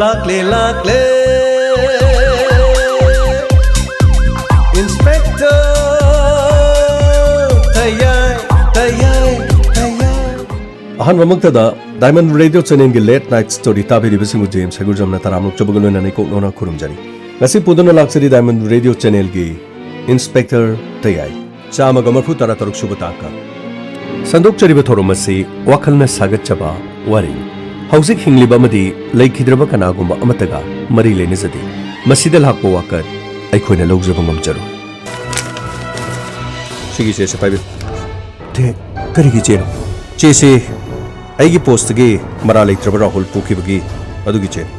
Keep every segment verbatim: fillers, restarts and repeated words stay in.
ꯂꯥꯛꯂꯦ, ꯂꯥꯛꯂꯦ, Inspector ꯇꯌꯥꯏ, ꯇꯌꯥꯏ, ꯇꯌꯥꯏ꯫ ꯑꯍꯥꯟꯕꯃꯛꯇꯗ Diamond Radio Channelꯒꯤ Late Night Story ꯇꯥꯕꯤꯔꯤꯕꯁꯤꯡꯕꯨ ꯖꯦꯝꯁ ꯍꯩꯒꯨꯖꯝꯅ ꯇꯔꯥꯝꯅ ꯑꯣꯛꯆꯕꯒ ꯂꯣꯏꯅꯅ ꯏꯀꯣꯛꯅꯧꯅ ꯈꯨꯔꯨꯝꯖꯔꯤ꯫ ꯉꯁꯤ ꯄꯨꯗꯨꯅ ꯂꯥꯛꯆꯔꯤ Diamond Radio Channelꯒꯤ Inspector ꯇꯌꯥꯏ꯫ ꯆꯥꯝꯃꯒ ꯃꯔꯤꯐꯨ ꯇꯔꯥ ꯇꯔꯨꯛ ꯁꯨꯕ ꯇꯥꯡꯀꯛ꯫ ꯁꯟꯗꯣꯛꯆꯔꯤꯕ ꯊꯧꯔꯝ ꯑꯁꯤ ꯋꯥꯈꯜꯅ ꯁꯥꯒꯠꯆꯕ ꯋꯥꯔꯤ, ꯍꯧꯖꯤꯛ ꯍꯤꯡꯂꯤꯕ ꯑꯃꯗꯤ ꯂꯩꯈꯤꯗ꯭ꯔꯕ ꯀꯅꯥꯒꯨꯝꯕ ꯑꯃꯠꯇꯒ ꯃꯔꯤ ꯂꯩꯅꯖꯗꯦ꯫ ꯃꯁꯤꯗ ꯂꯥꯛꯄ ꯋꯥꯀꯠ ꯑꯩꯈꯣꯏꯅ ꯂꯧꯖꯕ ꯉꯝꯖꯔꯣꯏ꯫ ꯁꯤꯒꯤ ꯆꯦꯁꯦ ꯄꯥꯏꯕꯤꯌꯨ꯫ ꯇꯦ, ꯀꯔꯤꯒꯤ ꯆꯦꯅꯣ? ꯆꯦꯁꯦ ꯑꯩꯒꯤ ꯄꯣꯁꯇꯒꯤ ꯃꯔꯥ ꯂꯩꯇ꯭ꯔꯕ ꯔꯥꯍꯨꯜ ꯄꯨꯈꯤꯕꯒꯤ ꯑꯗꯨꯒꯤ ꯆꯦꯅꯤ꯫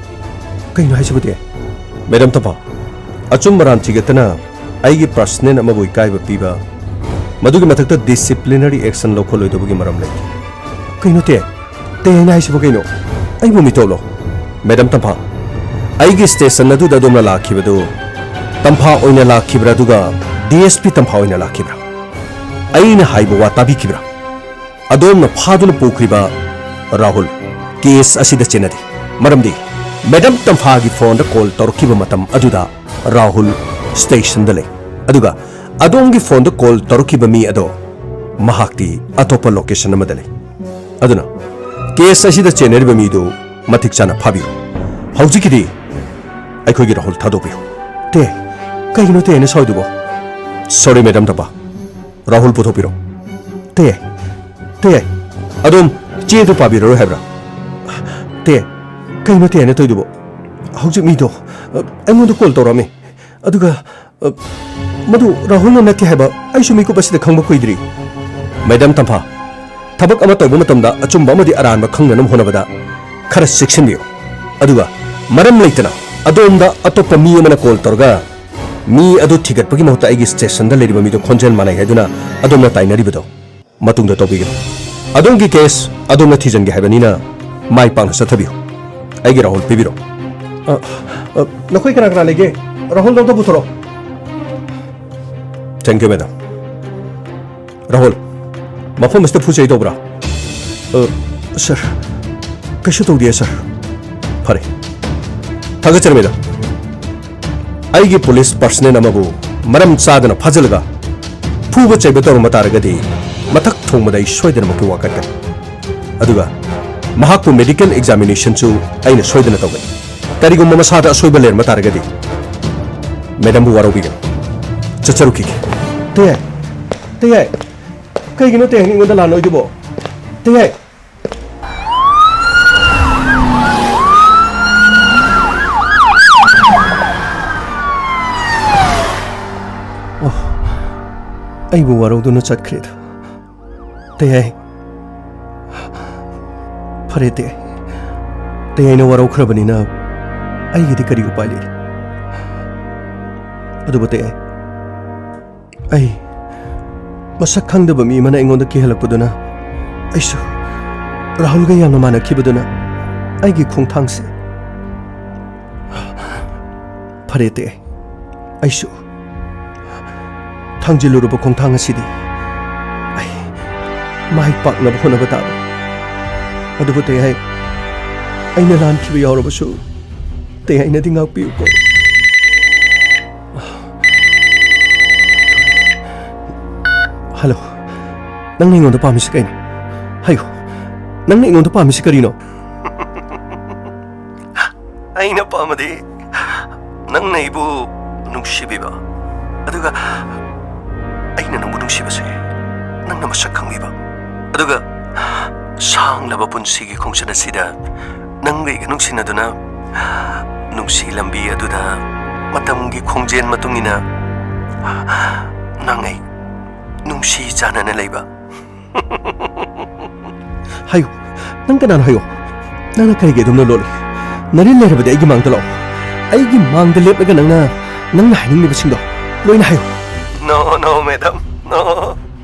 ꯀꯩꯅꯣ ꯍꯥꯏꯁꯤꯕꯨꯗꯤ? ꯃꯦꯗꯥꯝ ꯇꯝꯐꯥ, ꯑꯆꯨꯝꯕ ꯑꯔꯥꯟ ꯊꯤꯒꯠꯇꯅ ꯑꯩꯒꯤ ꯄꯔꯁꯅꯦꯜ ꯑꯃꯕꯨ ꯏꯀꯥꯏꯕ ꯄꯤꯕ, ꯃꯗꯨꯒꯤ ꯃꯊꯛꯇ ꯗꯤꯁꯤꯄ꯭ꯂꯤꯅꯔꯤ ꯑꯦꯛꯁꯟ ꯂꯧꯈꯠꯂꯣꯏꯗꯕꯒꯤ ꯃꯔꯝ ꯂꯩꯇꯦ꯫ ꯀꯩꯅꯣ ꯇꯦ? ꯇꯦ ꯍꯥꯏꯅ ꯍꯥꯏꯁꯤꯕꯨ ꯀꯩꯅꯣ? ꯑꯩꯕꯨ ꯃꯤꯇꯣꯞꯂꯣ? ꯃꯦꯗꯥꯝ ꯇꯝꯐꯥ, ꯑꯩꯒꯤ ꯁ꯭ꯇꯦꯁꯟ ꯑꯗꯨꯗ ꯑꯗꯣꯝꯅ ꯂꯥꯛꯈꯤꯕꯗꯨ ꯇꯝꯐꯥ ꯑꯣꯏꯅ ꯂꯥꯛꯈꯤꯕ꯭ꯔꯥ, ꯑꯗꯨꯒ ꯗꯤ ꯑꯦꯁ ꯄꯤ ꯇꯝꯐꯥ ꯑꯣꯏꯅ ꯂꯥꯛꯈꯤꯕ꯭ꯔꯥ? ꯑꯩꯅ ꯍꯥꯏꯕ ꯋꯥ ꯇꯥꯕꯤꯈꯤꯕ꯭ꯔꯥ? ꯑꯗꯣꯝꯅ ꯐꯥꯗꯨꯅ ꯄꯨꯈ꯭ꯔꯤꯕ ꯔꯥꯍꯨꯜ ꯀꯦꯁ ꯑꯁꯤꯗ ꯆꯦꯟꯅꯗꯦ꯫ ꯃꯔꯝꯗꯤ ꯃꯦꯗꯥꯝ ꯇꯝꯐꯥꯒꯤ ꯐꯣꯟꯗ ꯀꯣꯜ ꯇꯧꯔꯛꯈꯤꯕ ꯃꯇꯝ ꯑꯗꯨꯗ ꯔꯥꯍꯨꯜ ꯁ꯭ꯇꯦꯁꯟꯗ ꯂꯩ, ꯑꯗꯨꯒ ꯑꯗꯣꯝꯒꯤ ꯐꯣꯟꯗ ꯀꯣꯜ ꯇꯧꯔꯛꯈꯤꯕ ꯃꯤ ꯑꯗꯣ ꯃꯍꯥꯛꯇꯤ ꯑꯇꯣꯞꯄ ꯂꯣꯀꯦꯁꯟ ꯑꯃꯗ ꯂꯩ꯫ ꯑꯗꯨꯅ ꯀꯦꯁ ꯑꯁꯤꯗ ꯆꯦꯟꯅꯔꯤꯕ ꯃꯤꯗꯨ ꯃꯇꯤꯛ ꯆꯥꯅ ꯐꯥꯕꯤꯌꯨ꯫ ꯍꯧꯖꯤꯛꯀꯤꯗꯤ ꯑꯩꯈꯣꯏꯒꯤ ꯔꯥꯍꯨꯜ ꯊꯥꯗꯣꯛꯄꯤꯌꯨ꯫ ꯇꯦ, ꯀꯩꯒꯤꯅꯣ ꯇꯦ ꯍꯥꯏꯅ ꯁꯥꯎꯔꯤꯗꯨꯕꯣ? ꯁꯣꯔꯤ ꯃꯦꯗꯥꯝ ꯇꯝꯐꯥ, ꯔꯥꯍꯨꯜ ꯄꯨꯊꯣꯛꯄꯤꯔꯣ꯫ ꯇꯦ, ꯇꯦ, ꯑꯗꯣꯝ ꯆꯦꯗꯨ ꯄꯥꯕꯤꯔꯔꯣꯏ ꯍꯥꯏꯕ꯭ꯔꯥ? ꯇꯦ, ꯀꯩꯅꯣ ꯇꯦ ꯍꯥꯏꯅ ꯇꯧꯔꯤꯗꯨꯕꯣ? ꯍꯧꯖꯤꯛ ꯃꯤꯗꯣ, ꯑ, ꯑꯩꯉꯣꯟꯗ ꯀꯣꯜ ꯇꯧꯔꯛꯑꯝꯃꯤ꯫ ꯑꯗꯨꯒ, ꯑ, ꯃꯗꯨ ꯔꯥꯍꯨꯜꯅ ꯅꯠꯇꯦ ꯍꯥꯏꯕ ꯑꯩꯁꯨ ꯃꯤꯀꯨꯞ ꯑꯁꯤꯗ ꯈꯪꯕ ꯀꯨꯏꯗ꯭ꯔꯤ꯫ ꯃꯦꯗꯥꯝ ꯇꯝꯐꯥ, ꯊꯕꯛ ꯑꯃ ꯇꯧꯕ ꯃꯇꯝꯗ ꯑꯆꯨꯝꯕ ꯑꯃꯗꯤ ꯑꯔꯥꯟꯕ ꯈꯪꯅꯅꯕ ꯍꯣꯠꯅꯕꯗ ꯈꯔ ꯆꯦꯛꯁꯤꯟꯕꯤꯌꯨ꯫ ꯑꯗꯨꯒ ꯃꯔꯝ ꯂꯩꯇꯅ ꯑꯗꯣꯝꯗ ꯑꯇꯣꯞꯄ ꯃꯤ ꯑꯃꯅ ꯀꯣꯜ ꯇꯧꯔꯒ ꯃꯤ ꯑꯗꯨ ꯊꯤꯒꯠꯄꯒꯤ ꯃꯍꯨꯠꯇ ꯑꯩꯒꯤ ꯁ꯭ꯇꯦꯁꯟꯗ ꯂꯩꯔꯤꯕ ꯃꯤꯗꯨ ꯈꯣꯟꯖꯦꯜ ꯃꯥꯟꯅꯩ ꯍꯥꯏꯗꯨꯅ ꯑꯗꯣꯝꯅ ꯇꯥꯏꯅꯔꯤꯕꯗꯣ ꯃꯇꯨꯡꯗ ꯇꯧꯕꯤꯒꯅꯨ꯫ ꯑꯗꯣꯝꯒꯤ ꯀꯦꯁ ꯑꯗꯣꯝꯅ ꯊꯤꯖꯤꯟꯒꯦ ꯍꯥꯏꯕꯅꯤꯅ ꯃꯥꯏ ꯄꯥꯛꯅ ꯆꯠꯊꯕꯤꯌꯨ꯫ ꯑꯩꯒꯤ ꯔꯥꯍꯨꯜ ꯄꯤꯕꯤꯔꯣ꯫ ꯑ, ꯑ, ꯅꯈꯣꯏ ꯀꯅꯥ ꯀꯅꯥ ꯂꯩꯒꯦ? ꯔꯥꯍꯨꯜꯗꯣ ꯑꯝꯇ ꯄꯨꯊꯣꯔꯛꯑꯣ꯫ Thank you, madam. ꯔꯥꯍꯨꯜ, ꯃꯐꯝ ꯑꯁꯤꯗ ꯐꯨ ꯆꯩ ꯇꯧꯕ꯭ꯔꯥ? ꯑ, ꯁꯥꯔ, ꯀꯩꯁꯨ ꯇꯧꯗꯤꯌꯦ, ꯁꯥꯔ꯫ ꯐꯔꯦ, ꯊꯥꯒꯠꯆꯔꯤ, ꯃꯦꯗꯥꯝ꯫ ꯑꯩꯒꯤ ꯄꯨꯂꯤꯁ ꯄꯔꯁꯅꯦꯜ ꯑꯃꯕꯨ ꯃꯔꯝ ꯆꯥꯗꯅ ꯐꯥꯖꯤꯜꯂꯒ ꯐꯨꯕ ꯆꯩꯕ ꯇꯧꯔꯝꯕ ꯇꯥꯔꯒꯗꯤ, ꯃꯊꯛ ꯊꯣꯡꯕꯗ ꯑꯩ ꯁꯣꯏꯗꯅꯃꯛꯀꯤ ꯋꯥꯀꯠꯀꯅꯤ꯫ ꯑꯗꯨꯒ ꯃꯍꯥꯛꯄꯨ ꯃꯦꯗꯤꯀꯦꯜ ꯑꯦꯛꯖꯥꯃꯤꯅꯦꯁꯟꯁꯨ ꯑꯩꯅ ꯁꯣꯏꯗꯅ ꯇꯧꯒꯅꯤ꯫ ꯀꯔꯤꯒꯨꯝꯕ ꯃꯁꯥꯗ ꯑꯁꯣꯏꯕ ꯂꯩꯔꯝꯕ ꯇꯥꯔꯒꯗꯤ, ꯃꯦꯗꯥꯝꯕꯨ ꯋꯥꯔꯧꯕꯤꯒꯅꯨ꯫ ꯆꯠꯆꯔꯨꯈꯤꯒꯦ꯫ ꯇꯌꯥꯏ, ꯇꯌꯥꯏ, ꯀꯩꯒꯤꯅꯣ ꯇꯌꯥꯏꯅ ꯑꯩꯉꯣꯟꯗ ꯂꯥꯟꯅꯣꯏꯗꯨꯕꯣ? ꯇꯌꯥꯏ꯫ ꯑꯣ, ꯑꯩꯕꯨ ꯋꯥꯔꯧꯗꯨꯅ ꯆꯠꯈ꯭ꯔꯦꯗ꯫ ꯇꯌꯥꯏ꯫ ꯐꯔꯦ, ꯇꯌꯥꯏ꯫ ꯇꯌꯥꯏꯅ ꯋꯥꯔꯧꯈ꯭ꯔꯕꯅꯤꯅ ꯑꯩꯒꯤꯗꯤ ꯀꯔꯤ ꯎꯄꯥꯏ ꯂꯩ? ꯑꯗꯨꯕꯨ ꯇꯌꯥꯏ, ꯑꯩ ꯃꯁꯛ ꯈꯪꯗꯕ ꯃꯤ ꯑꯃꯅ ꯑꯩꯉꯣꯟꯗ ꯀꯤꯍꯜꯂꯛꯄꯗꯨꯅ, ꯑꯩꯁꯨ ꯔꯥꯍꯨꯜꯒ ꯌꯥꯝꯅ ꯃꯥꯟꯅꯈꯤꯕꯗꯨꯅ ꯑꯩꯒꯤ ꯈꯣꯡꯊꯥꯡꯁꯦ꯫ ꯐꯔꯦ ꯇꯌꯥꯏ, ꯑꯩꯁꯨ ꯊꯥꯡꯖꯤꯜꯂꯨꯔꯕ ꯈꯣꯡꯊꯥꯡ ꯑꯁꯤꯗꯤ ꯑꯩ ꯃꯥꯏ ꯄꯥꯛꯅꯕ ꯍꯣꯠꯅꯕ ꯇꯥꯕꯅꯤ꯫ ꯑꯗꯨꯕꯨ ꯇꯌꯥꯏ, ꯑꯩꯅ ꯂꯥꯟꯈꯤꯕ ꯌꯥꯎꯔꯕꯁꯨ ꯇꯌꯥꯏꯅꯗꯤ ꯉꯥꯛꯄꯤꯌꯨꯀꯣ꯫ ꯍꯜꯂꯣ, ꯅꯪꯅ ꯑꯩꯉꯣꯟꯗ ꯄꯥꯝꯃꯤꯁꯤ ꯀꯩꯅꯣ? ꯍꯥꯏꯌꯨ, ꯅꯪꯅ ꯑꯩꯉꯣꯟꯗ ꯄꯥꯝꯃꯤꯁꯤ ꯀꯔꯤꯅꯣ? ꯑꯩꯅ ꯄꯥꯝꯕꯗꯤ ꯅꯪꯅ ꯑꯩꯕꯨ ꯅꯨꯡꯁꯤꯕꯤꯕ, ꯑꯗꯨꯒ ꯑꯩꯅ ꯅꯪꯕꯨ ꯅꯨꯡꯁꯤꯕꯁꯦ ꯅꯪꯅ ꯃꯁꯛ ꯈꯪꯕꯤꯕ, ꯑꯗꯨꯒ ꯁꯥꯡꯂꯕ ꯄꯨꯟꯁꯤꯒꯤ ꯈꯣꯡꯆꯠ ꯑꯁꯤꯗ ꯅꯪꯒ ꯑꯩꯒ ꯅꯨꯡꯁꯤꯅꯗꯨꯅ ꯅꯨꯡꯁꯤ ꯂꯝꯕꯤ ꯑꯗꯨꯗ ꯃꯇꯝꯒꯤ ꯈꯣꯡꯖꯦꯜ ꯃꯇꯨꯡ ꯏꯟꯅ ꯅꯪ ꯑꯩ ꯅꯨꯡꯁꯤ ꯆꯥꯟꯅꯅ ꯂꯩꯕ꯫ ꯍꯥꯏꯌꯨ, ꯅꯪ ꯀꯅꯥꯅꯣ ꯍꯥꯏꯌꯣ? ꯅꯪꯅ ꯀꯔꯤꯒꯤ ꯑꯗꯨꯝꯅ ꯂꯣꯠꯂꯤ? ꯅꯔꯤꯟ ꯂꯩꯔꯕꯗꯤ ꯑꯩꯒꯤ ꯃꯥꯡꯗ ꯂꯥꯛꯑꯣ꯫ ꯑꯩꯒꯤ ꯃꯥꯡꯗ ꯂꯦꯞꯂꯒ ꯅꯪꯅ, ꯅꯪꯅ ꯍꯥꯏꯅꯤꯡꯂꯤꯕꯁꯤꯡꯗꯣ ꯂꯣꯏꯅ ꯍꯥꯏꯌꯨ꯫ No, no, madam, no.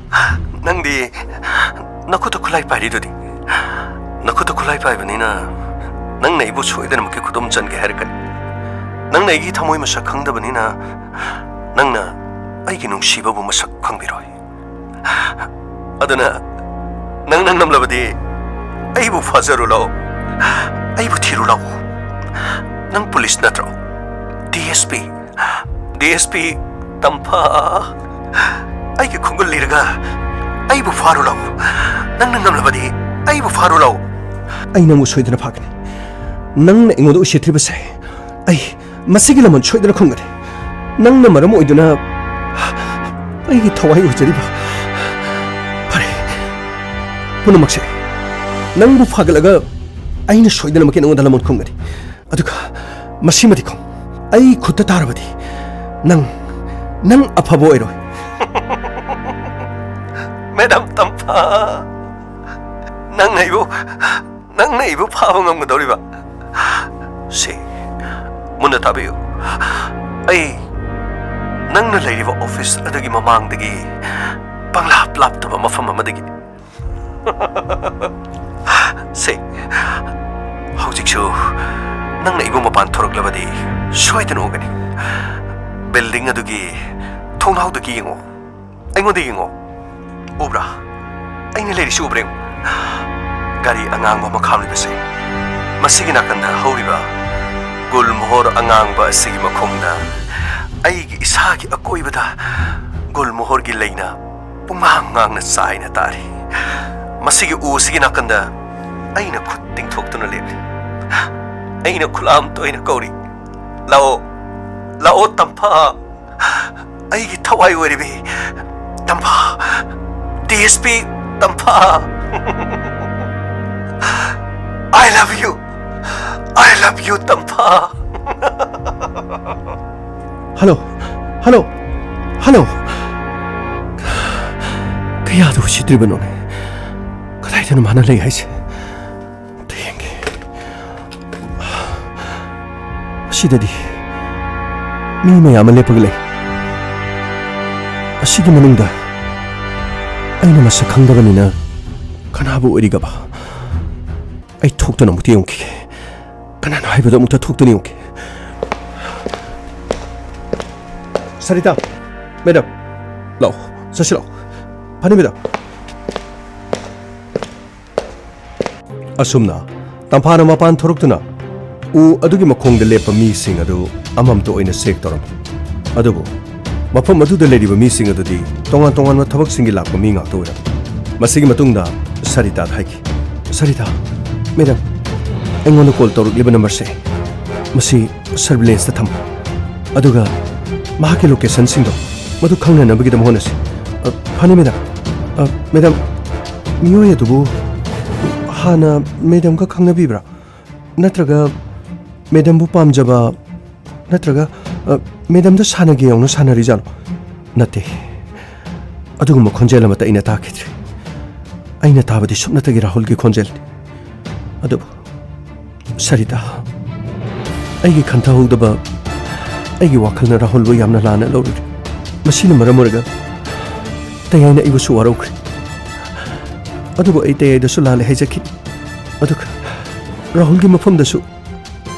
ꯅꯪꯗꯤ ꯅꯈꯨꯠꯇ ꯈꯨꯠꯂꯥꯏ ꯄꯥꯏꯔꯤꯗꯨꯗꯤ꯫ ꯅꯈꯨꯠꯇ ꯈꯨꯠꯂꯥꯏ ꯄꯥꯏꯕꯅꯤꯅ ꯅꯪꯅ ꯑꯩꯕꯨ ꯁꯣꯏꯗꯅꯃꯛꯀꯤ ꯈꯨꯗꯨꯝ ꯆꯟꯒꯦ ꯍꯥꯏꯔꯛꯀꯅꯤ꯫ ꯅꯪꯅ ꯑꯩꯒꯤ ꯊꯃꯣꯏ ꯃꯁꯛ ꯈꯪꯗꯕꯅꯤꯅ ꯅꯪꯅ ꯑꯩꯒꯤ ꯅꯨꯡꯁꯤꯕꯕꯨ ꯃꯁꯛ ꯈꯪꯕꯤꯔꯣꯏ꯫ ꯑꯗꯨꯅ ꯅꯪ ꯅꯪ ꯉꯝꯂꯕꯗꯤ ꯑꯩꯕꯨ ꯐꯥꯖꯔꯨ ꯂꯥꯛꯑꯣ, ꯑꯩꯕꯨ ꯊꯤꯔꯨ ꯂꯥꯛꯑꯣ꯫ ꯅꯪ ꯄꯨꯂꯤꯁ ꯅꯠꯇ꯭ꯔꯣ? ꯗꯤ ꯑꯦꯁ ꯄꯤ, ꯗꯤ ꯑꯦꯁ ꯄꯤ ꯇꯝꯐꯥ, ꯑꯩꯒꯤ ꯈꯣꯡꯒꯨꯜ ꯂꯤꯔꯒ ꯑꯩꯕꯨ ꯐꯥꯔꯨ ꯂꯥꯎ꯫ ꯅꯪꯅ ꯉꯝꯂꯕꯗꯤ ꯑꯩꯕꯨ ꯐꯥꯔꯨ ꯂꯥꯎ꯫ ꯑꯩ ꯅꯪꯕꯨ ꯁꯣꯏꯗꯅ ꯐꯥꯒꯅꯤ꯫ ꯅꯪꯅ ꯑꯩꯉꯣꯟꯗ ꯎꯁꯤꯠꯇ꯭ꯔꯤꯕꯁꯦ ꯑꯩ ꯃꯁꯤꯒꯤ ꯂꯃꯟ ꯁꯣꯏꯗꯅ ꯈꯨꯝꯒꯅꯤ꯫ ꯅꯪꯅ ꯃꯔꯝ ꯑꯣꯏꯗꯨꯅ ꯑꯩꯒꯤ ꯊꯋꯥꯏ ꯑꯣꯏꯖꯔꯤꯕ, ꯐꯔꯦ, ꯄꯨꯝꯅꯃꯛꯁꯦ ꯅꯪꯕꯨ ꯐꯥꯒꯠꯂꯒ ꯑꯩꯅ ꯁꯣꯏꯗꯅꯃꯛꯀꯤ ꯅꯉꯣꯟꯗ ꯂꯃꯟ ꯈꯨꯝꯒꯅꯤ꯫ ꯑꯗꯨꯒ ꯃꯁꯤꯃꯗꯤ ꯈꯪ, ꯑꯩ ꯈꯨꯠꯇ ꯇꯥꯔꯕꯗꯤ ꯅꯪ, ꯅꯪ ꯑꯐꯕ ꯑꯣꯏꯔꯣꯏ꯫ ꯃꯦꯗꯥꯝ ꯇꯝꯐꯥ, ꯅꯪ ꯑꯩꯕꯨ, ꯅꯪꯅ ꯑꯩꯕꯨ ꯐꯥꯕ ꯉꯝꯒꯗꯧꯔꯤꯕ? ꯁꯤ, ꯃꯨꯟꯅ ꯇꯥꯕꯤꯌꯨ꯫ ꯑꯩ ꯅꯪꯅ ꯂꯩꯔꯤꯕ ꯑꯣꯐꯤꯁ ꯑꯗꯨꯒꯤ ꯃꯃꯥꯡꯗꯒꯤ ꯄꯪꯂꯥꯞ ꯂꯥꯞꯇꯕ ꯃꯐꯝ ꯑꯃꯗꯒꯤ ꯁꯦ, ꯍꯧꯖꯤꯛꯁꯨ ꯅꯪꯅ ꯑꯩꯕꯨ ꯃꯄꯥꯟ ꯊꯣꯔꯛꯂꯕꯗꯤ ꯁꯣꯏꯗꯅ ꯎꯒꯅꯤ꯫ ꯕꯤꯜꯗꯤꯡ ꯑꯗꯨꯒꯤ ꯊꯣꯡꯅꯥꯎꯗꯒꯤ ꯌꯦꯡꯉꯣ꯫ ꯑꯩꯉꯣꯟꯗ ꯌꯦꯡꯉꯣ꯫ ꯎꯕ꯭ꯔꯥ? ꯑꯩꯅ ꯂꯩꯔꯤꯁꯤ ꯎꯕ꯭ꯔꯥ ꯌꯦꯡꯉꯣ꯫ ꯒꯥꯔꯤ ꯑꯉꯥꯡꯕ ꯑꯃ ꯈꯥꯝꯂꯤꯕꯁꯦ꯫ ꯃꯁꯤꯒꯤ ꯅꯥꯀꯟꯗ ꯍꯧꯔꯤꯕ ꯒꯨꯜꯃꯣꯍꯣꯔ ꯑꯉꯥꯡꯕ ꯑꯁꯤꯒꯤ ꯃꯈꯣꯡꯗ ꯑꯩꯒꯤ ꯏꯁꯥꯒꯤ ꯑꯀꯣꯏꯕꯗ ꯒꯨꯜꯃꯣꯍꯣꯔꯒꯤ ꯂꯩꯅ ꯄꯨꯡꯉꯥꯡ ꯉꯥꯡꯅ ꯆꯥꯏꯅ ꯇꯥꯔꯤ꯫ ꯃꯁꯤꯒꯤ ꯎ ꯑꯁꯤꯒꯤ ꯅꯥꯀꯟꯗ ꯑꯩꯅ ꯈꯨꯠ ꯇꯤꯡꯊꯣꯛꯇꯨꯅ ꯂꯦꯞꯂꯤ꯫ ꯑꯩꯅ ꯈꯨꯂꯥꯝ ꯇꯣꯏꯅ ꯀꯧꯔꯤ, "ꯂꯥꯛꯑꯣ, ꯂꯥꯛꯑꯣ ꯇꯝꯐꯥ, ꯑꯩꯒꯤ ꯊꯋꯥꯏ ꯑꯣꯏꯔꯤꯕꯤ ꯇꯝꯐꯥ, ꯗꯤ ꯑꯦꯁ ꯄꯤ ꯇꯝꯐꯥ꯫ I love you, I love you ꯇꯝꯐꯥ꯫" Hello, hello, hello. ꯀꯌꯥꯗ ꯎꯁꯤꯠꯇ꯭ꯔꯤꯕꯅꯣꯅꯦ? ꯀꯗꯥꯏꯗꯅꯣ ꯃꯥꯅ ꯂꯩ ꯍꯥꯏꯁꯦ? ꯑꯝꯇ ꯌꯦꯡꯒꯦ꯫ ꯑꯁꯤꯗꯗꯤ ꯃꯤ ꯃꯌꯥꯝ ꯑꯃ ꯂꯦꯞꯄꯒ ꯂꯩ꯫ ꯑꯁꯤꯒꯤ ꯃꯅꯨꯡꯗ ꯑꯩꯅ ꯃꯁꯛ ꯈꯪꯗꯕꯅꯤꯅ ꯀꯅꯥꯕꯨ ꯑꯣꯏꯔꯤꯒꯕ? ꯑꯩ ꯊꯣꯛꯇꯨꯅ ꯑꯃꯨꯛꯇ ꯌꯦꯡꯈꯤꯒꯦ꯫ ꯀꯅꯥꯅꯣ ꯍꯥꯏꯕꯗꯣ ꯑꯃꯨꯛꯇ ꯊꯣꯛꯇꯨꯅ ꯌꯦꯡꯉꯨꯒꯦ꯫ ꯁꯔꯤꯇꯥ, ꯃꯦꯗꯥꯝ, ꯂꯥꯛꯑꯣ, ꯆꯠꯁꯤ ꯂꯥꯛꯑꯣ꯫ ꯐꯅꯤ, ꯃꯦꯗꯥꯝ꯫ ꯑꯁꯨꯝꯅ ꯇꯝꯐꯥꯅ ꯃꯄꯥꯟ ꯊꯣꯔꯛꯇꯨꯅ ꯎ ꯑꯗꯨꯒꯤ ꯃꯈꯣꯡꯗ ꯂꯦꯞꯄ ꯃꯤꯁꯤꯡ ꯑꯗꯨ ꯑꯃꯃꯝꯇ ꯑꯣꯏꯅ ꯆꯦꯛ ꯇꯧꯔꯝꯃꯤ꯫ ꯑꯗꯨꯕꯨ ꯃꯐꯝ ꯑꯗꯨꯗ ꯂꯩꯔꯤꯕ ꯃꯤꯁꯤꯡ ꯑꯗꯨꯗꯤ ꯇꯣꯉꯥꯟ ꯇꯣꯉꯥꯟꯕ ꯊꯕꯛꯁꯤꯡꯒꯤ ꯂꯥꯛꯄ ꯃꯤ ꯉꯥꯛꯇ ꯑꯣꯏꯔꯝꯃꯤ꯫ ꯃꯁꯤꯒꯤ ꯃꯇꯨꯡꯗ ꯁꯔꯤꯇꯥꯗ ꯍꯥꯏꯈꯤ, "ꯁꯔꯤꯇꯥ, ꯃꯦꯗꯥꯝ, ꯑꯩꯉꯣꯟꯗ ꯀꯣꯜ ꯇꯧꯔꯛꯂꯤꯕ ꯅꯝꯕꯔꯁꯦ, ꯃꯁꯤ ꯁꯔꯚꯤꯂꯦꯟꯁꯇ ꯊꯝꯃꯨ꯫ ꯑꯗꯨꯒ ꯃꯍꯥꯛꯀꯤ ꯂꯣꯀꯦꯁꯟꯁꯤꯡꯗꯣ ꯃꯗꯨ ꯈꯪꯅꯅꯕꯒꯤꯗꯃꯛ ꯍꯣꯠꯅꯁꯤ꯫" "ꯑ, ꯐꯅꯤ, ꯃꯦꯗꯥꯝ꯫ ꯑ, ꯃꯦꯗꯥꯝ, ꯃꯤꯑꯣꯏ ꯑꯗꯨꯕꯨ ꯍꯥꯟꯅ ꯃꯦꯗꯥꯝꯒ ꯈꯪꯅꯕꯤꯕ꯭ꯔꯥ? ꯅꯠꯇ꯭ꯔꯒ ꯃꯦꯗꯥꯝꯕꯨ ꯄꯥꯝꯖꯕ, ꯅꯠꯇ꯭ꯔꯒ, ꯑ, ꯃꯦꯗꯥꯝꯗ ꯁꯥꯟꯅꯒꯦ ꯌꯥꯎꯅ ꯁꯥꯟꯅꯔꯤꯖꯥꯠꯂꯣ?" "ꯅꯠꯇꯦ, ꯑꯗꯨꯒꯨꯝꯕ ꯈꯣꯟꯖꯦꯜ ꯑꯃꯠꯇ ꯑꯩꯅ ꯇꯥꯈꯤꯗ꯭ꯔꯤ꯫ ꯑꯩꯅ ꯇꯥꯕꯗꯤ ꯁꯨꯞꯅꯇꯒꯤ ꯔꯥꯍꯨꯜꯒꯤ ꯈꯣꯟꯖꯦꯜꯅꯤ꯫" ꯑꯗꯨꯕꯨ ꯁꯔꯤꯇꯥ, ꯑꯩꯒꯤ ꯈꯟꯊꯍꯧꯗꯕ ꯑꯩꯒꯤ ꯋꯥꯈꯜꯅ ꯔꯥꯍꯨꯜꯕꯨ ꯌꯥꯝꯅ ꯂꯥꯟꯅ ꯂꯧꯔꯨꯔꯦ꯫ ꯃꯁꯤꯅ ꯃꯔꯝ ꯑꯣꯏꯔꯒ ꯇꯌꯥꯏꯅ ꯑꯩꯕꯨꯁꯨ ꯋꯥꯔꯧꯈ꯭ꯔꯦ꯫ ꯑꯗꯨꯕꯨ ꯑꯩ ꯇꯌꯥꯏꯗꯁꯨ ꯂꯥꯜꯂꯦ ꯍꯥꯏꯖꯈꯤꯅꯤ꯫ ꯑꯗꯨꯒ ꯔꯥꯍꯨꯜꯒꯤ ꯃꯐꯝꯗꯁꯨ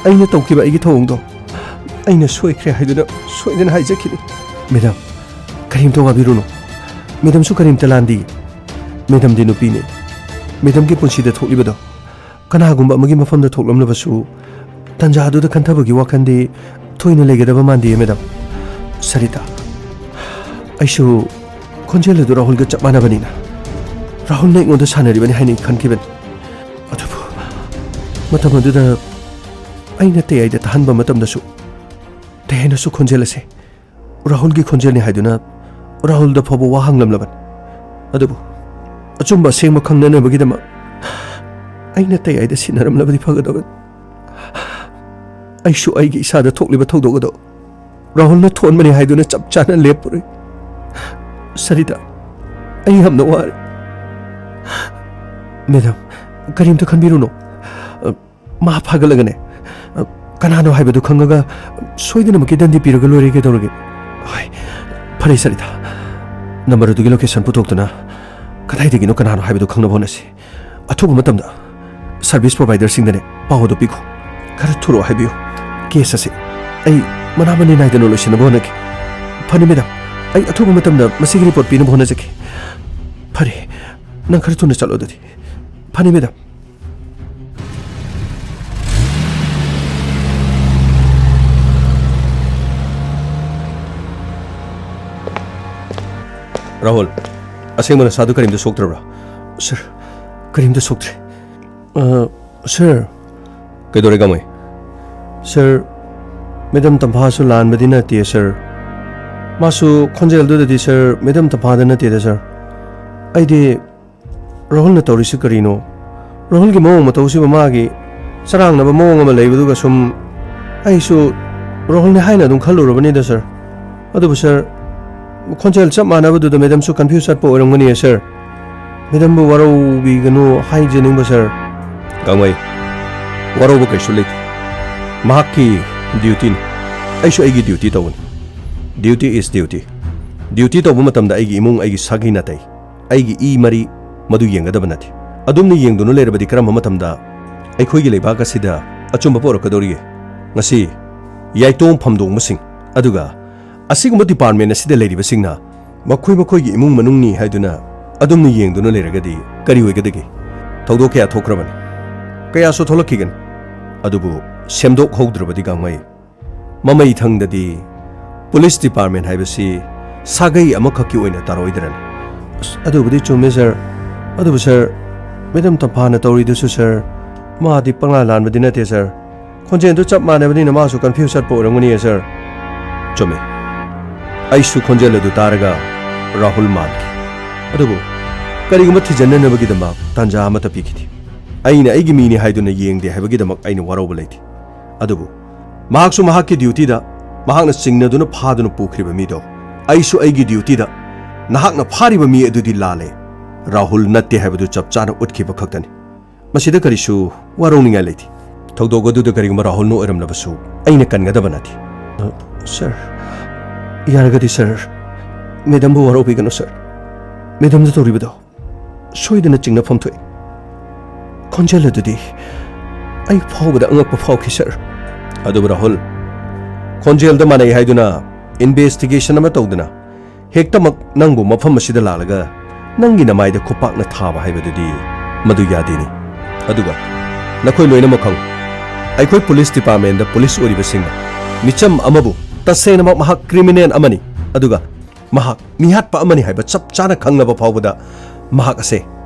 ꯑꯩꯅ ꯇꯧꯈꯤꯕ ꯑꯩꯒꯤ ꯊꯧꯑꯣꯡꯗꯣ ꯑꯩꯅ ꯁꯣꯏꯈ꯭ꯔꯦ ꯍꯥꯏꯗꯨꯅ ꯁꯣꯏꯗꯅ ꯍꯥꯏꯖꯈꯤꯅꯤ꯫ ꯃꯦꯗꯥꯝ, ꯀꯔꯤꯝꯇ ꯋꯥꯕꯤꯔꯨꯅꯨ꯫ ꯃꯦꯗꯥꯝꯁꯨ ꯀꯔꯤꯝꯇ ꯂꯥꯟꯗꯤꯌꯦ꯫ ꯃꯦꯗꯥꯝꯗꯤ ꯅꯨꯄꯤꯅꯤ꯫ ꯃꯦꯗꯥꯝꯒꯤ ꯄꯨꯟꯁꯤꯗ ꯊꯣꯛꯂꯤꯕꯗꯣ ꯀꯅꯥꯒꯨꯝꯕ ꯑꯃꯒꯤ ꯃꯐꯝꯗ ꯊꯣꯛꯂꯝꯂꯕꯁꯨ, ꯇꯟꯖꯥ ꯑꯗꯨꯗ ꯈꯟꯊꯕꯒꯤ ꯋꯥꯈꯜꯗꯤ ꯊꯣꯏꯅ ꯂꯩꯒꯗꯕ ꯃꯥꯟꯗꯦ, ꯃꯦꯗꯥꯝ꯫ ꯁꯔꯤꯇꯥ, ꯑꯩꯁꯨ ꯈꯣꯟꯖꯦꯜ ꯑꯗꯨ ꯔꯥꯍꯨꯜꯒ ꯆꯞ ꯃꯥꯟꯅꯕꯅꯤꯅ, ꯔꯥꯍꯨꯜꯅ ꯑꯩꯉꯣꯟꯗ ꯁꯥꯟꯅꯔꯤꯕꯅꯤ ꯍꯥꯏꯅ ꯑꯩ ꯈꯟꯈꯤꯕꯅꯤ꯫ ꯑꯗꯨꯕꯨ ꯃꯇꯝ ꯑꯗꯨꯗ ꯑꯩꯅ ꯇꯌꯥꯏꯗ ꯇꯥꯍꯟꯕ ꯃꯇꯝꯗꯁꯨ, ꯇꯌꯥꯏꯅꯁꯨ ꯈꯣꯟꯖꯦꯜ ꯑꯁꯦ ꯔꯥꯍꯨꯜꯒꯤ ꯈꯣꯟꯖꯦꯜꯅꯤ ꯍꯥꯏꯗꯨꯅ ꯔꯥꯍꯨꯜꯗ ꯐꯥꯎꯕ ꯋꯥ ꯍꯪꯂꯝꯂꯕꯅꯤ꯫ ꯑꯗꯨꯕꯨ ꯑꯆꯨꯝꯕ ꯑꯁꯦꯡꯕ ꯈꯪꯅꯅꯕꯒꯤꯗꯃꯛ ꯑꯩꯅ ꯇꯌꯥꯏꯗ ꯁꯤꯟꯅꯔꯝꯂꯕꯗꯤ ꯐꯒꯗꯕꯅꯤ꯫ ꯑꯩꯁꯨ ꯑꯩꯒꯤ ꯏꯁꯥꯗ ꯊꯣꯛꯂꯤꯕ ꯊꯧꯗꯣꯛ ꯑꯗꯣ ꯔꯥꯍꯨꯜꯅ ꯊꯣꯛꯍꯟꯕꯅꯤ ꯍꯥꯏꯗꯨꯅ ꯆꯞ ꯆꯥꯅ ꯂꯦꯞꯄꯨꯔꯦ꯫ ꯁꯔꯤꯇꯥ, ꯑꯩ ꯌꯥꯝꯅ ꯋꯥꯔꯦ꯫ ꯃꯦꯗꯥꯝ, ꯀꯔꯤꯝꯇ ꯈꯟꯕꯤꯔꯨꯅꯨ꯫ ꯃꯥ ꯐꯥꯒꯠꯂꯒꯅꯦ, ꯀꯅꯥꯅꯣ ꯍꯥꯏꯕꯗꯨ ꯈꯪꯉꯒ ꯁꯣꯏꯗꯅꯃꯛꯀꯤ ꯗꯟꯗꯤ ꯄꯤꯔꯒ ꯂꯣꯏꯔꯦ, ꯀꯩꯗꯧꯔꯒꯦ? ꯍꯣꯏ, ꯐꯔꯦ ꯁꯔꯤꯇꯥ, ꯅꯝꯕꯔ ꯑꯗꯨꯒꯤ ꯂꯣꯀꯦꯁꯟ ꯄꯨꯊꯣꯛꯇꯨꯅ ꯀꯗꯥꯏꯗꯒꯤꯅꯣ ꯀꯅꯥꯅꯣ ꯍꯥꯏꯕꯗꯨ ꯈꯪꯅꯕ ꯍꯣꯠꯅꯁꯤ꯫ ꯑꯊꯨꯕ ꯃꯇꯝꯗ ꯁꯔꯚꯤꯁ ꯄ꯭ꯔꯣꯚꯥꯏꯗꯔꯁꯤꯡꯗꯅꯦ ꯄꯥꯎ ꯑꯗꯨ ꯄꯤꯈꯣ꯫ ꯈꯔ ꯊꯨꯔꯛꯑꯣ ꯍꯥꯏꯕꯤꯌꯨ꯫ ꯀꯦꯁ ꯑꯁꯤ ꯑꯩ ꯃꯅꯥ ꯃꯅꯤꯟ ꯅꯥꯏꯗꯅ ꯂꯣꯏꯁꯤꯟꯅꯕ ꯍꯣꯠꯅꯒꯦ꯫ ꯐꯅꯤ ꯃꯦꯗꯥꯝ, ꯑꯩ ꯑꯊꯨꯕ ꯃꯇꯝꯗ ꯃꯁꯤꯒꯤ ꯔꯤꯄꯣꯔꯠ ꯄꯤꯅꯕ ꯍꯣꯠꯅꯖꯒꯦ꯫ ꯐꯔꯦ, ꯅꯪ ꯈꯔ ꯊꯨꯅ ꯆꯠꯂꯣ ꯑꯗꯨꯗꯤ꯫ ꯐꯅꯤ ꯃꯦꯗꯥꯝ꯫ ꯔꯥꯍꯨꯜ, ꯑꯁꯦꯡꯕ ꯅꯁꯥꯗꯨ ꯀꯔꯤꯝꯇ ꯁꯣꯛꯇ꯭ꯔꯕ꯭ꯔꯥ? ꯁꯥꯔ, ꯀꯔꯤꯝꯇ ꯁꯣꯛꯇ꯭ꯔꯦ꯫ ꯑ, ꯁꯥꯔ꯫ ꯀꯩꯗꯧꯔꯦ, ꯒꯥꯡꯃꯩ? ꯁꯥꯔ, ꯃꯦꯗꯥꯝ ꯇꯝꯐꯥꯁꯨ ꯂꯥꯟꯕꯗꯤ ꯅꯠꯇꯦ, ꯁꯥꯔ꯫ ꯃꯥꯁꯨ ꯈꯣꯟꯖꯦꯜꯗꯨꯗꯗꯤ, ꯁꯥꯔ, ꯃꯦꯗꯥꯝ ꯇꯝꯐꯥꯗ ꯅꯠꯇꯦꯗ, ꯁꯥꯔ꯫ ꯑꯩꯗꯤ ꯔꯥꯍꯨꯜꯅ ꯇꯧꯔꯤꯁꯤ ꯀꯔꯤꯅꯣ? ꯔꯥꯍꯨꯜꯒꯤ ꯃꯑꯣꯡ ꯃꯇꯧꯁꯤꯕꯨ, ꯃꯥꯒꯤ ꯆꯔꯥꯡꯅꯕ ꯃꯑꯣꯡ ꯑꯃ ꯂꯩꯕꯗꯨꯒ ꯁꯨꯝ ꯑꯩꯁꯨ ꯔꯥꯍꯨꯜꯅꯤ ꯍꯥꯏꯅ ꯑꯗꯨꯝ ꯈꯜꯂꯨꯔꯕꯅꯤꯗ, ꯁꯥꯔ꯫ ꯑꯗꯨꯕꯨ, ꯁꯥꯔ, ꯈꯣꯟꯖꯦꯜ ꯆꯞ ꯃꯥꯟꯅꯕꯗꯨꯗ ꯃꯦꯗꯥꯝꯁꯨ ꯀꯟꯐ꯭ꯌꯨꯁ ꯆꯠꯄ ꯑꯣꯏꯔꯝꯒꯅꯤꯌꯦ, ꯁꯥꯔ꯫ ꯃꯦꯗꯥꯝꯕꯨ ꯋꯥꯔꯧꯕꯤꯒꯅꯨ ꯍꯥꯏꯖꯅꯤꯡꯕ, ꯁꯥꯔ꯫ ꯒꯥꯡꯃꯩ, ꯋꯥꯔꯧꯕ ꯀꯩꯁꯨ ꯂꯩꯇꯦ꯫ ꯃꯍꯥꯛꯀꯤ ꯗ꯭ꯌꯨꯇꯤꯅꯤ꯫ ꯑꯩꯁꯨ ꯑꯩꯒꯤ ꯗ꯭ꯌꯨꯇꯤ ꯇꯧꯒꯅꯤ꯫ Duty is duty꯫ ꯗ꯭ꯌꯨꯇꯤ ꯇꯧꯕ ꯃꯇꯝꯗ ꯑꯩꯒꯤ ꯏꯃꯨꯡ, ꯑꯩꯒꯤ ꯁꯥꯒꯩ ꯅꯥꯇꯩ, ꯑꯩꯒꯤ ꯏ ꯃꯔꯤ, ꯃꯗꯨ ꯌꯦꯡꯒꯗꯕ ꯅꯠꯇꯦ꯫ ꯑꯗꯨꯝꯅ ꯌꯦꯡꯗꯨꯅ ꯂꯩꯔꯕꯗꯤ ꯀꯔꯝꯕ ꯃꯇꯝꯗ ꯑꯩꯈꯣꯏꯒꯤ ꯂꯩꯕꯥꯛ ꯑꯁꯤꯗ ꯑꯆꯨꯝꯕ ꯄꯨꯔꯛꯀꯗꯧꯔꯤꯒꯦ? ꯉꯁꯤ ꯌꯥꯏꯇꯣꯡ ꯐꯝꯗꯣꯡꯕꯁꯤꯡ, ꯑꯗꯨꯒ ꯑꯁꯤꯒꯨꯝꯕ ꯗꯤꯄꯥꯔꯠꯃꯦꯟ ꯑꯁꯤꯗ ꯂꯩꯔꯤꯕꯁꯤꯡꯅ ꯃꯈꯣꯏ ꯃꯈꯣꯏꯒꯤ ꯏꯃꯨꯡ ꯃꯅꯨꯡꯅꯤ ꯍꯥꯏꯗꯨꯅ ꯑꯗꯨꯝꯅ ꯌꯦꯡꯗꯨꯅ ꯂꯩꯔꯒꯗꯤ ꯀꯔꯤ ꯑꯣꯏꯒꯗꯒꯦ? ꯊꯧꯗꯣꯛ ꯀꯌꯥ ꯊꯣꯛꯈ꯭ꯔꯕꯅꯤ, ꯀꯌꯥꯁꯨ ꯊꯣꯛꯂꯛꯈꯤꯒꯅꯤ꯫ ꯑꯗꯨꯕꯨ ꯁꯦꯝꯗꯣꯛꯍꯧꯗ꯭ꯔꯕꯗꯤ, ꯒꯥꯡꯃꯩ, ꯃꯃꯩ ꯊꯪꯗꯗꯤ ꯄꯨꯂꯤꯁ ꯗꯤꯄꯥꯔꯠꯃꯦꯟ ꯍꯥꯏꯕꯁꯤ ꯁꯥꯒꯩ ꯑꯃꯈꯛꯀꯤ ꯑꯣꯏꯅ ꯇꯥꯔꯣꯏꯗ꯭ꯔꯅꯤ? ꯑꯁ, ꯑꯗꯨꯕꯨꯗꯤ ꯆꯨꯝꯃꯦ, ꯁꯥꯔ꯫ ꯑꯗꯨꯕꯨ, ꯁꯥꯔ, ꯃꯦꯗꯥꯝ ꯇꯝꯐꯥꯅ ꯇꯧꯔꯤꯗꯨꯁꯨ, ꯁꯥꯔ, ꯃꯥꯗꯤ ꯄꯪꯂꯥ ꯂꯥꯟꯕꯗꯤ ꯅꯠꯇꯦ, ꯁꯥꯔ꯫ ꯈꯣꯟꯖꯦꯜꯗꯨ ꯆꯞ ꯃꯥꯟꯅꯕꯅꯤꯅ ꯃꯥꯁꯨ ꯀꯟꯐ꯭ꯌꯨꯁ ꯆꯠꯄ ꯑꯣꯏꯔꯝꯒꯅꯤꯌꯦ, ꯁꯥꯔ꯫ ꯆꯨꯝꯃꯦ꯫ ꯑꯩꯁꯨ ꯈꯣꯟꯖꯦꯜ ꯑꯗꯨ ꯇꯥꯔꯒ ꯔꯥꯍꯨꯜ ꯃꯥꯟꯈꯤ꯫ ꯑꯗꯨꯕꯨ ꯀꯔꯤꯒꯨꯝꯕ ꯊꯤꯖꯤꯟꯅꯅꯕꯒꯤꯗꯃꯛ ꯇꯥꯟꯖꯥ ꯑꯃꯠꯇ ꯄꯤꯈꯤꯗꯦ꯫ ꯑꯩꯅ ꯑꯩꯒꯤ ꯃꯤꯅꯤ ꯍꯥꯏꯗꯨꯅ ꯌꯦꯡꯗꯦ ꯍꯥꯏꯕꯒꯤꯗꯃꯛ ꯑꯩꯅ ꯋꯥꯔꯧꯕ ꯂꯩꯇꯦ꯫ ꯑꯗꯨꯕꯨ ꯃꯍꯥꯛꯁꯨ ꯃꯍꯥꯛꯀꯤ ꯗ꯭ꯌꯨꯇꯤꯗ, ꯃꯍꯥꯛꯅ ꯆꯤꯡꯅꯗꯨꯅ ꯐꯥꯗꯨꯅ ꯄꯨꯈ꯭ꯔꯤꯕ ꯃꯤꯗꯣ, ꯑꯩꯁꯨ ꯑꯩꯒꯤ ꯗ꯭ꯌꯨꯇꯤꯗ ꯅꯍꯥꯛꯅ ꯐꯥꯔꯤꯕ ꯃꯤ ꯑꯗꯨꯗꯤ ꯂꯥꯜꯂꯦ, ꯔꯥꯍꯨꯜ ꯅꯠꯇꯦ ꯍꯥꯏꯕꯗꯨ ꯆꯞ ꯆꯥꯅ ꯎꯠꯈꯤꯕ ꯈꯛꯇꯅꯤ꯫ ꯃꯁꯤꯗ ꯀꯔꯤꯁꯨ ꯋꯥꯔꯧꯅꯤꯡꯉꯥꯏ ꯂꯩꯇꯦ꯫ ꯊꯧꯗꯣꯛ ꯑꯗꯨꯗ ꯀꯔꯤꯒꯨꯝꯕ ꯔꯥꯍꯨꯜꯅ ꯑꯣꯏꯔꯝꯂꯕꯁꯨ ꯑꯩꯅ ꯀꯟꯒꯗꯕ ꯅꯠꯇꯦ꯫ ꯑ, ꯁꯥꯔ, ꯌꯥꯔꯒꯗꯤ, ꯁꯥꯔ, ꯃꯦꯗꯥꯝꯕꯨ ꯋꯥꯔꯧꯕꯤꯒꯅꯨ, ꯁꯥꯔ꯫ ꯃꯦꯗꯥꯝꯗ ꯇꯧꯔꯤꯕꯗꯣ ꯁꯣꯏꯗꯅ ꯆꯤꯡꯅꯐꯝ ꯊꯣꯛꯏ꯫ ꯈꯣꯟꯖꯦꯜ ꯑꯗꯨꯗꯤ ꯑꯩ ꯐꯥꯎꯕꯗ ꯑꯉꯛꯄ ꯐꯥꯎꯈꯤ, ꯁꯥꯔ꯫ ꯑꯗꯨꯕꯨ ꯔꯥꯍꯨꯜ, ꯈꯣꯟꯖꯦꯜꯗ ꯃꯥꯟꯅꯩ ꯍꯥꯏꯗꯨꯅ ꯏꯟꯚꯦꯁꯇꯤꯒꯦꯁꯟ ꯑꯃ ꯇꯧꯗꯅ ꯍꯦꯛꯇꯃꯛ ꯅꯪꯕꯨ ꯃꯐꯝ ꯑꯁꯤꯗ ꯂꯥꯛꯂꯒ ꯅꯪꯒꯤ ꯅꯃꯥꯏꯗ ꯈꯨꯄꯥꯛꯅ ꯊꯥꯕ ꯍꯥꯏꯕꯗꯨꯗꯤ ꯃꯗꯨ ꯌꯥꯗꯦꯅꯦ꯫ ꯑꯗꯨꯒ ꯅꯈꯣꯏ ꯂꯣꯏꯅꯃꯛ ꯈꯪꯉꯨ, ꯑꯩꯈꯣꯏ ꯄꯨꯂꯤꯁ ꯗꯤꯄꯥꯔꯠꯃꯦꯟꯗ ꯄꯨꯂꯤꯁ ꯑꯣꯏꯔꯤꯕꯁꯤꯡꯅ ꯃꯤꯆꯝ ꯑꯃꯕꯨ ꯇꯁꯦꯡꯅꯃꯛ ꯃꯍꯥꯛ ꯀ꯭ꯔꯤꯃꯤꯅꯦꯜ ꯑꯃꯅꯤ, ꯑꯗꯨꯒ ꯃꯍꯥꯛ ꯃꯤꯍꯥꯠꯄ ꯑꯃꯅꯤ ꯍꯥꯏꯕ ꯆꯞ ꯆꯥꯅ ꯈꯪꯂꯕ ꯐꯥꯎꯕꯗ ꯃꯍꯥꯛ ꯑꯁꯦ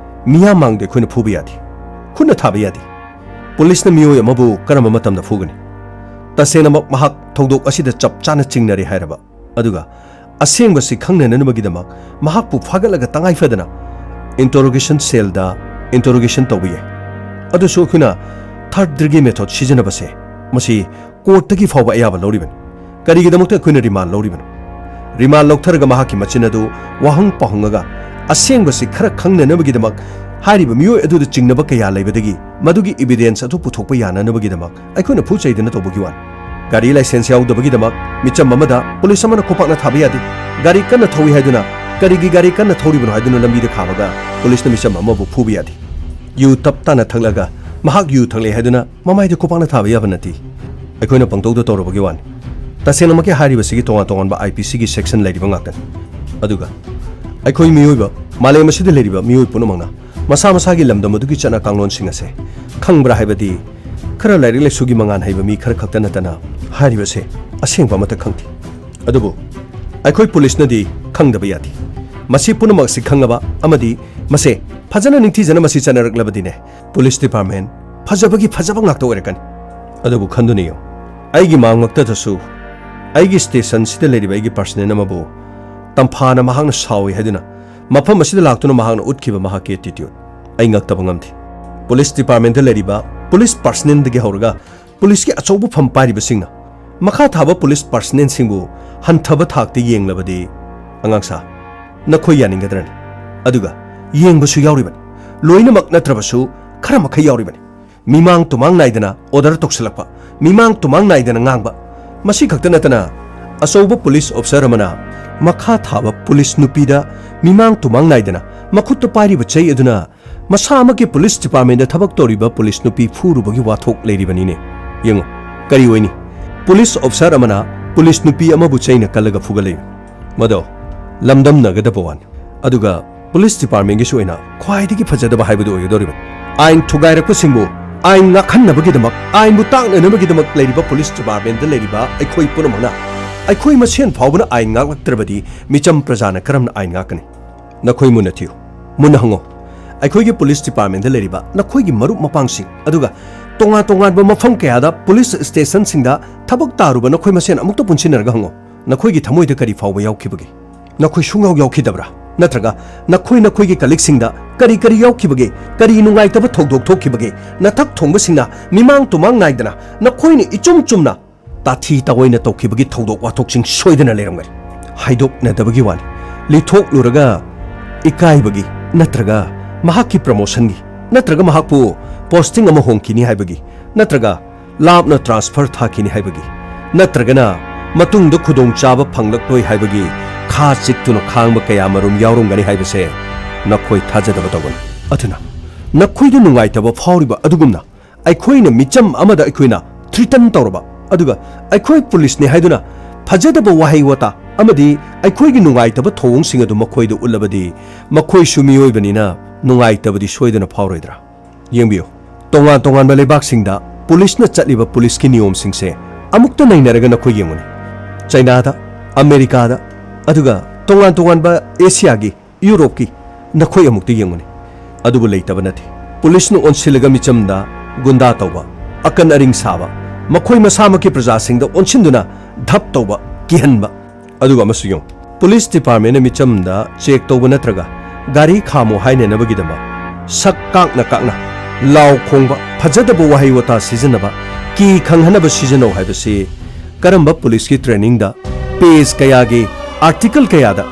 ꯃꯤꯌꯥꯝ ꯃꯥꯡꯗ ꯑꯩꯈꯣꯏꯅ ꯐꯨꯕ ꯌꯥꯗꯦ, ꯈꯨꯠꯅ ꯊꯥꯕ ꯌꯥꯗꯦ꯫ ꯄꯨꯂꯤꯁꯅ ꯃꯤꯑꯣꯏ ꯑꯃꯕꯨ ꯀꯔꯝꯕ ꯃꯇꯝꯗ ꯐꯨꯒꯅꯤ? ꯇꯁꯦꯡꯅꯃꯛ ꯃꯍꯥꯛ ꯊꯧꯗꯣꯛ ꯑꯁꯤꯗ ꯆꯞ ꯆꯥꯅ ꯆꯤꯡꯅꯔꯦ ꯍꯥꯏꯔꯕ, ꯑꯗꯨꯒ ꯑꯁꯦꯡꯕꯁꯤ ꯈꯪꯅꯅꯕꯒꯤꯗꯃꯛ ꯃꯍꯥꯛꯄꯨ ꯐꯥꯒꯠꯂꯒ ꯇꯉꯥꯏ ꯐꯗꯅ interrogation cellꯗ interrogation ꯇꯧꯕ ꯌꯥꯏ꯫ ꯑꯗꯨꯁꯨ ꯑꯩꯈꯣꯏꯅ third degree method ꯁꯤꯖꯤꯟꯅꯕꯁꯦ, ꯃꯁꯤ courtꯇꯒꯤ ꯐꯥꯎꯕ ꯑꯌꯥꯕ ꯂꯧꯔꯤꯕꯅꯤ꯫ ꯀꯔꯤꯒꯤꯗꯃꯛꯇ ꯑꯩꯈꯣꯏꯅ remand ꯂꯧꯔꯤꯕꯅꯣ? Remand ꯂꯧꯊꯔꯒ ꯃꯍꯥꯛꯀꯤ ꯃꯆꯤꯟ ꯑꯗꯨ ꯋꯥꯍꯪ ꯄꯥꯎꯍꯪꯉꯒ ꯑꯁꯦꯡꯕꯁꯤ ꯈꯔ ꯈꯪꯅꯅꯕꯒꯤꯗꯃꯛ, ꯍꯥꯏꯔꯤꯕ ꯃꯤꯑꯣꯏ ꯑꯗꯨꯗ ꯆꯤꯡꯅꯕ ꯀꯌꯥ ꯂꯩꯕꯗꯒꯤ ꯃꯗꯨꯒꯤ evidence ꯑꯗꯨ ꯄꯨꯊꯣꯛꯄ ꯌꯥꯅꯅꯕꯒꯤꯗꯃꯛ ꯑꯩꯈꯣꯏꯅ ꯐꯨ ꯆꯩꯗꯅ ꯇꯧꯕꯒꯤ ꯋꯥꯅꯤ꯫ ꯒꯥꯔꯤ license ꯌꯥꯎꯗꯕꯒꯤꯗꯃꯛ ꯃꯤꯆꯝ ꯑꯃꯗ ꯄꯨꯂꯤꯁ ꯑꯃꯅ ꯈꯣꯡꯄꯥꯛꯅ ꯊꯥꯕ ꯌꯥꯗꯦ꯫ ꯒꯥꯔꯤ ꯀꯟꯅ ꯊꯧꯏ ꯍꯥꯏꯗꯨꯅ, ꯀꯔꯤꯒꯤ ꯒꯥꯔꯤ ꯀꯟꯅ ꯊꯧꯔꯤꯕꯅꯣ ꯍꯥꯏꯗꯨꯅ ꯂꯝꯕꯤꯗ ꯈꯥꯝꯃꯒ ꯄꯨꯂꯤꯁꯅ ꯃꯤꯆꯝ ꯑꯃꯕꯨ ꯐꯨꯕ ꯌꯥꯗꯦ꯫ ꯌꯨ ꯇꯞ ꯇꯥꯅ ꯊꯛꯂꯒ ꯃꯍꯥꯛ ꯌꯨ ꯊꯛꯂꯛꯑꯦ ꯍꯥꯏꯗꯨꯅ ꯃꯃꯥꯏꯗ ꯈꯣꯡꯄꯥꯛꯅ ꯊꯥꯕ ꯌꯥꯕ ꯅꯠꯇꯦ꯫ ꯑꯩꯈꯣꯏꯅ ꯄꯪꯇꯧꯗ ꯇꯧꯔꯨꯕꯒꯤ ꯋꯥꯅꯤ꯫ ꯇꯁꯦꯡꯅꯃꯛꯀꯤ ꯍꯥꯏꯔꯤꯕꯁꯤꯒꯤ ꯇꯣꯉꯥꯟ ꯇꯣꯉꯥꯟꯕ IPCꯒꯤ section ꯂꯩꯔꯤꯕ ꯉꯥꯛꯇꯅꯤ꯫ ꯑꯗꯨꯒ ꯑꯩꯈꯣꯏ ꯃꯤꯑꯣꯏꯕ, ꯃꯥꯂꯦꯝ ꯑꯁꯤꯗ ꯂꯩꯔꯤꯕ ꯃꯤꯑꯣꯏ ꯄꯨꯝꯅꯃꯛꯅ ꯃꯁꯥ ꯃꯁꯥꯒꯤ ꯂꯝꯗꯝ ꯑꯗꯨꯒꯤ ꯆꯠꯅ ꯀꯥꯡꯂꯣꯟꯁꯤꯡ ꯑꯁꯦ ꯈꯪꯕ꯭ꯔꯥ ꯍꯥꯏꯕꯗꯤ, ꯈꯔ ꯂꯥꯏꯔꯤꯛ ꯂꯥꯏꯁꯨꯒꯤ ꯃꯉꯥꯜ ꯍꯩꯕ ꯃꯤ ꯈꯔ ꯈꯛꯇ ꯅꯠꯇꯅ ꯍꯥꯏꯔꯤꯕꯁꯦ ꯑꯁꯦꯡꯕ ꯑꯃꯠꯇ ꯈꯪꯗꯦ꯫ ꯑꯗꯨꯕꯨ ꯑꯩꯈꯣꯏ ꯄꯨꯂꯤꯁꯅꯗꯤ ꯈꯪꯗꯕ ꯌꯥꯗꯦ꯫ ꯃꯁꯤ ꯄꯨꯝꯅꯃꯛꯁꯤ ꯈꯪꯂꯕ ꯑꯃꯗꯤ ꯃꯁꯦ ꯐꯖꯅ ꯅꯤꯡꯊꯤꯖꯅ ꯃꯁꯤ ꯆꯠꯅꯔꯛꯂꯕꯗꯤꯅꯦ, ꯄꯨꯂꯤꯁ department ꯐꯖꯕꯒꯤ ꯐꯖꯕ ꯉꯥꯛꯇ ꯑꯣꯏꯔꯛꯀꯅꯤ꯫ ꯑꯗꯨꯕꯨ ꯈꯟꯗꯨꯅ ꯌꯦꯡꯉꯨ, ꯑꯩꯒꯤ ꯃꯥꯡꯃꯛꯇꯗꯁꯨ ꯑꯩꯒꯤ stationꯁꯤꯗ ꯂꯩꯔꯤꯕ ꯑꯩꯒꯤ personnel ꯑꯃꯕꯨ ꯇꯝꯐꯥꯅ ꯃꯍꯥꯛꯅ ꯁꯥꯎꯏ ꯍꯥꯏꯗꯨꯅ ꯃꯐꯝ ꯑꯁꯤꯗ ꯂꯥꯛꯇꯨꯅ ꯃꯍꯥꯛꯅ ꯎꯠꯈꯤꯕ ꯃꯍꯥꯛꯀꯤ attitude ꯑꯩ ꯉꯛꯇꯕ ꯉꯝꯗꯦ꯫ ꯄꯨꯂꯤꯁ departmentꯗ ꯂꯩꯔꯤꯕ ꯄꯨꯂꯤꯁ personnelꯗꯒꯤ ꯍꯧꯔꯒ ꯄꯨꯂꯤꯁꯀꯤ ꯑꯆꯧꯕ ꯐꯝ ꯄꯥꯏꯔꯤꯕꯁꯤꯡꯅ ꯃꯈꯥ ꯊꯥꯕ ꯄꯨꯂꯤꯁ personnelꯁꯤꯡꯕꯨ ꯍꯟꯊꯕ ꯊꯥꯛꯇ ꯌꯦꯡꯂꯕꯗꯤ, ꯑꯉꯥꯡꯁꯥ, ꯅꯈꯣꯏ ꯌꯥꯅꯤꯡꯒꯗ꯭ꯔꯅꯤ? ꯑꯗꯨꯒ ꯌꯦꯡꯕꯁꯨ ꯌꯥꯎꯔꯤꯕꯅꯤ, ꯂꯣꯏꯅꯃꯛ ꯅꯠꯇ꯭ꯔꯕꯁꯨ ꯈꯔ ꯃꯈꯩ ꯌꯥꯎꯔꯤꯕꯅꯤ꯫ ꯃꯤꯃꯥꯡ ꯇꯨꯃꯥꯡ ꯅꯥꯏꯗꯅ order ꯇꯧꯁꯤꯜꯂꯛꯄ, ꯃꯤꯃꯥꯡ ꯇꯨꯃꯥꯡ ꯅꯥꯏꯗꯅ ꯉꯥꯡꯕ꯫ ꯃꯁꯤ ꯈꯛꯇ ꯅꯠꯇꯅ ꯑꯆꯧꯕ ꯄꯨꯂꯤꯁ officer ꯑꯃꯅ ꯃꯈꯥ ꯊꯥꯕ ꯄꯨꯂꯤꯁ ꯅꯨꯄꯤꯗ ꯃꯤꯃꯥꯡ ꯇꯨꯃꯥꯡ ꯅꯥꯏꯗꯅ ꯃꯈꯨꯠꯇ ꯄꯥꯏꯔꯤꯕ ꯆꯩ ꯑꯗꯨꯅ ꯃꯁꯥꯃꯛꯀꯤ ꯄꯨꯂꯤꯁ departmentꯗ ꯊꯕꯛ ꯇꯧꯔꯤꯕ ꯄꯨꯂꯤꯁ ꯅꯨꯄꯤ ꯐꯨꯔꯨꯕꯒꯤ ꯋꯥꯊꯣꯛ ꯂꯩꯔꯤꯕꯅꯤꯅꯦ꯫ ꯌꯦꯡꯉꯨ, ꯀꯔꯤ ꯑꯣꯏꯅꯤ? ꯄꯨꯂꯤꯁ officer ꯑꯃꯅ ꯄꯨꯂꯤꯁ ꯅꯨꯄꯤ ꯑꯃꯕꯨ ꯆꯩꯅ ꯀꯜꯂꯒ ꯐꯨꯒꯠꯂꯛꯏ꯫ ꯃꯗꯣ ꯂꯝꯗꯝꯅꯒꯗꯕ ꯋꯥꯅꯤ꯫ ꯑꯗꯨꯒ ꯄꯨꯂꯤꯁ departmentꯒꯤꯁꯨ ꯑꯣꯏꯅ ꯈ꯭ꯋꯥꯏꯗꯒꯤ ꯐꯖꯗꯕ ꯍꯥꯏꯕꯗꯨ ꯑꯣꯏꯒꯗꯧꯔꯤꯕꯅꯤ꯫ ꯑꯥꯏꯟ ꯊꯨꯒꯥꯏꯔꯛꯄꯁꯤꯡꯕꯨ ꯑꯥꯏꯟ ꯉꯥꯛꯍꯟꯅꯕꯒꯤꯗꯃꯛ, ꯑꯥꯏꯟꯕꯨ ꯇꯥꯛꯅꯅꯕꯒꯤꯗꯃꯛ ꯂꯩꯔꯤꯕ ꯄꯨꯂꯤꯁ departmentꯗ ꯂꯩꯔꯤꯕ ꯑꯩꯈꯣꯏ ꯄꯨꯝꯅꯃꯛꯅ ꯑꯩꯈꯣꯏ ꯃꯁꯦꯟ ꯐꯥꯎꯕꯅ ꯑꯥꯏꯟ ꯉꯥꯛꯂꯛꯇ꯭ꯔꯕꯗꯤ ꯃꯤꯆꯝ ꯄ꯭ꯔꯖꯥꯅ ꯀꯔꯝꯅ ꯑꯥꯏꯟ ꯉꯥꯛꯀꯅꯤ? ꯅꯈꯣꯏ ꯃꯨꯟꯅ ꯊꯤꯌꯨ, ꯃꯨꯟꯅ ꯍꯪꯉꯣ꯫ ꯑꯩꯈꯣꯏꯒꯤ ꯄꯨꯂꯤꯁ ꯗꯤꯄꯥꯔꯠꯃꯦꯟꯗ ꯂꯩꯔꯤꯕ ꯅꯈꯣꯏꯒꯤ ꯃꯔꯨꯞ ꯃꯄꯥꯡꯁꯤꯡ, ꯑꯗꯨꯒ ꯇꯣꯉꯥꯟ ꯇꯣꯉꯥꯟꯕ ꯃꯐꯝ ꯀꯌꯥꯗ ꯄꯨꯂꯤꯁ ꯁ꯭ꯇꯦꯁꯟꯁꯤꯡꯗ ꯊꯕꯛ ꯇꯥꯔꯨꯕ ꯅꯈꯣꯏ ꯃꯁꯦꯟ ꯑꯃꯨꯛꯇ ꯄꯨꯟꯁꯤꯟꯅꯔꯒ ꯍꯪꯉꯣ꯫ ꯅꯈꯣꯏꯒꯤ ꯊꯃꯣꯏꯗ ꯀꯔꯤ ꯐꯥꯎꯕ ꯌꯥꯎꯈꯤꯕꯒꯦ? ꯅꯈꯣꯏ ꯁꯨꯡꯌꯥꯎ ꯌꯥꯎꯈꯤꯗꯕ꯭ꯔꯥ? ꯅꯠꯇ꯭ꯔꯒ ꯅꯈꯣꯏ ꯅꯈꯣꯏꯒꯤ ꯀꯂꯤꯛꯁꯤꯡꯗ ꯀꯔꯤ ꯀꯔꯤ ꯌꯥꯎꯈꯤꯕꯒꯦ? ꯀꯔꯤ ꯅꯨꯡꯉꯥꯏꯇꯕ ꯊꯧꯗꯣꯛ ꯊꯣꯛꯈꯤꯕꯒꯦ? ꯅꯊꯛ ꯊꯣꯡꯕꯁꯤꯡꯅ ꯃꯤꯃꯥꯡ ꯇꯨꯃꯥꯡ ꯅꯥꯏꯗꯅ ꯅꯈꯣꯏꯅ ꯏꯆꯨꯝ ꯆꯨꯝꯅ ꯇꯥꯊꯤ ꯇꯥꯑꯣꯏꯅ ꯇꯧꯈꯤꯕꯒꯤ ꯊꯧꯗꯣꯛ ꯋꯥꯊꯣꯛꯁꯤꯡ ꯁꯣꯏꯗꯅ ꯂꯩꯔꯝꯒꯅꯤ꯫ ꯍꯥꯏꯗꯣꯛꯅꯗꯕꯒꯤ ꯋꯥꯅꯤ꯫ ꯂꯤꯊꯣꯛꯂꯨꯔꯒ ꯏꯀꯥꯏꯕꯒꯤ, ꯅꯠꯇ꯭ꯔꯒ ꯃꯍꯥꯛꯀꯤ ꯄ꯭ꯔꯃꯣꯁꯟꯒꯤ, ꯅꯠꯇ꯭ꯔꯒ ꯃꯍꯥꯛꯄꯨ ꯄꯣꯁꯇꯤꯡ ꯑꯃ ꯍꯣꯡꯈꯤꯅꯤ ꯍꯥꯏꯕꯒꯤ, ꯅꯠꯇ꯭ꯔꯒ ꯂꯥꯞꯅ ꯇ꯭ꯔꯥꯟꯁꯐꯔ ꯊꯥꯈꯤꯅꯤ ꯍꯥꯏꯕꯒꯤ, ꯅꯠꯇ꯭ꯔꯒꯅ ꯃꯇꯨꯡꯗ ꯈꯨꯗꯣꯡꯆꯥꯕ ꯐꯪꯂꯛꯂꯣꯏ ꯍꯥꯏꯕꯒꯤ ꯈꯥ ꯆꯤꯛꯇꯨꯅ ꯈꯥꯡꯕ ꯀꯌꯥ ꯃꯔꯨꯝ ꯌꯥꯎꯔꯝꯒꯅꯤ ꯍꯥꯏꯕꯁꯦ ꯅꯈꯣꯏ ꯊꯥꯖꯗꯕ ꯇꯧꯒꯅꯨ꯫ ꯑꯗꯨꯅ ꯅꯈꯣꯏꯗ ꯅꯨꯡꯉꯥꯏꯇꯕ ꯐꯥꯎꯔꯤꯕ ꯑꯗꯨꯒꯨꯝꯅ ꯑꯩꯈꯣꯏꯅ ꯃꯤꯆꯝ ꯑꯃꯗ ꯑꯩꯈꯣꯏꯅ ꯊ꯭ꯔꯤꯇꯟ ꯇꯧꯔꯕ, ꯑꯗꯨꯒ ꯑꯩꯈꯣꯏ ꯄꯨꯂꯤꯁꯅꯤ ꯍꯥꯏꯗꯨꯅ ꯐꯖꯗꯕ ꯋꯥꯍꯩ ꯋꯥꯇꯥ ꯑꯃꯗꯤ ꯑꯩꯈꯣꯏꯒꯤ ꯅꯨꯡꯉꯥꯏꯇꯕ ꯊꯧꯑꯣꯡꯁꯤꯡ ꯑꯗꯨ ꯃꯈꯣꯏꯗ ꯎꯠꯂꯕꯗꯤ, ꯃꯈꯣꯏꯁꯨ ꯃꯤꯑꯣꯏꯕꯅꯤꯅ ꯅꯨꯡꯉꯥꯏꯇꯕꯗꯤ ꯁꯣꯏꯗꯅ ꯐꯥꯎꯔꯣꯏꯗ꯭ꯔꯥ? ꯌꯦꯡꯕꯤꯌꯨ, ꯇꯣꯉꯥꯟ ꯇꯣꯉꯥꯟꯕ ꯂꯩꯕꯥꯛꯁꯤꯡꯗ ꯄꯨꯂꯤꯁꯅ ꯆꯠꯂꯤꯕ ꯄꯨꯂꯤꯁꯀꯤ ꯅꯤꯌꯣꯝꯁꯤꯡꯁꯦ ꯑꯃꯨꯛꯇ ꯅꯩꯅꯔꯒ ꯅꯈꯣꯏ ꯌꯦꯡꯉꯨꯅꯦ꯫ ꯆꯩꯅꯥꯗ, ꯑꯃꯦꯔꯤꯀꯥꯗ, ꯑꯗꯨꯒ ꯇꯣꯉꯥꯟ ꯇꯣꯉꯥꯟꯕ ꯑꯦꯁꯤꯌꯥꯒꯤ, ꯌꯨꯔꯣꯞꯀꯤ ꯅꯈꯣꯏ ꯑꯃꯨꯛꯇ ꯌꯦꯡꯉꯨꯅꯦ꯫ ꯑꯗꯨꯕꯨ ꯂꯩꯇꯕ ꯅꯠꯇꯦ꯫ ꯄꯨꯂꯤꯁꯅ ꯑꯣꯟꯁꯤꯜꯂꯒ ꯃꯤꯆꯝꯗ ꯒꯨꯟꯗꯥ ꯇꯧꯕ, ꯑꯀꯟ ꯑꯔꯤꯡ ꯁꯥꯕ, ꯃꯈꯣꯏ ꯃꯁꯥꯃꯛꯀꯤ ꯄ꯭ꯔꯖꯥꯁꯤꯡꯗ ꯑꯣꯟꯁꯤꯟꯗꯨꯅ ꯙꯞ ꯇꯧꯕ, ꯀꯤꯍꯟꯕ꯫ ꯑꯗꯨꯒ ꯑꯃꯁꯨ ꯌꯦꯡꯉꯨ, ꯄꯨꯂꯤꯁ ꯗꯤꯄꯥꯔꯠꯃꯦꯟꯅ ꯃꯤꯆꯝꯗ ꯆꯦꯛ ꯇꯧꯕ ꯅꯠꯇ꯭ꯔꯒ ꯒꯥꯔꯤ ꯈꯥꯝꯃꯣ ꯍꯥꯏꯅꯅꯕꯒꯤꯗꯃꯛ ꯁꯛ ꯀꯥꯛꯅ ꯀꯥꯛꯅ, ꯂꯥꯎ ꯈꯣꯡꯕ, ꯐꯖꯗꯕ ꯋꯥꯍꯩ ꯋꯥꯇꯥ ꯁꯤꯖꯤꯟꯅꯕ, ꯀꯤ ꯈꯪꯍꯟꯅꯕ ꯁꯤꯖꯤꯟꯅꯧ ꯍꯥꯏꯕꯁꯤ ꯀꯔꯝꯕ ꯄꯨꯂꯤꯁꯀꯤ ꯇ꯭ꯔꯦꯅꯤꯡꯗ, ꯄꯦꯖ ꯀꯌꯥꯒꯤ, ꯑꯥꯔꯇꯤꯀꯜ ꯀꯌꯥꯗ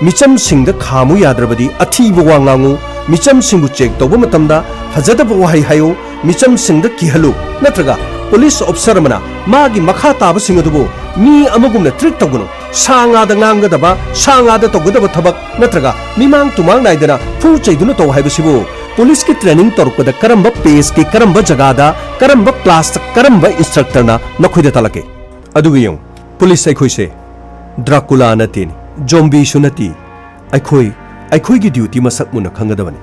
ꯃꯤꯆꯝꯁꯤꯡꯗ ꯈꯥꯝꯃꯨ ꯌꯥꯗ꯭ꯔꯕꯗꯤ ꯑꯊꯤꯕ ꯋꯥ ꯉꯥꯡꯉꯨ, ꯃꯤꯆꯝꯁꯤꯡꯕꯨ ꯆꯦꯛ ꯇꯧꯕ ꯃꯇꯝꯗ ꯐꯖꯗꯕ ꯋꯥꯍꯩ ꯍꯥꯏꯌꯨ, ꯃꯤꯆꯝꯁꯤꯡꯗ ꯀꯤꯍꯜꯂꯨ, ꯅꯠꯇ꯭ꯔꯒ ꯄꯨꯂꯤꯁ ꯑꯣꯐꯤꯁꯔ ꯑꯃꯅ ꯃꯥꯒꯤ ꯃꯈꯥ ꯇꯥꯕꯁꯤꯡ ꯑꯗꯨꯕꯨ ꯃꯤ ꯑꯃꯒꯨꯝꯅ ꯇ꯭ꯔꯤꯠ ꯇꯧꯒꯅꯨ, ꯁꯥ ꯉꯥꯗ ꯉꯥꯡꯒꯗꯕ, ꯁꯥ ꯉꯥꯗ ꯇꯧꯒꯗꯕ ꯊꯕꯛ, ꯅꯠꯇ꯭ꯔꯒ ꯃꯤꯃꯥꯡ ꯇꯨꯃꯥꯡ ꯅꯥꯏꯗꯅ ꯐꯨ ꯆꯩꯗꯨꯅ ꯇꯧ ꯍꯥꯏꯕꯁꯤꯕꯨ ꯄꯨꯂꯤꯁꯀꯤ ꯇ꯭ꯔꯦꯅꯤꯡ ꯇꯧꯔꯛꯄꯗ ꯀꯔꯝꯕ ꯄꯦꯖꯀꯤ, ꯀꯔꯝꯕ ꯖꯒꯥꯗ, ꯀꯔꯝꯕ ꯀ꯭ꯂꯥꯁꯇ, ꯀꯔꯝꯕ ꯏꯟꯁꯇ꯭ꯔꯛꯇꯔꯅ ꯅꯈꯣꯏꯗ ꯇꯥꯛꯂꯛꯀꯦ? ꯑꯗꯨꯒ ꯌꯦꯡꯉꯨ, ꯄꯨꯂꯤꯁ ꯑꯩꯈꯣꯏꯁꯦ ꯗ꯭ꯔꯥꯀꯨꯂꯥ ꯅꯠꯇꯦꯅꯦ, ꯖꯣꯝꯕꯤꯁꯨ ꯅꯠꯇꯦ꯫ ꯑꯩꯈꯣꯏ, ꯑꯩꯈꯣꯏꯒꯤ ꯗ꯭ꯌꯨꯇꯤ ꯃꯁꯛ ꯃꯨꯟꯅ ꯈꯪꯒꯗꯕꯅꯤ꯫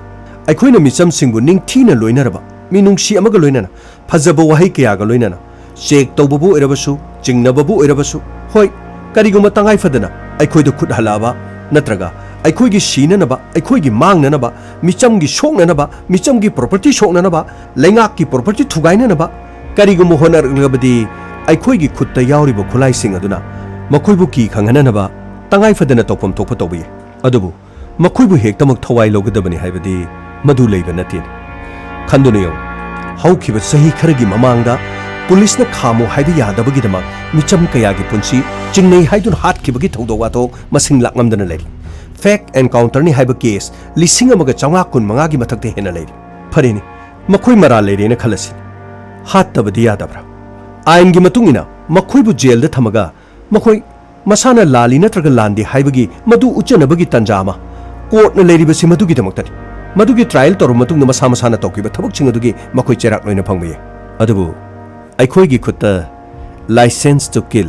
ꯑꯩꯈꯣꯏꯅ ꯃꯤꯆꯝꯁꯤꯡꯕꯨ ꯅꯤꯡꯊꯤꯅ ꯂꯣꯏꯅꯔꯕ, ꯃꯤꯅꯨꯡꯁꯤ ꯑꯃꯒ ꯂꯣꯏꯅꯅ, ꯐꯖꯕ ꯋꯥꯍꯩ ꯀꯌꯥꯒ ꯂꯣꯏꯅꯅ, ꯆꯦꯛ ꯇꯧꯕꯕꯨ ꯑꯣꯏꯔꯕꯁꯨ, ꯆꯤꯡꯅꯕꯕꯨ ꯑꯣꯏꯔꯕꯁꯨ, ꯍꯣꯏ, ꯀꯔꯤꯒꯨꯝꯕ ꯇꯉꯥꯏ ꯐꯗꯅ ꯑꯩꯈꯣꯏꯗ ꯈꯨꯠ ꯍꯜꯂꯛꯑꯕ, ꯅꯠꯇ꯭ꯔꯒ ꯑꯩꯈꯣꯏꯒꯤ ꯁꯤꯅꯅꯕ, ꯑꯩꯈꯣꯏꯒꯤ ꯃꯥꯡꯅꯅꯕ, ꯃꯤꯆꯝꯒꯤ ꯁꯣꯛꯅꯅꯕ, ꯃꯤꯆꯝꯒꯤ property ꯁꯣꯛꯅꯅꯕ, ꯂꯩꯉꯥꯛꯀꯤ property ꯊꯨꯒꯥꯏꯅꯅꯕ ꯀꯔꯤꯒꯨꯝꯕ ꯍꯣꯠꯅꯔꯛꯂꯕꯗꯤ, ꯑꯩꯈꯣꯏꯒꯤ ꯈꯨꯠꯇ ꯌꯥꯎꯔꯤꯕ ꯈꯨꯠꯂꯥꯏꯁꯤꯡ ꯑꯗꯨꯅ ꯃꯈꯣꯏꯕꯨ ꯀꯤ ꯈꯪꯍꯟꯅꯅꯕ ꯇꯉꯥꯏ ꯐꯗꯅ ꯇꯧꯐꯝ ꯊꯣꯛꯄ ꯇꯧꯕ ꯌꯥꯏ꯫ ꯑꯗꯨꯕꯨ ꯃꯈꯣꯏꯕꯨ ꯍꯦꯛꯇꯃꯛ ꯊꯋꯥꯏ ꯂꯧꯒꯗꯕꯅꯤ ꯍꯥꯏꯕꯗꯤ ꯃꯗꯨ ꯂꯩꯕ ꯅꯠꯇꯦꯅꯦ꯫ ꯈꯟꯗꯨꯅ ꯌꯦꯡꯉꯨ, ꯍꯧꯈꯤꯕ ꯆꯍꯤ ꯈꯔꯒꯤ ꯃꯃꯥꯡꯗ ꯄꯨꯂꯤꯁꯅ ꯈꯥꯝꯃꯨ ꯍꯥꯏꯕ ꯌꯥꯗꯕꯒꯤꯗꯃꯛ ꯃꯤꯆꯝ ꯀꯌꯥꯒꯤ ꯄꯨꯟꯁꯤ ꯆꯤꯡꯅꯩ ꯍꯥꯏꯗꯨꯅ ꯍꯥꯠꯈꯤꯕꯒꯤ ꯊꯧꯗꯣꯛ ꯋꯥꯊꯣꯛ ꯃꯁꯤꯡ ꯂꯥꯛꯂꯝꯗꯅ ꯂꯩꯔꯤ꯫ Fake encounterꯅꯤ ꯍꯥꯏꯕ case ꯂꯤꯁꯤꯡ ꯑꯃꯒ ꯆꯥꯝꯃꯉꯥ ꯀꯨꯟꯃꯉꯥꯒꯤ ꯃꯊꯛꯇ ꯍꯦꯟꯅ ꯂꯩꯔꯤ꯫ ꯐꯔꯦꯅꯦ, ꯃꯈꯣꯏ ꯃꯔꯥꯜ ꯂꯩꯔꯦꯅ ꯈꯜꯂꯁꯤ꯫ ꯍꯥꯠꯇꯕꯗꯤ ꯌꯥꯗꯕ꯭ꯔꯥ? ꯑꯥꯏꯟꯒꯤ ꯃꯇꯨꯡ ꯏꯟꯅ ꯃꯈꯣꯏꯕꯨ ꯖꯦꯜꯗ ꯊꯝꯃꯒ ꯃꯈꯣꯏ ꯃꯁꯥꯅ ꯂꯥꯜꯂꯤ ꯅꯠꯇ꯭ꯔꯒ ꯂꯥꯟꯗꯦ ꯍꯥꯏꯕꯒꯤ ꯃꯗꯨ ꯎꯠꯆꯅꯕꯒꯤ ꯇꯥꯟꯖꯥ ꯑꯃ꯫ ꯀꯣꯔꯠꯅ ꯂꯩꯔꯤꯕꯁꯤ ꯃꯗꯨꯒꯤꯗꯃꯛꯇꯅꯤ꯫ ꯃꯗꯨꯒꯤ trial ꯇꯧꯔꯕ ꯃꯇꯨꯡꯗ ꯃꯁꯥ ꯃꯁꯥꯅ ꯇꯧꯈꯤꯕ ꯊꯕꯛꯁꯤꯡ ꯑꯗꯨꯒꯤ ꯃꯈꯣꯏ ꯆꯩꯔꯥꯛ ꯂꯣꯏꯅ ꯐꯪꯕ ꯌꯥꯏ꯫ ꯑꯗꯨꯕꯨ ꯑꯩꯈꯣꯏꯒꯤ ꯈꯨꯠꯇ license to kill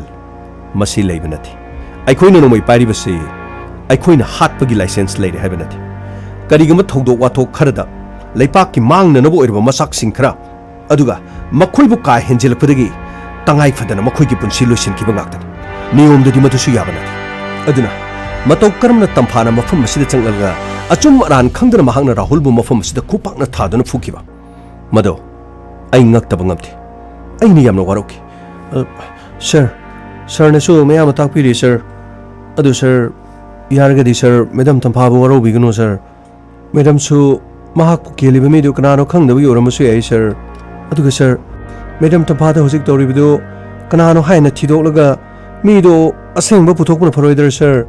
ꯃꯁꯤ ꯂꯩꯕ ꯅꯠꯇꯦ꯫ ꯑꯩꯈꯣꯏꯅ ꯅꯣꯡꯃꯩ ꯄꯥꯏꯔꯤꯕꯁꯤ ꯑꯩꯈꯣꯏꯅ ꯍꯥꯠꯄꯒꯤ license ꯂꯩꯔꯦ ꯍꯥꯏꯕ ꯅꯠꯇꯦ꯫ ꯀꯔꯤꯒꯨꯝꯕ ꯊꯧꯗꯣꯛ ꯋꯥꯊꯣꯛ ꯈꯔꯗ ꯂꯩꯄꯥꯛꯀꯤ ꯃꯥꯡꯅꯅꯕ ꯑꯣꯏꯔꯕ ꯃꯆꯥꯛꯁꯤꯡ ꯈꯔ, ꯑꯗꯨꯒ ꯃꯈꯣꯏꯕꯨ ꯀꯥ ꯍꯦꯟꯖꯤꯜꯂꯛꯄꯗꯒꯤ ꯇꯉꯥꯏ ꯐꯗꯅ ꯃꯈꯣꯏꯒꯤ ꯄꯨꯟꯁꯤ ꯂꯣꯏꯁꯤꯟꯈꯤꯕ ꯉꯥꯛꯇꯅꯤ꯫ ꯅꯤꯌꯣꯝꯗꯗꯤ ꯃꯗꯨꯁꯨ ꯌꯥꯕ ꯅꯠꯇꯦ꯫ ꯑꯗꯨꯅ ꯃꯇꯧ ꯀꯔꯝꯅ ꯇꯝꯐꯥꯅ ꯃꯐꯝ ꯑꯁꯤꯗ ꯆꯪꯂꯛꯂꯒ ꯑꯆꯨꯝ ꯑꯔꯥꯟ ꯈꯪꯗꯅ ꯃꯍꯥꯛꯅ ꯔꯥꯍꯨꯜꯕꯨ ꯃꯐꯝ ꯑꯁꯤꯗ ꯈꯨꯄꯥꯛꯅ ꯊꯥꯗꯨꯅ ꯐꯨꯈꯤꯕ? ꯃꯗꯣ ꯑꯩ ꯉꯛꯇꯕ ꯉꯝꯗꯦ꯫ ꯑꯩꯅ ꯌꯥꯝꯅ ꯋꯥꯔꯧꯈꯤ꯫ ꯑ, ꯁꯔ, ꯁꯔꯅꯁꯨ ꯃꯌꯥꯝ ꯑꯃ ꯇꯥꯛꯄꯤꯔꯦ, ꯁꯔ꯫ ꯑꯗꯨ, ꯁꯔ, ꯌꯥꯔꯒꯗꯤ, ꯁꯔ, ꯃꯦꯗꯥꯝ ꯇꯝꯐꯥꯕꯨ ꯋꯥꯔꯧꯕꯤꯒꯅꯨ, ꯁꯔ꯫ ꯃꯦꯗꯥꯝꯁꯨ ꯃꯍꯥꯛꯄꯨ ꯀꯦꯜꯂꯤꯕ ꯃꯤꯗꯨ ꯀꯅꯥꯅꯣ ꯈꯪꯗꯕꯒꯤ ꯑꯣꯏꯔꯝꯕꯁꯨ ꯌꯥꯏ, ꯁꯔ꯫ ꯑꯗꯨꯒ, ꯁꯔ, ꯃꯦꯗꯥꯝ ꯇꯝꯐꯥꯗ ꯍꯧꯖꯤꯛ ꯇꯧꯔꯤꯕꯗꯨ ꯀꯅꯥꯅꯣ ꯍꯥꯏꯅ ꯊꯤꯗꯣꯛꯂꯒ ꯃꯤꯗꯣ ꯑꯁꯦꯡꯕ ꯄꯨꯊꯣꯛꯄꯅ ꯐꯔꯣꯏꯗ꯭ꯔꯥ, ꯁꯔ?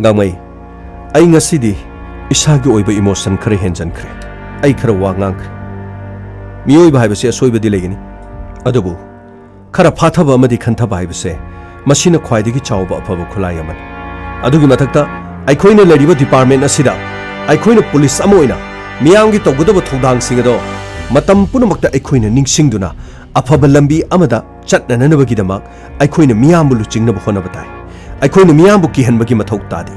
ꯒꯥꯡꯃꯩ, ꯑꯩ ꯉꯁꯤꯗꯤ ꯏꯁꯥꯒꯤ ꯑꯣꯏꯕ emotion ꯈꯔ ꯍꯦꯟꯖꯟꯈ꯭ꯔꯦ꯫ ꯑꯩ ꯈꯔ ꯋꯥ ꯉꯥꯡꯈ꯭ꯔꯦ꯫ ꯃꯤꯑꯣꯏꯕ ꯍꯥꯏꯕꯁꯤ ꯑꯁꯣꯏꯕꯗꯤ ꯂꯩꯒꯅꯤ, ꯑꯗꯨꯕꯨ ꯈꯔ ꯐꯥꯊꯕ ꯑꯃꯗꯤ ꯈꯟꯊꯕ ꯍꯥꯏꯕꯁꯦ ꯃꯁꯤꯅ ꯈ꯭ꯋꯥꯏꯗꯒꯤ ꯆꯥꯎꯕ ꯑꯐꯕ ꯈꯨꯠꯂꯥꯏ ꯑꯃꯅꯤ꯫ ꯑꯗꯨꯒꯤ ꯃꯊꯛꯇ ꯑꯩꯈꯣꯏꯅ ꯂꯩꯔꯤꯕ department ꯑꯁꯤꯗ ꯑꯩꯈꯣꯏꯅ ꯄꯨꯂꯤꯁ ꯑꯃ ꯑꯣꯏꯅ ꯃꯤꯌꯥꯝꯒꯤ ꯇꯧꯒꯗꯕ ꯊꯧꯗꯥꯡꯁꯤꯡ ꯑꯗꯣ ꯃꯇꯝ ꯄꯨꯝꯅꯃꯛꯇ ꯑꯩꯈꯣꯏꯅ ꯅꯤꯡꯁꯤꯡꯗꯨꯅ ꯑꯐꯕ ꯂꯝꯕꯤ ꯑꯃꯗ ꯆꯠꯅꯅꯕꯒꯤꯗꯃꯛ ꯑꯩꯈꯣꯏꯅ ꯃꯤꯌꯥꯝꯕꯨ ꯂꯨꯆꯤꯡꯅꯕ ꯍꯣꯠꯅꯕ ꯇꯥꯏ꯫ ꯑꯩꯈꯣꯏꯅ ꯃꯤꯌꯥꯝꯕꯨ ꯀꯤꯍꯟꯕꯒꯤ ꯃꯊꯧ ꯇꯥꯗꯦ꯫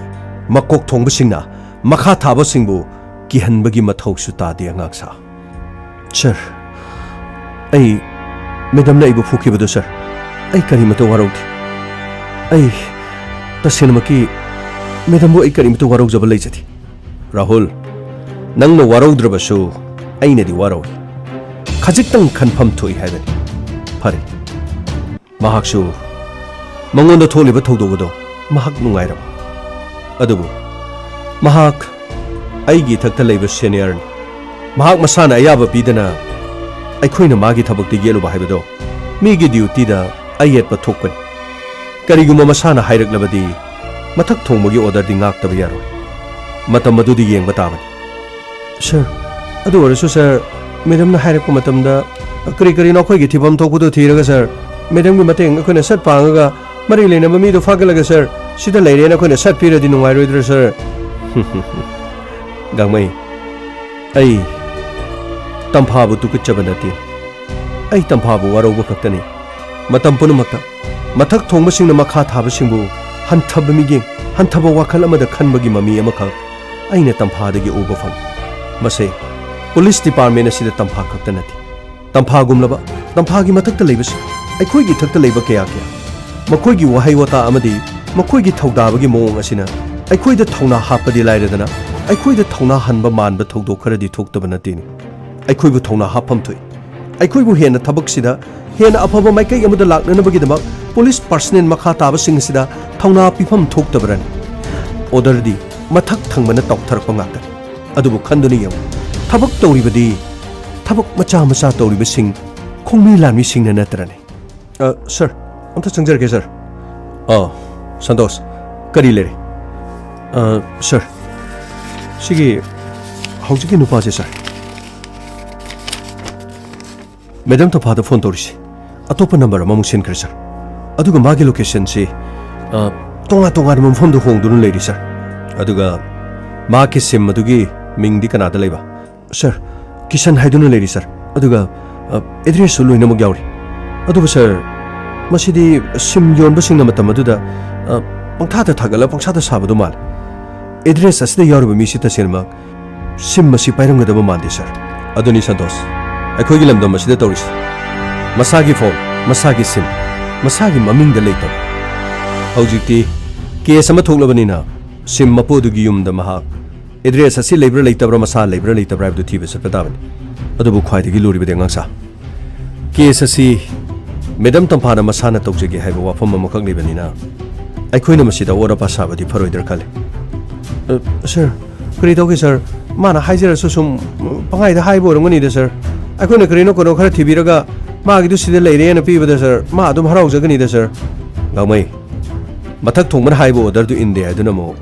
ꯃꯀꯣꯛ ꯊꯣꯡꯕꯁꯤꯡꯅ ꯃꯈꯥ ꯊꯥꯕꯁꯤꯡꯕꯨ ꯀꯤꯍꯟꯕꯒꯤ ꯃꯊꯧꯁꯨ ꯇꯥꯗꯦ, ꯑꯉꯥꯡꯁꯥ꯫ ꯁꯔ, ꯑꯩ, ꯃꯦꯗꯥꯝꯅ ꯑꯩꯕꯨ ꯐꯨꯈꯤꯕꯗꯨ, ꯁꯔ, ꯑꯩ ꯀꯔꯤꯃꯇ ꯋꯥꯔꯧꯗꯦ꯫ ꯑꯩ ꯇꯁꯦꯡꯅꯃꯛꯀꯤ ꯃꯦꯗꯝꯕꯨ ꯑꯩ ꯀꯔꯤꯃꯇ ꯋꯥꯔꯧꯖꯕ ꯂꯩꯖꯗꯦ꯫ ꯔꯥꯍꯨꯜ, ꯅꯪꯅ ꯋꯥꯔꯧꯗ꯭ꯔꯕꯁꯨ ꯑꯩꯅꯗꯤ ꯋꯥꯔꯧꯏ꯫ ꯈꯖꯤꯛꯇꯪ ꯈꯟꯐꯝ ꯊꯣꯛꯏ ꯍꯥꯏꯕꯅꯤ꯫ ꯐꯔꯦ, ꯃꯍꯥꯛꯁꯨ ꯃꯉꯣꯟꯗ ꯊꯣꯛꯂꯤꯕ ꯊꯧꯗꯣꯛ ꯑꯗꯣ ꯃꯍꯥꯛ ꯅꯨꯡꯉꯥꯏꯔꯝꯃꯤ꯫ ꯑꯗꯨꯕꯨ ꯃꯍꯥꯛ ꯑꯩꯒꯤ ꯏꯊꯛꯇ ꯂꯩꯕ ꯁꯦꯅꯤꯌꯔꯅꯤ꯫ ꯃꯍꯥꯛ ꯃꯁꯥꯅ ꯑꯌꯥꯕ ꯄꯤꯗꯅ ꯑꯩꯈꯣꯏꯅ ꯃꯥꯒꯤ ꯊꯕꯛꯇ ꯌꯦꯠꯂꯨꯕ ꯍꯥꯏꯕꯗꯣ ꯃꯤꯒꯤ ꯗ꯭ꯌꯨꯇꯤꯗ ꯑꯌꯦꯠꯄ ꯊꯣꯛꯄꯅꯤ꯫ ꯀꯔꯤꯒꯨꯝꯕ ꯃꯁꯥꯅ ꯍꯥꯏꯔꯛꯂꯕꯗꯤ ꯃꯊꯛ ꯊꯣꯡꯕꯒꯤ ꯑꯣꯔꯗꯔꯗꯤ ꯉꯥꯛꯇꯕ ꯌꯥꯔꯣꯏ꯫ ꯃꯇꯝ ꯑꯗꯨꯗꯤ ꯌꯦꯡꯕ ꯇꯥꯕꯅꯤ꯫ ꯁꯔ, ꯑꯗꯨ ꯑꯣꯏꯔꯁꯨ ꯁꯔ, ꯃꯦꯗꯝꯅ ꯍꯥꯏꯔꯛꯄ ꯃꯇꯝꯗ ꯀꯔꯤ ꯀꯔꯤꯅꯣ ꯑꯩꯈꯣꯏꯒꯤ ꯊꯤꯐꯝ ꯊꯣꯛꯄꯗꯨ ꯊꯤꯔꯒ ꯁꯔ, ꯃꯦꯗꯝꯒꯤ ꯃꯇꯦꯡ ꯑꯩꯈꯣꯏꯅ ꯁꯠ ꯄꯥꯡꯉꯒ ꯃꯔꯤ ꯂꯩꯅꯕ ꯃꯤꯗꯨ ꯐꯥꯒꯠꯂꯒ ꯁꯔ, ꯁꯤꯗ ꯂꯩꯔꯦꯅ ꯑꯩꯈꯣꯏꯅ ꯁꯠ ꯄꯤꯔꯗꯤ ꯅꯨꯡꯉꯥꯏꯔꯣꯏꯗ꯭ꯔꯥ ꯁꯔ? ꯒꯥꯡꯃꯩ, ꯑꯩ ꯇꯝꯐꯥꯕꯨ ꯇꯨꯀꯠꯆꯕ ꯅꯠꯇꯦ꯫ ꯑꯩ ꯇꯝꯐꯥꯕꯨ ꯋꯥꯔꯧꯕ ꯈꯛꯇꯅꯤ꯫ ꯃꯇꯝ ꯄꯨꯝꯅꯃꯛꯇ ꯃꯊꯛ ꯊꯣꯡꯕꯁꯤꯡꯅ ꯃꯈꯥ ꯊꯥꯕꯁꯤꯡꯕꯨ ꯍꯟꯊꯕ ꯃꯤꯠꯌꯦꯡ, ꯍꯟꯊꯕ ꯋꯥꯈꯜ ꯑꯃꯗ ꯈꯟꯕꯒꯤ ꯃꯃꯤ ꯑꯃꯈꯛ ꯑꯩꯅ ꯇꯝꯐꯥꯗꯒꯤ ꯎꯕ ꯐꯪꯏ꯫ ꯃꯁꯦ ꯄꯨꯂꯤꯁ ꯗꯤꯄꯥꯔꯠꯃꯦꯟ ꯑꯁꯤꯗ ꯇꯝꯐꯥ ꯈꯛꯇ ꯅꯠꯇꯦ꯫ ꯇꯝꯐꯥꯒꯨꯝꯂꯕ, ꯇꯝꯐꯥꯒꯤ ꯃꯊꯛꯇ ꯂꯩꯕꯁꯤꯡ, ꯑꯩꯈꯣꯏꯒꯤ ꯏꯊꯛꯇ ꯂꯩꯕ ꯀꯌꯥ ꯀꯌꯥ, ꯃꯈꯣꯏꯒꯤ ꯋꯥꯍꯩ ꯋꯥꯇꯥ ꯑꯃꯗꯤ ꯃꯈꯣꯏꯒꯤ ꯊꯧꯗꯥꯕꯒꯤ ꯃꯑꯣꯡ ꯑꯁꯤꯅ ꯑꯩꯈꯣꯏꯗ ꯊꯧꯅꯥ ꯍꯥꯞꯄꯗꯤ ꯂꯥꯏꯔꯗꯅ, ꯑꯩꯈꯣꯏꯗ ꯊꯧꯅꯥ ꯍꯟꯕ ꯃꯥꯟꯕ ꯊꯧꯗꯣꯛ ꯈꯔꯗꯤ ꯊꯣꯛꯇꯕ ꯅꯠꯇꯦꯅꯦ꯫ ꯑꯩꯈꯣꯏꯕꯨ ꯊꯧꯅꯥ ꯍꯥꯞꯐꯝ ꯊꯣꯛꯏ꯫ ꯑꯩꯈꯣꯏꯕꯨ ꯍꯦꯟꯅ ꯊꯕꯛꯁꯤꯗ ꯍꯦꯟꯅ ꯑꯐꯕ ꯃꯥꯏꯀꯩ ꯑꯃꯗ ꯂꯥꯛꯅꯅꯕꯒꯤꯗꯃꯛ ꯄꯨꯂꯤꯁ ꯄꯔꯁꯅꯦꯜ ꯃꯈꯥ ꯇꯥꯕꯁꯤꯡ ꯑꯁꯤꯗ ꯊꯧꯅꯥ ꯄꯤꯐꯝ ꯊꯣꯛꯇꯕ꯭ꯔꯅꯤ? ꯑꯣꯔꯗꯔꯗꯤ ꯃꯊꯛ ꯊꯪꯕꯅ ꯇꯧꯊꯔꯛꯄ ꯉꯥꯛꯇꯅꯤ꯫ ꯑꯗꯨꯕꯨ ꯈꯟꯗꯨꯅ ꯌꯦꯡꯉꯨ, ꯊꯕꯛ ꯇꯧꯔꯤꯕꯗꯤ ꯊꯕꯛ ꯃꯆꯥ ꯃꯆꯥ ꯇꯧꯔꯤꯕꯁꯤꯡ, ꯈꯣꯡꯃꯤ ꯂꯥꯟꯃꯤꯁꯤꯡꯅ ꯅꯠꯇ꯭ꯔꯅꯦ? ꯑ, ꯁꯔ, ꯑꯝꯇ ꯆꯪꯖꯔꯒꯦ, ꯁꯔ꯫ ꯑ, ꯁꯟꯇꯣꯁ, ꯀꯔꯤ ꯂꯩꯔꯦ? ꯑ, ꯁꯔ, ꯁꯤꯒꯤ ꯍꯧꯖꯤꯛꯀꯤ ꯅꯨꯄꯥꯁꯦ, ꯁꯔ, ꯃꯦꯗꯝ ꯇꯝꯐꯥꯗ ꯐꯣꯟ ꯇꯧꯔꯤꯁꯦ ꯑꯇꯣꯞꯄ ꯅꯝꯕꯔ ꯑꯃꯃꯨꯛ ꯁꯤꯟꯈ꯭ꯔꯦ, ꯁꯔ꯫ ꯑꯗꯨꯒ ꯃꯥꯒꯤ ꯂꯣꯀꯦꯁꯟꯁꯤ, ꯑ, ꯇꯣꯉꯥꯟ ꯇꯣꯉꯥꯟꯕ ꯃꯐꯝꯗ ꯍꯣꯡꯗꯨꯅ ꯂꯩꯔꯤ, ꯁꯔ꯫ ꯑꯗꯨꯒ ꯃꯍꯥꯛꯀꯤ ꯁꯤꯝ ꯑꯗꯨꯒꯤ ꯃꯤꯡꯗꯤ ꯀꯅꯥꯗ ꯂꯩꯕ? ꯁꯔ, ꯀꯤꯁꯟ ꯍꯥꯏꯗꯨꯅ ꯂꯩꯔꯤ, ꯁꯔ꯫ ꯑꯗꯨꯒ, ꯑ, ꯑꯦꯗ꯭ꯔꯦꯁꯁꯨ ꯂꯣꯏꯅꯃꯛ ꯌꯥꯎꯔꯤ꯫ ꯑꯗꯨꯕꯨ, ꯁꯔ, ꯃꯁꯤꯗꯤ ꯁꯤꯝ ꯌꯣꯟꯕꯁꯤꯡꯅ ꯃꯇꯝ ꯑꯗꯨꯗ, ꯑ, ꯄꯪꯊꯥꯗ ꯊꯥꯒꯠꯂ ꯄꯪꯁꯥꯗ ꯁꯥꯕꯗꯨ ꯃꯥꯜꯂꯦ꯫ ꯑꯦꯗ꯭ꯔꯦꯁ ꯑꯁꯤꯗ ꯌꯥꯎꯔꯤꯕ ꯃꯤꯁꯤ ꯇꯁꯦꯡꯅꯃꯛ ꯁꯤꯝ ꯑꯁꯤ ꯄꯥꯏꯔꯝꯒꯗꯕ ꯃꯥꯟꯗꯦ, ꯁꯔ꯫ ꯑꯗꯨꯅꯤ, ꯁꯟꯇꯣꯁ, ꯑꯩꯈꯣꯏꯒꯤ ꯂꯝꯗꯝ ꯑꯁꯤꯗ ꯇꯧꯔꯤꯁꯤ꯫ ꯃꯁꯥꯒꯤ ꯐꯣꯟ, ꯃꯁꯥꯒꯤ ꯁꯤꯝ, ꯃꯁꯥꯒꯤ ꯃꯃꯤꯡꯗ ꯂꯩꯇꯕ꯫ ꯍꯧꯖꯤꯛꯇꯤ ꯀꯦꯁ ꯑꯃ ꯊꯣꯛꯂꯕꯅꯤꯅ ꯁꯤꯝ ꯃꯄꯨꯗꯨꯒꯤ ꯌꯨꯝꯗ ꯃꯍꯥꯛ ꯑꯦꯗ꯭ꯔꯦꯁ ꯑꯁꯤ ꯂꯩꯕ꯭ꯔꯥ ꯂꯩꯇꯕ꯭ꯔꯥ, ꯃꯁꯥ ꯂꯩꯕ꯭ꯔꯥ ꯂꯩꯇꯕ꯭ꯔꯥ ꯍꯥꯏꯕꯗꯨ ꯊꯤꯕ ꯆꯠꯄ ꯇꯥꯕꯅꯤ꯫ ꯑꯗꯨꯕꯨ ꯈ꯭ꯋꯥꯏꯗꯒꯤ ꯂꯨꯔꯤꯕꯗꯤ, ꯑꯉꯥꯡꯁꯥ, ꯀꯦꯁ ꯑꯁꯤ ꯃꯦꯗꯝ ꯇꯝꯐꯥꯅ ꯃꯁꯥꯅ ꯇꯧꯖꯒꯦ ꯍꯥꯏꯕ ꯋꯥꯐꯝ ꯑꯃꯈꯛ ꯂꯩꯕꯅꯤꯅ ꯑꯩꯈꯣꯏꯅ ꯃꯁꯤꯗ ꯑꯣꯠ ꯑꯄꯥ ꯁꯥꯕꯗꯤ ꯐꯔꯣꯏꯗ꯭ꯔꯥ ꯈꯜꯂꯤ꯫ ꯑ, ꯁꯥꯔ, ꯀꯔꯤ ꯇꯧꯒꯦ ꯁꯥꯔ? ꯃꯥꯅ ꯍꯥꯏꯖꯔꯁꯨ ꯁꯨꯝ ꯄꯪꯍꯥꯏꯗ ꯍꯥꯏꯕ ꯑꯣꯏꯔꯝꯒꯅꯤꯗ ꯁꯥꯔ꯫ ꯑꯩꯈꯣꯏꯅ ꯀꯔꯤꯅꯣ ꯀꯩꯅꯣ ꯈꯔ ꯊꯤꯕꯤꯔꯒ ꯃꯥꯒꯤꯗꯨ ꯁꯤꯗ ꯂꯩꯔꯦꯅ ꯄꯤꯕꯗ ꯁꯥꯔ, ꯃꯥ ꯑꯗꯨꯝ ꯍꯔꯥꯎꯖꯒꯅꯤꯗ ꯁꯥꯔ꯫ ꯒꯥꯡꯃꯩ, ꯃꯊꯛ ꯊꯣꯡꯕꯅ ꯍꯥꯏꯕ ꯑꯣꯔꯗꯔꯗꯨ ꯏꯟꯗꯦ ꯍꯥꯏꯗꯨꯅ ꯑꯃꯨꯛ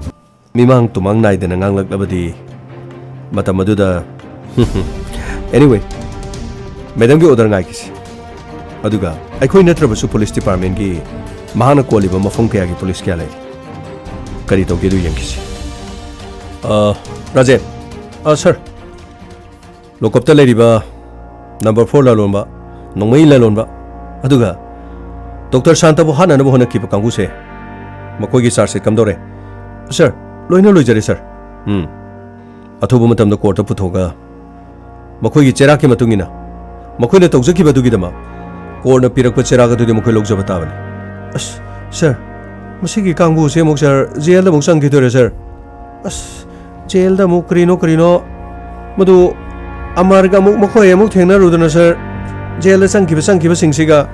ꯃꯤꯃꯥꯡ ꯇꯨꯃꯥꯡ ꯅꯥꯏꯗꯅ ꯉꯥꯡꯂꯛꯂꯕꯗꯤ ꯃꯇꯝ ꯑꯗꯨꯗ꯫ Anyway, ꯃꯦꯗꯝꯒꯤ ꯑꯣꯔꯗꯔ ꯉꯥꯏꯈꯤꯁꯤ꯫ ꯑꯗꯨꯒ ꯑꯩꯈꯣꯏ ꯅꯠꯇ꯭ꯔꯕꯁꯨ ꯄꯨꯂꯤꯁ ꯗꯤꯄꯥꯔꯠꯃꯦꯟꯒꯤ ꯃꯍꯥꯛꯅ ꯀꯣꯜꯂꯤꯕ ꯃꯐꯝ ꯀꯌꯥꯒꯤ ꯄꯨꯂꯤꯁ ꯀꯌꯥ ꯂꯩꯔꯤ? ꯀꯔꯤ ꯇꯧꯒꯦꯗꯨ ꯌꯦꯡꯈꯤꯁꯤ꯫ ꯑ, ꯔꯥꯖꯦꯟ꯫ ꯑ, ꯁꯥꯔ꯫ ꯂꯣꯀꯞꯇ ꯂꯩꯔꯤꯕ ꯅꯝꯕꯔ ꯐꯣꯔ ꯂꯂꯣꯟꯕ, ꯅꯣꯡꯃꯩ ꯂꯂꯣꯟꯕ, ꯑꯗꯨꯒ ꯗꯣꯛꯇꯔ ꯁꯥꯟꯇꯕꯨ ꯍꯥꯠꯅꯅꯕ ꯍꯣꯠꯅꯈꯤꯕ ꯀꯥꯡꯕꯨꯁꯦ, ꯃꯈꯣꯏꯒꯤ ꯆꯥꯔꯖ ꯁꯤꯠ ꯀꯝꯗꯧꯔꯦ? ꯁꯥꯔ, ꯂꯣꯏꯅ ꯂꯣꯏꯖꯔꯦ, ꯁꯥꯔ꯫ ꯎꯝ꯫ ꯑꯊꯨꯕ ꯃꯇꯝꯗ ꯀꯣꯔꯠꯇ ꯄꯨꯊꯣꯛꯑꯒ ꯃꯈꯣꯏꯒꯤ ꯆꯩꯔꯥꯛꯀꯤ ꯃꯇꯨꯡ ꯏꯟꯅ ꯃꯈꯣꯏꯅ ꯇꯧꯖꯈꯤꯕ ꯑꯗꯨꯒꯤꯗꯃꯛ ꯀꯣꯔꯠꯅ ꯄꯤꯔꯛꯄ ꯆꯩꯔꯥꯛ ꯑꯗꯨꯗꯤ ꯃꯈꯣꯏ ꯂꯧꯖꯕ ꯇꯥꯕꯅꯤ꯫ ꯑꯁ, ꯁꯥꯔ, ꯃꯁꯤꯒꯤ ꯀꯥꯡꯕꯨꯁꯦ ꯑꯃꯨꯛ, ꯁꯥꯔ, ꯖꯦꯜꯗ ꯑꯃꯨꯛ ꯆꯪꯈꯤꯗꯣꯏꯔꯦ, ꯁꯥꯔ꯫ ꯑꯁ, ꯖꯦꯜꯗ ꯑꯃꯨꯛ ꯀꯔꯤꯅꯣ ꯀꯔꯤꯅꯣ, ꯃꯗꯨ ꯑꯃꯔꯒ ꯑꯃꯨꯛ ꯃꯈꯣꯏ ꯑꯃꯨꯛ ꯊꯦꯡꯅꯔꯨꯗꯅ, ꯁꯥꯔ, ꯖꯦꯜꯗ ꯆꯪꯈꯤꯕ ꯆꯪꯈꯤꯕꯁꯤꯡꯁꯤꯒ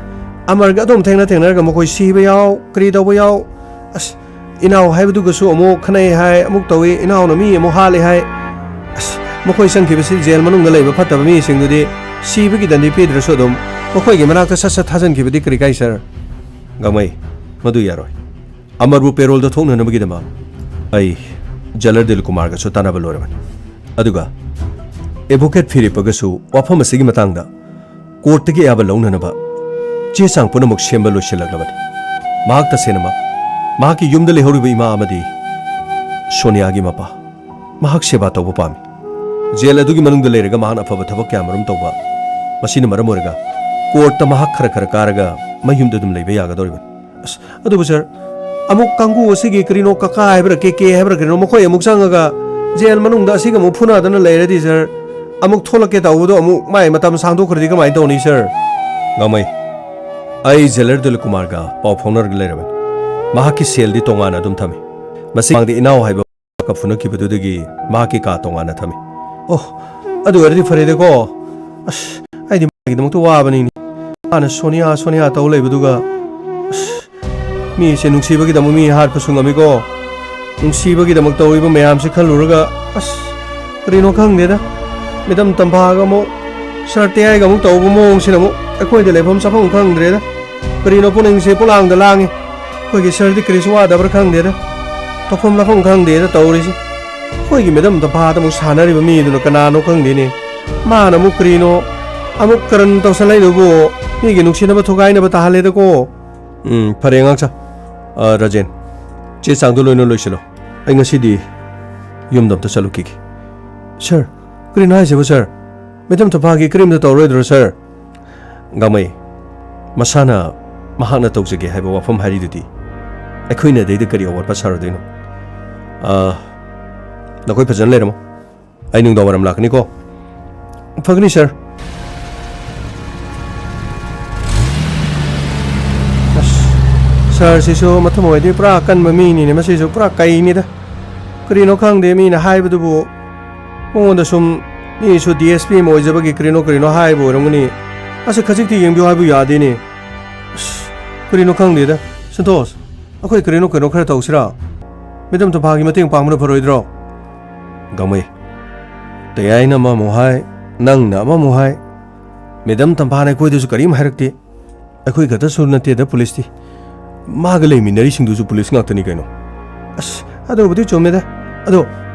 ꯑꯃꯔꯒ ꯑꯗꯨꯝ ꯊꯦꯡꯅ ꯊꯦꯡꯅꯔꯒ ꯃꯈꯣꯏ ꯁꯤꯕ ꯌꯥꯎ, ꯀꯔꯤ ꯇꯧꯕ ꯌꯥꯎ, ꯑꯁ, ꯏꯅꯥꯎ ꯍꯥꯏꯕꯗꯨꯒꯁꯨ ꯑꯃꯨꯛ ꯈꯠꯅꯩ ꯍꯥꯏ, ꯑꯃꯨꯛ ꯇꯧꯏ, ꯏꯅꯥꯎꯅ ꯃꯤ ꯑꯃꯨꯛ ꯍꯥꯠꯂꯦ ꯍꯥꯏ꯫ ꯑꯁ, ꯃꯈꯣꯏ ꯆꯪꯈꯤꯕꯁꯤ ꯖꯦꯜ ꯃꯅꯨꯡꯗ ꯂꯩꯕ ꯐꯠꯇꯕ ꯃꯤꯁꯤꯡꯗꯨꯗꯤ ꯁꯤꯕꯒꯤ ꯗꯟꯗꯤ ꯄꯤꯗ꯭ꯔꯁꯨ ꯑꯗꯨꯝ ꯃꯈꯣꯏꯒꯤ ꯃꯅꯥꯛꯇ ꯁꯠ ꯁꯠ ꯊꯥꯖꯤꯟꯈꯤꯕꯗꯤ ꯀꯔꯤ ꯀꯥꯏ, ꯁꯥꯔ? ꯒꯥꯡꯃꯩ, ꯃꯗꯨ ꯌꯥꯔꯣꯏ꯫ ꯑꯃꯔꯕꯨ ꯄꯦꯔꯣꯜꯗ ꯊꯣꯛꯅꯅꯕꯒꯤꯗꯃꯛ ꯑꯩ ꯖꯦꯂꯔ ꯗꯤꯜ ꯀꯨꯃꯥꯔꯒꯁꯨ ꯇꯥꯟꯅꯕ ꯂꯣꯏꯔꯕꯅꯤ꯫ ꯑꯗꯨꯒ ꯑꯦꯗꯚꯣꯀꯦꯠ ꯐꯤꯔꯤꯞꯄꯒꯁꯨ ꯋꯥꯐꯝ ꯑꯁꯤꯒꯤ ꯃꯇꯥꯡꯗ ꯀꯣꯔꯠꯇꯒꯤ ꯑꯌꯥꯕ ꯂꯧꯅꯅꯕ ꯆꯦ ꯆꯥꯡ ꯄꯨꯝꯅꯃꯛ ꯁꯦꯝꯕ ꯂꯣꯏꯁꯤꯜꯂꯛꯂꯕꯅꯤ꯫ ꯃꯍꯥꯛ ꯇꯁꯦꯡꯅꯃꯛ ꯃꯍꯥꯛꯀꯤ ꯌꯨꯝꯗ ꯂꯩꯍꯧꯔꯤꯕ ꯏꯃꯥ ꯑꯃꯗꯤ ꯁꯣꯅꯤꯌꯥꯒꯤ ꯃꯄꯥ, ꯃꯍꯥꯛ ꯁꯦꯕꯥ ꯇꯧꯕ ꯄꯥꯝꯃꯤ꯫ ꯖꯦꯜ ꯑꯗꯨꯒꯤ ꯃꯅꯨꯡꯗ ꯂꯩꯔꯒ ꯃꯍꯥꯛꯅ ꯑꯐꯕ ꯊꯕꯛ ꯀꯌꯥ ꯃꯔꯨꯝ ꯇꯧꯕ, ꯃꯁꯤꯅ ꯃꯔꯝ ꯑꯣꯏꯔꯒ ꯀꯣꯔꯠꯇ ꯃꯍꯥꯛ ꯈꯔ ꯈꯔ ꯀꯥꯔꯒ ꯃꯌꯨꯝꯗ ꯑꯗꯨꯝ ꯂꯩꯕ ꯌꯥꯒꯗꯧꯔꯤꯕꯅꯤ꯫ ꯑꯁ, ꯑꯗꯨꯕꯨ ꯁꯥꯔ, ꯑꯃꯨꯛ ꯀꯥꯡꯕꯨ ꯑꯁꯤꯒꯤ ꯀꯔꯤꯅꯣ ꯀꯀꯥ ꯍꯥꯏꯕ꯭ꯔꯥ, ꯀꯦ ꯀꯦ ꯍꯥꯏꯕ꯭ꯔꯥ ꯀꯔꯤꯅꯣ, ꯃꯈꯣꯏ ꯑꯃꯨꯛ ꯆꯪꯉꯒ ꯖꯦꯜ ꯃꯅꯨꯡꯗ ꯑꯁꯤꯒ ꯑꯃꯨꯛ ꯐꯨꯅꯗꯅ ꯂꯩꯔꯗꯤ ꯁꯥꯔ, ꯑꯃꯨꯛ ꯊꯣꯛꯂꯛꯀꯦ ꯇꯧꯕꯗꯣ ꯑꯃꯨꯛ ꯃꯥꯏ ꯃꯇꯝ ꯁꯥꯡꯗꯣꯛꯈ꯭ꯔꯗꯤ ꯀꯃꯥꯏꯅ ꯇꯧꯅꯤ ꯁꯥꯔ? ꯒꯥꯡꯃꯩ, ꯑꯩ ꯖꯦꯂꯔ ꯗꯤꯜ ꯀꯨꯃꯥꯔꯒ ꯄꯥꯎ ꯐꯥꯎꯅꯔꯒ ꯂꯩꯔꯕꯅꯤ꯫ ꯃꯍꯥꯛꯀꯤ ꯁꯦꯜꯗꯤ ꯇꯣꯉꯥꯟꯅ ꯑꯗꯨꯝ ꯊꯝꯃꯤ꯫ ꯃꯁꯤ ꯃꯃꯥꯡꯗ ꯏꯅꯥꯎ ꯍꯥꯏꯕ ꯀꯞ ꯐꯨꯅꯈꯤꯕꯗꯨꯗꯒꯤ ꯃꯍꯥꯛꯀꯤ ꯀꯥ ꯇꯣꯉꯥꯟꯅ ꯊꯝꯃꯤ꯫ ꯑꯣ, ꯑꯗꯨ ꯑꯣꯏꯔꯗꯤ ꯐꯔꯦꯗꯀꯣ꯫ ꯑꯁ, ꯑꯩꯗꯤ ꯃꯥꯒꯤꯗꯃꯛꯇ ꯋꯥꯕꯅꯤꯅꯦ꯫ ꯃꯥꯅ ꯁꯣꯅꯤꯌꯥ, ꯁꯣꯅꯤꯌꯥ ꯇꯧ ꯂꯩꯕꯗꯨꯒ꯫ ꯑꯁ, ꯃꯤꯁꯦ ꯅꯨꯡꯁꯤꯕꯒꯤꯗꯃꯛ ꯃꯤ ꯍꯥꯠꯄꯁꯨ ꯉꯝꯃꯤꯀꯣ꯫ ꯅꯨꯡꯁꯤꯕꯒꯤꯗꯃꯛ ꯇꯧꯔꯤꯕ ꯃꯌꯥꯝꯁꯦ ꯈꯜꯂꯨꯔꯒ, ꯑꯁ, ꯀꯔꯤꯅꯣ ꯈꯪꯗꯦꯗ꯫ ꯃꯦꯗꯝ ꯇꯝꯐꯥꯒ ꯑꯃꯨꯛ, ꯁꯥꯔ ꯇꯦꯌꯥꯏꯒ ꯑꯃꯨꯛ ꯇꯧꯕ ꯃꯑꯣꯡꯁꯤꯅ ꯑꯃꯨꯛ ꯑꯩꯈꯣꯏꯗ ꯂꯩꯐꯝ ꯆꯥꯐꯝ ꯈꯪꯗ꯭ꯔꯦꯗ꯫ ꯀꯔꯤꯅꯣ ꯄꯨꯛꯅꯤꯡꯁꯦ ꯄꯨꯂꯥꯡꯗ ꯂꯥꯡꯉꯤ꯫ ꯑꯩꯈꯣꯏꯒꯤ ꯁꯥꯔꯗꯤ ꯀꯔꯤꯁꯨ ꯋꯥꯗꯕ꯭ꯔꯥ ꯈꯪꯗꯦꯗ꯫ ꯇꯧꯐꯝ ꯂꯥꯛꯐꯝ ꯈꯪꯗꯦꯗ ꯇꯧꯔꯤꯁꯤ꯫ ꯑꯩꯈꯣꯏꯒꯤ ꯃꯦꯗꯝ ꯇꯝꯐꯥꯗ ꯑꯃꯨꯛ ꯁꯥꯟꯅꯔꯤꯕ ꯃꯤꯗꯨꯅ ꯀꯅꯥꯅꯣ ꯈꯪꯗꯦꯅꯦ꯫ ꯃꯥꯅ ꯑꯃꯨꯛ ꯀꯔꯤꯅꯣ ꯑꯃꯨꯛ ꯀꯔꯟ ꯇꯧꯁꯜꯂꯛꯏꯗꯨꯕꯨ꯫ ꯃꯤꯒꯤ ꯅꯨꯡꯁꯤꯅꯕ ꯊꯨꯒꯥꯏꯅꯕ ꯇꯥꯍꯜꯂꯦꯗꯀꯣ꯫ ꯎꯝ, ꯐꯔꯦ ꯑꯉꯥꯡꯁꯥ꯫ ꯑ, ꯔꯥꯖꯦꯟ, ꯆꯦ ꯆꯥꯡꯗꯣ ꯂꯣꯏꯅ ꯂꯣꯏꯁꯤꯜꯂꯣ꯫ ꯑꯩ ꯉꯁꯤꯗꯤ ꯌꯨꯝꯗ ꯑꯝꯇ ꯆꯠꯂꯨꯈꯤꯒꯦ꯫ ꯁꯥꯔ, ꯀꯔꯤꯅꯣ ꯍꯥꯏꯁꯤꯕꯨ ꯁꯥꯔ? ꯃꯦꯗꯝ ꯇꯝꯐꯥꯒꯤ ꯀꯔꯤꯝꯇ ꯇꯧꯔꯔꯣꯏꯗ꯭ꯔꯣ ꯁꯥꯔ? ꯒꯥꯡꯃꯩ, ꯃꯁꯥꯅ ꯃꯍꯥꯛꯅ ꯇꯧꯖꯒꯦ ꯍꯥꯏꯕ ꯋꯥꯐꯝ ꯍꯥꯏꯔꯤꯗꯨꯗꯤ꯫ ꯑꯩꯈꯣꯏꯅ ꯑꯗꯩꯗ ꯀꯔꯤ ꯑꯋꯥꯠꯄ ꯁꯥꯔꯨꯗꯣꯏꯅꯣ? ꯑ, ꯅꯈꯣꯏ ꯐꯖꯅ ꯂꯩꯔꯝꯃꯣ꯫ ꯑꯩ ꯅꯨꯡꯗꯥꯡ ꯋꯥꯏꯔꯝ ꯂꯥꯛꯀꯅꯤꯀꯣ꯫ ꯐꯒꯅꯤ ꯁꯥꯔ꯫ ꯑꯁ, ꯁꯥꯔꯁꯤꯁꯨ ꯃꯊꯃꯣꯏꯗꯤ ꯄꯨꯔꯥ ꯑꯀꯟꯕ ꯃꯤꯅꯤꯅꯦ꯫ ꯃꯁꯤꯁꯨ ꯄꯨꯔꯥ ꯀꯩꯅꯤꯗ꯫ ꯀꯔꯤꯅꯣ ꯈꯪꯗꯦ, ꯃꯤꯅ ꯍꯥꯏꯕꯗꯨꯕꯨ ꯃꯉꯣꯟꯗ ꯁꯨꯝ ꯃꯤꯁꯨ ꯗꯤ ꯑꯦꯁ ꯄꯤ ꯑꯃ ꯑꯣꯏꯖꯕꯒꯤ ꯀꯔꯤꯅꯣ ꯀꯔꯤꯅꯣ ꯍꯥꯏꯕ ꯑꯣꯏꯔꯝꯒꯅꯤ꯫ ꯑꯁ, ꯈꯖꯤꯛꯇꯤ ꯌꯦꯡꯕꯤꯌꯨ ꯍꯥꯏꯕ ꯌꯥꯗꯦꯅꯦ꯫ ꯑꯁ, ꯀꯔꯤꯅꯣ ꯈꯪꯗꯦꯗ꯫ ꯁꯟꯇꯣꯁ, ꯑꯩꯈꯣꯏ ꯀꯔꯤꯅꯣ ꯀꯩꯅꯣ ꯈꯔ ꯇꯧꯁꯤꯔꯥ? ꯃꯦꯗꯝ ꯇꯝꯐꯥꯒꯤ ꯃꯇꯦꯡ ꯄꯥꯡꯕꯅ ꯐꯔꯣꯏꯗ꯭ꯔꯣ? ꯒꯥꯡꯃꯩ, ꯇꯌꯥꯏꯅ ꯑꯃꯃꯨꯛ ꯍꯥꯏ, ꯅꯪꯅ ꯑꯃꯃꯨꯛ ꯍꯥꯏ꯫ ꯃꯦꯗꯝ ꯇꯝꯐꯥꯅ ꯑꯩꯈꯣꯏꯗꯁꯨ ꯀꯔꯤꯝ ꯍꯥꯏꯔꯛꯇꯦ꯫ ꯑꯩꯈꯣꯏ ꯈꯛꯇꯁꯨ ꯅꯠꯇꯦꯗ ꯄꯨꯂꯤꯁꯇꯤ꯫ ꯃꯥꯒ ꯂꯩꯃꯤꯟꯅꯔꯤꯁꯤꯡꯗꯨꯁꯨ ꯄꯨꯂꯤꯁ ꯉꯥꯛꯇꯅꯤ ꯀꯩꯅꯣ꯫ ꯑꯁ, ꯑꯗꯨꯕꯨꯗꯤ ꯆꯨꯝꯃꯦꯗ꯫ ꯑꯗꯣ,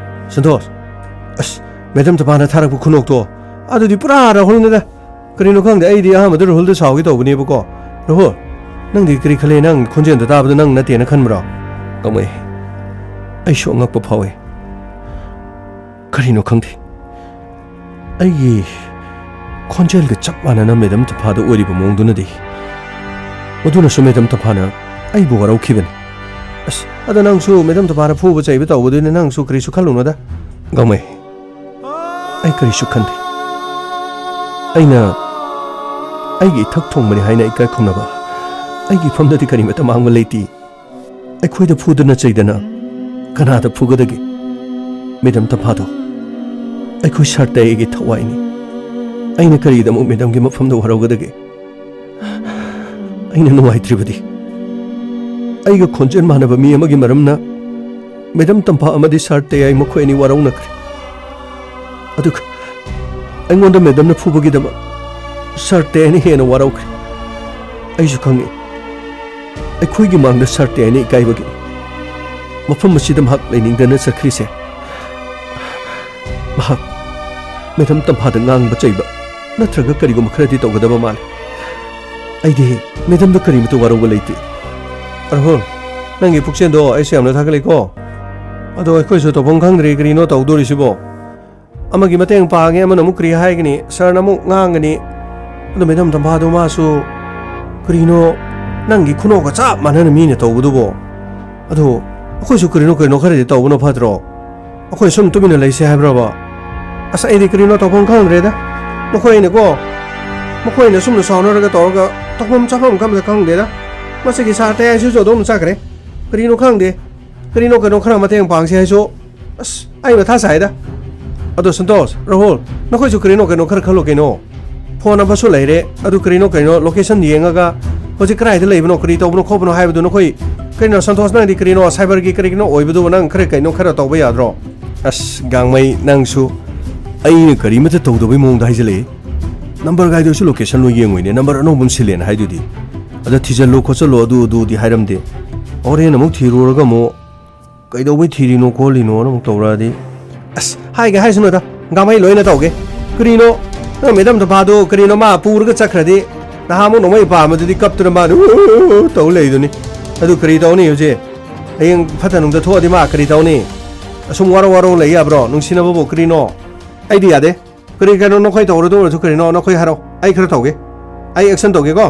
ꯁꯟꯇꯣꯁ, ꯑꯁ, ꯃꯦꯗꯝ ꯇꯝꯐꯥꯅ ꯊꯥꯔꯛꯄ ꯈꯨꯅꯣꯛꯇꯣ, ꯑꯗꯨꯗꯤ ꯄꯨꯔꯥ ꯔꯥꯍꯨꯜꯅꯤꯗ꯫ ꯀꯔꯤꯅꯣ ꯈꯪꯗꯦ, ꯑꯩꯗꯤ ꯑꯍꯥꯟꯕꯗ ꯔꯥꯍꯨꯜꯗ ꯁꯥꯎꯒꯦ ꯇꯧꯕꯅꯦꯕꯀꯣ꯫ ꯔꯥꯍꯨꯜ, ꯅꯪꯗꯤ ꯀꯔꯤ ꯈꯜꯂꯦ? ꯅꯪ ꯈꯣꯟꯖꯦꯜꯗꯣ ꯇꯥꯕꯗ ꯅꯪ ꯅꯠꯇꯦꯅ ꯈꯟꯕ꯭ꯔꯣ? ꯒꯥꯡꯃꯩ, ꯑꯩꯁꯨ ꯑꯉꯛꯄ ꯐꯥꯎꯋꯦ꯫ ꯀꯔꯤꯅꯣ ꯈꯪꯗꯦ, ꯑꯩꯒꯤ ꯈꯣꯟꯖꯦꯜꯒ ꯆꯞ ꯃꯥꯟꯅꯅ ꯃꯦꯗꯝ ꯇꯝꯐꯥꯗ ꯑꯣꯏꯔꯤꯕ ꯃꯑꯣꯡꯗꯨꯅꯗꯤ꯫ ꯃꯗꯨꯅꯁꯨ ꯃꯦꯗꯝ ꯇꯝꯐꯥꯅ ꯑꯩꯕꯨ ꯋꯥꯔꯧꯈꯤꯕꯅꯤ꯫ ꯑꯁ, ꯑꯗꯣ ꯅꯪꯁꯨ ꯃꯦꯗꯝ ꯇꯝꯐꯥꯅ ꯐꯨꯕ ꯆꯩꯕ ꯇꯧꯕꯗꯨꯅ ꯅꯪꯁꯨ ꯀꯔꯤꯁꯨ ꯈꯜꯂꯨꯅꯨꯗ꯫ ꯒꯥꯡꯃꯩ, ꯑꯩ ꯀꯔꯤꯁꯨ ꯈꯟꯗꯦ꯫ ꯑꯩꯅ ꯑꯩꯒꯤ ꯏꯊꯛ ꯊꯣꯡꯕꯅꯤ ꯍꯥꯏꯅ ꯏꯀꯥꯏ ꯈꯨꯝꯅꯕ ꯑꯩꯒꯤ ꯏꯐꯝꯗꯗꯤ ꯀꯔꯤꯃꯠꯇ ꯃꯥꯡꯕ ꯂꯩꯇꯦ꯫ ꯑꯩꯈꯣꯏꯗ ꯐꯨꯗꯅ ꯆꯩꯗꯅ ꯀꯅꯥꯗ ꯐꯨꯒꯗꯒꯦ? ꯃꯦꯗꯥꯝ ꯇꯝꯐꯥꯗꯣ, ꯑꯩꯈꯣꯏ ꯁꯥꯔ ꯇꯌꯥꯏꯒꯤ ꯊꯋꯥꯏꯅꯤ꯫ ꯑꯩꯅ ꯀꯔꯤꯒꯤꯗꯃꯛ ꯃꯦꯗꯥꯝꯒꯤ ꯃꯐꯝꯗ ꯋꯥꯔꯧꯒꯗꯒꯦ? ꯑꯩꯅ ꯅꯨꯡꯉꯥꯏꯇ꯭ꯔꯤꯕꯗꯤ, ꯑꯩꯒ ꯈꯣꯟꯖꯦꯜ ꯃꯥꯟꯅꯕ ꯃꯤ ꯑꯃꯒꯤ ꯃꯔꯝꯅ ꯃꯦꯗꯥꯝ ꯇꯝꯐꯥ ꯑꯃꯗꯤ ꯁꯥꯔ ꯇꯌꯥꯏ ꯃꯈꯣꯏ ꯑꯅꯤ ꯋꯥꯔꯧꯅꯈ꯭ꯔꯦ꯫ ꯑꯗꯨꯒ ꯑꯩꯉꯣꯟꯗ ꯃꯦꯗꯥꯝꯅ ꯐꯨꯕꯒꯤꯗꯃꯛ ꯁꯥꯔ ꯇꯌꯥꯏꯅ ꯍꯦꯟꯅ ꯋꯥꯔꯧꯈ꯭ꯔꯦ꯫ ꯑꯩꯁꯨ ꯈꯪꯏ, ꯑꯩꯈꯣꯏꯒꯤ ꯃꯥꯡꯗ ꯁꯥꯔ ꯇꯌꯥꯏꯅ ꯏꯀꯥꯏꯕꯒꯤꯅꯤ ꯃꯐꯝ ꯑꯁꯤꯗ ꯃꯍꯥꯛ ꯂꯩꯅꯤꯡꯗꯅ ꯆꯠꯈ꯭ꯔꯤꯁꯦ꯫ ꯃꯍꯥꯛ ꯃꯦꯗꯥꯝ ꯇꯝꯐꯥꯗ ꯉꯥꯡꯕ ꯆꯩꯕ ꯅꯠꯇ꯭ꯔꯒ ꯀꯔꯤꯒꯨꯝꯕ ꯈꯔꯗꯤ ꯇꯧꯒꯗꯕ ꯃꯥꯜꯂꯤ꯫ ꯑꯩꯗꯤ ꯃꯦꯗꯥꯝꯗ ꯀꯔꯤꯃꯇ ꯋꯥꯔꯧꯕ ꯂꯩꯇꯦ꯫ ꯔꯥꯍꯨꯜ, ꯅꯪꯒꯤ ꯄꯨꯛꯆꯦꯜꯗꯣ ꯑꯩꯁꯨ ꯌꯥꯝꯅ ꯊꯥꯒꯠꯂꯤꯀꯣ꯫ ꯑꯗꯣ ꯑꯩꯈꯣꯏꯁꯨ ꯇꯧꯐꯝ ꯈꯪꯗ꯭ꯔꯦ, ꯀꯔꯤꯅꯣ ꯇꯧꯗꯣꯔꯤꯁꯤꯕꯣ? ꯑꯃꯒꯤ ꯃꯇꯦꯡ ꯄꯥꯡꯉꯦ, ꯑꯃꯅ ꯑꯃꯨꯛ ꯀꯔꯤ ꯍꯥꯏꯒꯅꯤ, ꯁꯥꯔꯅ ꯑꯃꯨꯛ ꯉꯥꯡꯒꯅꯤ꯫ ꯑꯗꯣ ꯃꯦꯗꯥꯝ ꯇꯝꯐꯥꯗꯣ ꯃꯥꯁꯨ, ꯀꯔꯤꯅꯣ, ꯅꯪꯒꯤ ꯈꯨꯅꯣꯛꯀ ꯆꯞ ꯃꯥꯟꯅꯅ ꯃꯤꯅ ꯇꯧꯕꯗꯨꯕꯣ꯫ ꯑꯗꯣ ꯑꯩꯈꯣꯏꯁꯨ ꯀꯔꯤꯅꯣ ꯀꯔꯤꯅꯣ ꯈꯔꯗꯤ ꯇꯧꯕꯅ ꯐꯠꯇ꯭ꯔꯣ? ꯑꯩꯈꯣꯏ ꯁꯨꯝ ꯇꯨꯃꯤꯟꯅ ꯂꯩꯁꯦ ꯍꯥꯏꯕ꯭ꯔꯕ? ꯑꯁ, ꯑꯩꯗꯤ ꯀꯔꯤꯅꯣ ꯇꯧꯐꯝ ꯈꯪꯗ꯭ꯔꯦꯗ꯫ ꯅꯈꯣꯏꯅꯀꯣ, ꯃꯈꯣꯏꯅ ꯁꯨꯝꯅ ꯁꯥꯎꯅꯔꯒ ꯇꯧꯔꯒ ꯇꯧꯐꯝ ꯆꯥꯐꯝ ꯑꯃ ꯈꯪꯗꯦꯗ꯫ ꯃꯁꯤꯒꯤ ꯁꯥꯔ ꯇꯌꯥꯏꯁꯤꯁꯨ ꯑꯗꯨꯝ ꯆꯠꯈ꯭ꯔꯦ꯫ ꯀꯔꯤꯅꯣ ꯈꯪꯗꯦ꯫ ꯀꯔꯤꯅꯣ ꯀꯩꯅꯣ ꯈꯔ ꯃꯇꯦꯡ ꯄꯥꯡꯁꯦ ꯍꯥꯏꯁꯨ, ꯑꯁ, ꯑꯩ ꯃꯊꯥ ꯁꯥꯏꯗ꯫ ꯑꯗꯣ ꯁꯟꯇꯣꯁ, ꯔꯥꯍꯨꯜ, ꯅꯈꯣꯏꯁꯨ ꯀꯔꯤꯅꯣ ꯀꯩꯅꯣ ꯈꯔ ꯈꯜꯂꯣ ꯀꯩꯅꯣ꯫ ꯐꯣꯟ ꯅꯝꯕꯔꯁꯨ ꯂꯩꯔꯦ, ꯑꯗꯨ ꯀꯔꯤꯅꯣ ꯀꯩꯅꯣ location ꯌꯦꯡꯉꯒ ꯍꯧꯖꯤꯛ ꯀꯗꯥꯏꯗ ꯂꯩꯕꯅꯣ, ꯀꯔꯤ ꯇꯧꯕꯅꯣ ꯈꯣꯠꯄꯅꯣ ꯍꯥꯏꯕꯗꯨ ꯅꯈꯣꯏ, ꯀꯩꯅꯣ ꯁꯟꯇꯣꯁ, ꯅꯪꯗꯤ ꯀꯔꯤꯅꯣ cyberꯒꯤ ꯀꯔꯤꯒꯤꯅꯣ ꯑꯣꯏꯕꯗꯨꯕꯨ ꯅꯪ ꯈꯔ ꯀꯩꯅꯣ ꯈꯔ ꯇꯧꯕ ꯌꯥꯗ꯭ꯔꯣ? ꯑꯁ, ꯒꯥꯡꯃꯩ, ꯅꯪꯁꯨ ꯑꯩꯅ ꯀꯔꯤꯃꯠꯇ ꯇꯧꯗꯕꯩ ꯃꯑꯣꯡꯗ ꯍꯥꯏꯖꯜꯂꯛꯑꯦ꯫ Number ꯒꯥꯏꯗꯨꯁꯨ location ꯂꯣꯏ ꯌꯦꯡꯉꯣꯏꯅꯦ, number ꯑꯅꯧꯕ ꯑꯃ ꯁꯤꯜꯂꯦꯅ ꯍꯥꯏꯗꯨꯗꯤ꯫ ꯑꯗ ꯊꯤꯖꯜꯂꯨ ꯈꯣꯠꯆꯜꯂꯨ ꯑꯗꯨ ꯑꯗꯨꯗꯤ ꯍꯥꯏꯔꯝꯗꯦ꯫ ꯍꯣꯔꯦꯟ ꯑꯃꯨꯛ ꯊꯤꯔꯨꯔꯒ ꯑꯃꯨꯛ ꯀꯩꯗꯧꯕꯩ ꯊꯤꯔꯤꯅꯣ ꯈꯣꯠꯂꯤꯅꯣꯅ ꯑꯃꯨꯛ ꯇꯧꯔꯛꯑꯗꯤ꯫ ꯑꯁ, ꯍꯥꯏꯒꯦ ꯍꯥꯏꯁꯅꯨꯗ, ꯒꯥꯡꯃꯩ ꯂꯣꯏꯅ ꯇꯧꯒꯦ꯫ ꯀꯔꯤꯅꯣ? ꯅꯪ ꯃꯦꯗꯥꯝ ꯇꯝꯐꯥꯗꯣ ꯀꯔꯤꯅꯣ ꯃꯥ ꯄꯨꯔꯒ ꯆꯠꯈ꯭ꯔꯗꯤ? ꯅꯍꯥꯟꯃꯨꯛ ꯅꯣꯡꯃꯩ ꯄꯥꯝꯕꯗꯨꯗꯤ ꯀꯞꯇꯨꯅ ꯃꯥꯅ ꯎ ꯎ ꯎ ꯇꯧ ꯂꯩꯗꯨꯅꯤ꯫ ꯑꯗꯨ ꯀꯔꯤ ꯇꯧꯅꯤ ꯍꯧꯖꯤꯛ? ꯍꯌꯦꯡ ꯐꯠꯇ ꯅꯨꯡꯗ ꯊꯣꯛꯑꯗꯤ ꯃꯥ ꯀꯔꯤ ꯇꯧꯅꯤ? ꯑꯁꯨꯝ ꯋꯥꯔꯧ ꯋꯥꯔꯧ ꯂꯩ ꯌꯥꯕ꯭ꯔꯣ? ꯅꯨꯡꯁꯤꯅꯕꯕꯨ ꯀꯔꯤꯅꯣ? ꯑꯩꯗꯤ ꯌꯥꯗꯦ꯫ ꯀꯔꯤ ꯀꯩꯅꯣ ꯅꯈꯣꯏ ꯇꯧꯔꯗꯧ ꯑꯣꯏꯔꯁꯨ ꯀꯔꯤꯅꯣ ꯅꯈꯣꯏ ꯍꯥꯏꯔꯣ, ꯑꯩ ꯈꯔ ꯇꯧꯒꯦ꯫ ꯑꯩ action ꯇꯧꯒꯦꯀꯣ꯫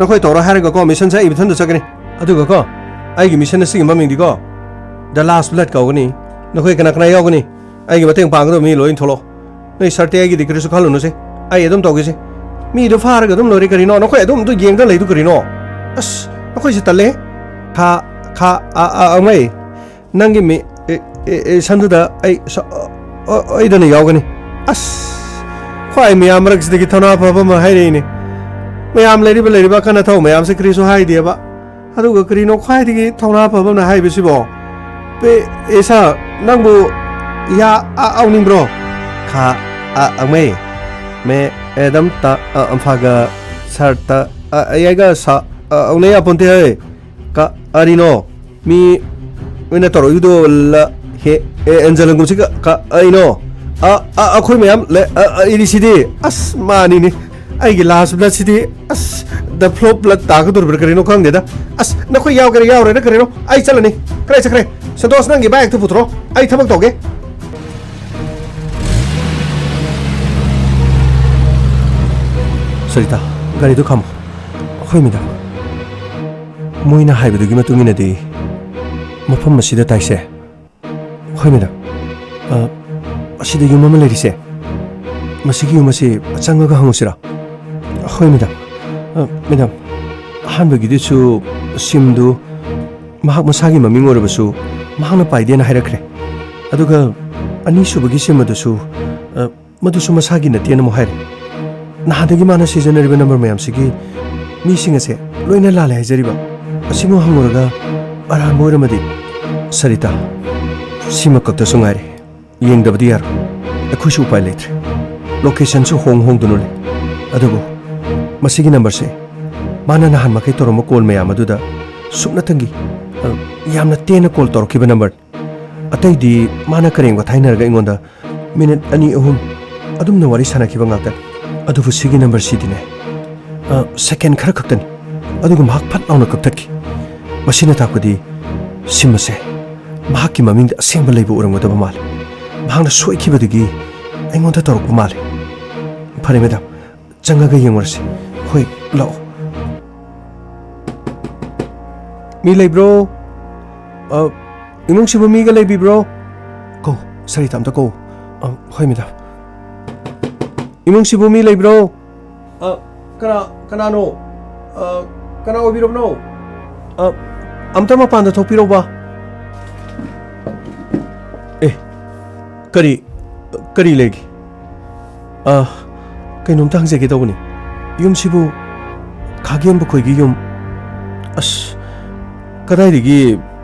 ꯅꯈꯣꯏ ꯇꯧꯔꯣ ꯍꯥꯏꯔꯒꯀꯣ, missionꯁꯦ ꯑꯩ ꯃꯊꯟꯇ ꯆꯠꯀꯅꯤ꯫ ꯑꯗꯨꯒꯀꯣ, ꯑꯩꯒꯤ mission ꯑꯁꯤꯒꯤ ꯃꯃꯤꯡꯗꯤꯀꯣ, The Last Blood ꯀꯧꯒꯅꯤ꯫ ꯅꯈꯣꯏ ꯀꯅꯥ ꯀꯅꯥ ꯌꯥꯎꯒꯅꯤ? ꯑꯩꯒꯤ ꯃꯇꯦꯡ ꯄꯥꯡꯒꯗꯕ ꯃꯤ ꯂꯣꯏ ꯊꯣꯛꯂꯛꯑꯣ꯫ ꯅꯣꯏ ꯁꯥꯔ ꯇꯌꯥꯏꯒꯤꯗꯤ ꯀꯔꯤꯁꯨ ꯈꯜꯂꯨꯅꯨꯁꯦ, ꯑꯩ ꯑꯗꯨꯝ ꯇꯧꯒꯦꯁꯦ꯫ ꯃꯤꯗꯣ ꯐꯥꯔꯒ ꯑꯗꯨꯝ ꯂꯣꯏꯔꯦ ꯀꯔꯤꯅꯣ? ꯅꯈꯣꯏ ꯑꯗꯨꯝ ꯑꯗꯨ ꯌꯦꯡꯗ ꯂꯩꯗꯨ ꯀꯔꯤꯅꯣ? ꯑꯁ, ꯅꯈꯣꯏꯁꯦ ꯇꯜꯂꯦ꯫ ꯊꯥ ꯈꯥ ꯑ ꯑ ꯑꯃꯩ, ꯅꯪꯒꯤ ꯃꯤ ꯑꯦ ꯑꯦ ꯑꯦ ꯁꯟꯗꯨꯗ ꯑꯩ ꯁ- ꯑ- ꯑ- ꯑꯩꯗꯅ ꯌꯥꯎꯒꯅꯤ꯫ ꯑꯁ, ꯈ꯭ꯋꯥꯏ ꯃꯌꯥꯝ ꯃꯔꯛꯁꯤꯗꯒꯤ ꯊꯧꯅꯥ ꯐꯕ ꯑꯃ ꯍꯥꯏꯔꯛꯏꯅꯦ꯫ ꯃꯌꯥꯝ ꯂꯩꯔꯤꯕ ꯂꯩꯔꯤꯕ ꯑꯀꯟ ꯑꯊꯧ ꯃꯌꯥꯝꯁꯦ ꯀꯔꯤꯁꯨ ꯍꯥꯏꯗꯦꯕ꯫ ꯑꯗꯨꯒ ꯀꯔꯤꯅꯣ ꯈ꯭ꯋꯥꯏꯗꯒꯤ ꯊꯧꯅꯥ ꯐꯕ ꯑꯃꯅ ꯍꯥꯏꯕꯁꯤꯕꯣ? ꯄꯦ ꯑꯦꯁꯥ, ꯅꯪꯕꯨ ꯌꯥ ꯑ ꯑꯧꯅꯤꯡꯕ꯭ꯔꯣ? ꯈꯥ ꯑ ꯑꯃꯩ, ꯃꯦ ꯑꯦꯗꯝ ꯇ ꯑ ꯑꯝꯐꯥꯒ ꯁꯥꯔ ꯇ ꯑ ꯑꯌꯥꯏꯒ ꯁꯥ ꯑ ꯑꯧꯅ ꯌꯥꯄꯣꯟꯇꯦ ꯍꯩ꯫ ꯀ ꯑꯔꯤꯅꯣ? ꯃꯤ ꯑꯣꯏꯅ ꯇꯧꯔꯛꯏꯗꯣ ꯂ ꯍꯦ ꯑꯦ ꯑꯦꯟꯖꯂꯪꯒꯨꯝꯁꯤꯒ ꯀ ꯑꯩꯅꯣ? ꯑ ꯑ ꯑꯩꯈꯣꯏ ꯃꯌꯥꯝ ꯂꯩ ꯑ ꯑ ꯏꯔꯤꯁꯤꯗꯤ꯫ ꯑꯁ, ꯃꯥꯅꯤꯅꯦ, ꯑꯩꯒꯤ ꯂꯥꯁ ꯕ꯭ꯂꯠꯁꯤꯗꯤ꯫ ꯑꯁ, ꯗ ꯐ꯭ꯂꯣꯞ ꯕ꯭ꯂꯠ ꯇꯥꯒꯗꯧꯔꯤꯕ꯭ꯔꯥ ꯀꯔꯤꯅꯣ ꯈꯪꯗꯦꯗ꯫ ꯑꯁ, ꯅꯈꯣꯏ ꯌꯥꯎꯒꯦꯔꯥ ꯌꯥꯎꯔꯣꯏꯔꯥ ꯀꯔꯤꯅꯣ, ꯑꯩ ꯆꯠꯂꯅꯤ꯫ ꯀꯗꯥꯏ ꯆꯠꯈ꯭ꯔꯦ? ꯁꯟꯇꯣꯁ, ꯅꯪꯒꯤ ꯕꯥꯏꯛꯇꯨ ꯄꯨꯊꯣꯔꯛꯑꯣ, ꯑꯩ ꯊꯕꯛ ꯇꯧꯒꯦ꯫ ꯁꯔꯤꯇꯥ, ꯒꯥꯔꯤꯗꯨ ꯈꯥꯝꯃꯣ꯫ ꯍꯣꯏ ꯃꯦꯗꯥꯝ꯫ ꯃꯣꯏꯅ ꯍꯥꯏꯕꯗꯨꯒꯤ ꯃꯇꯨꯡ ꯏꯟꯅꯗꯤ ꯃꯐꯝ ꯑꯁꯤꯗ ꯇꯥꯏꯁꯦ꯫ ꯍꯣꯏ ꯃꯦꯗꯥꯝ꯫ ꯑ, ꯑꯁꯤꯗ ꯌꯨꯝ ꯑꯃ ꯂꯩꯔꯤꯁꯦ, ꯃꯁꯤꯒꯤ ꯌꯨꯝ ꯑꯁꯤ ꯆꯪꯉꯒ ꯍꯪꯉꯨꯁꯤꯔꯥ? ꯍꯣꯏ ꯃꯦꯗꯥꯝ꯫ ꯑ, ꯃꯦꯗꯥꯝ, ꯑꯍꯥꯟꯕꯒꯤꯗꯨꯁꯨ ꯁꯤꯝꯗꯨ ꯃꯍꯥꯛ ꯃꯁꯥꯒꯤ ꯃꯃꯤꯡ ꯑꯣꯏꯔꯕꯁꯨ ꯃꯍꯥꯛꯅ ꯄꯥꯏꯗꯦꯅ ꯍꯥꯏꯔꯛꯈ꯭ꯔꯦ꯫ ꯑꯗꯨꯒ ꯑꯅꯤꯁꯨꯕꯒꯤ ꯁꯤꯝ ꯑꯗꯨꯁꯨ, ꯑ, ꯃꯗꯨꯁꯨ ꯃꯁꯥꯒꯤ ꯅꯠꯇꯦꯅ ꯑꯃꯨꯛ ꯍꯥꯏꯔꯦ꯫ ꯅꯍꯥꯟꯗꯒꯤ ꯃꯥꯅ ꯁꯤꯖꯤꯟꯅꯔꯤꯕ ꯅꯝꯕꯔ ꯃꯌꯥꯝꯁꯤꯒꯤ ꯃꯤꯁꯤꯡ ꯑꯁꯦ ꯂꯣꯏꯅ ꯂꯥꯜꯂꯦ ꯍꯥꯏꯖꯔꯤꯕ꯫ ꯑꯁꯤꯃꯨꯛ ꯍꯪꯉꯨꯔꯒ ꯑꯔꯥꯟꯕ ꯑꯣꯏꯔꯝꯃꯗꯤ? ꯁꯔꯤꯇꯥ, ꯁꯤꯃꯈꯛꯇꯁꯨ ꯉꯥꯏꯔꯦ꯫ ꯌꯦꯡꯗꯕꯗꯤ ꯌꯥꯔꯣꯏ꯫ ꯑꯩꯈꯣꯏꯁꯨ ꯎꯄꯥꯏ ꯂꯩꯇ꯭ꯔꯦ꯫ ꯂꯣꯀꯦꯁꯟꯁꯨ ꯍꯣꯡ ꯍꯣꯡꯗꯨꯅ ꯂꯩ꯫ ꯑꯗꯨꯕꯨ ꯃꯁꯤꯒꯤ ꯅꯝꯕꯔꯁꯦ ꯃꯥꯅ ꯅꯍꯥꯟ ꯃꯈꯩ ꯇꯧꯔꯝꯕ ꯀꯣꯜ ꯃꯌꯥꯝ ꯑꯗꯨꯗ ꯁꯨꯞꯅꯇꯪꯒꯤ, ꯑ, ꯌꯥꯝꯅ ꯇꯦꯟꯅ ꯀꯣꯜ ꯇꯧꯔꯛꯈꯤꯕ ꯅꯝꯕꯔꯅꯤ꯫ ꯑꯇꯩꯗꯤ ꯃꯥꯅ ꯀꯔꯦꯝ ꯀꯊꯥꯏꯅꯔꯒ ꯑꯩꯉꯣꯟꯗ ꯃꯤꯅꯤꯠ ꯑꯅꯤ ꯑꯍꯨꯝ ꯑꯗꯨꯝꯅ ꯋꯥꯔꯤ ꯁꯥꯟꯅꯈꯤꯕ ꯉꯥꯛꯇꯅꯤ꯫ ꯑꯗꯨꯕꯨ ꯁꯤꯒꯤ ꯅꯝꯕꯔꯁꯤꯗꯤꯅꯦ, ꯑ, ꯁꯦꯀꯦꯟ ꯈꯔ ꯈꯛꯇꯅꯤ꯫ ꯑꯗꯨꯒ ꯃꯍꯥꯛ ꯐꯠ ꯂꯥꯎꯅ ꯀꯛꯊꯠꯈꯤ꯫ ꯃꯁꯤꯅ ꯇꯥꯛꯄꯗꯤ ꯁꯤꯝ ꯑꯁꯦ ꯃꯍꯥꯛꯀꯤ ꯃꯃꯤꯡꯗ ꯑꯁꯦꯡꯕ ꯂꯩꯕ ꯑꯣꯏꯔꯝꯒꯗꯕ ꯃꯥꯜꯂꯤ꯫ ꯃꯍꯥꯛꯅ ꯁꯣꯏꯈꯤꯕꯗꯒꯤ ꯑꯩꯉꯣꯟꯗ ꯇꯧꯔꯛꯄ ꯃꯥꯜꯂꯤ꯫ ꯐꯔꯦ ꯃꯦꯗꯥꯝ, ꯆꯪꯉꯒ ꯌꯦꯡꯉꯨꯔꯁꯤ꯫ ꯍꯣꯏ, ꯂꯥꯛꯑꯣ꯫ ꯃꯤ ꯂꯩꯕ꯭ꯔꯣ? ꯑ, ꯏꯃꯨꯡꯁꯤꯕꯨ ꯃꯤꯒ ꯂꯩꯕꯤꯕ꯭ꯔꯣ? ꯀꯧ, ꯁꯔꯤꯇꯥ ꯑꯝꯇ ꯀꯧ꯫ ꯑ, ꯍꯣꯏ ꯃꯦꯗꯥꯝ꯫ ꯏꯃꯨꯡꯁꯤꯕꯨ ꯃꯤ ꯂꯩꯕ꯭ꯔꯣ? ꯑ, ꯀꯅꯥ, ꯀꯅꯥꯅꯣ? ꯑ, ꯀꯅꯥ ꯑꯣꯏꯕꯤꯔꯕꯅꯣ? ꯑ, ꯑꯝꯇ ꯃꯄꯥꯟꯗ ꯊꯣꯛꯄꯤꯔꯧꯕ꯫ ꯑꯦ, ꯀꯔꯤ, ꯀꯔꯤ ꯂꯩꯒꯦ? ꯑ, ꯀꯩꯅꯣꯝꯇ ꯍꯪꯖꯒꯦ ꯇꯧꯕꯅꯤ꯫ ꯌꯨꯝꯁꯤꯕꯨ ꯈꯥꯒꯦꯝꯕ ꯈꯣꯏꯒꯤ ꯌꯨꯝ? ꯑꯁ, ꯀꯗꯥꯏꯗꯒꯤ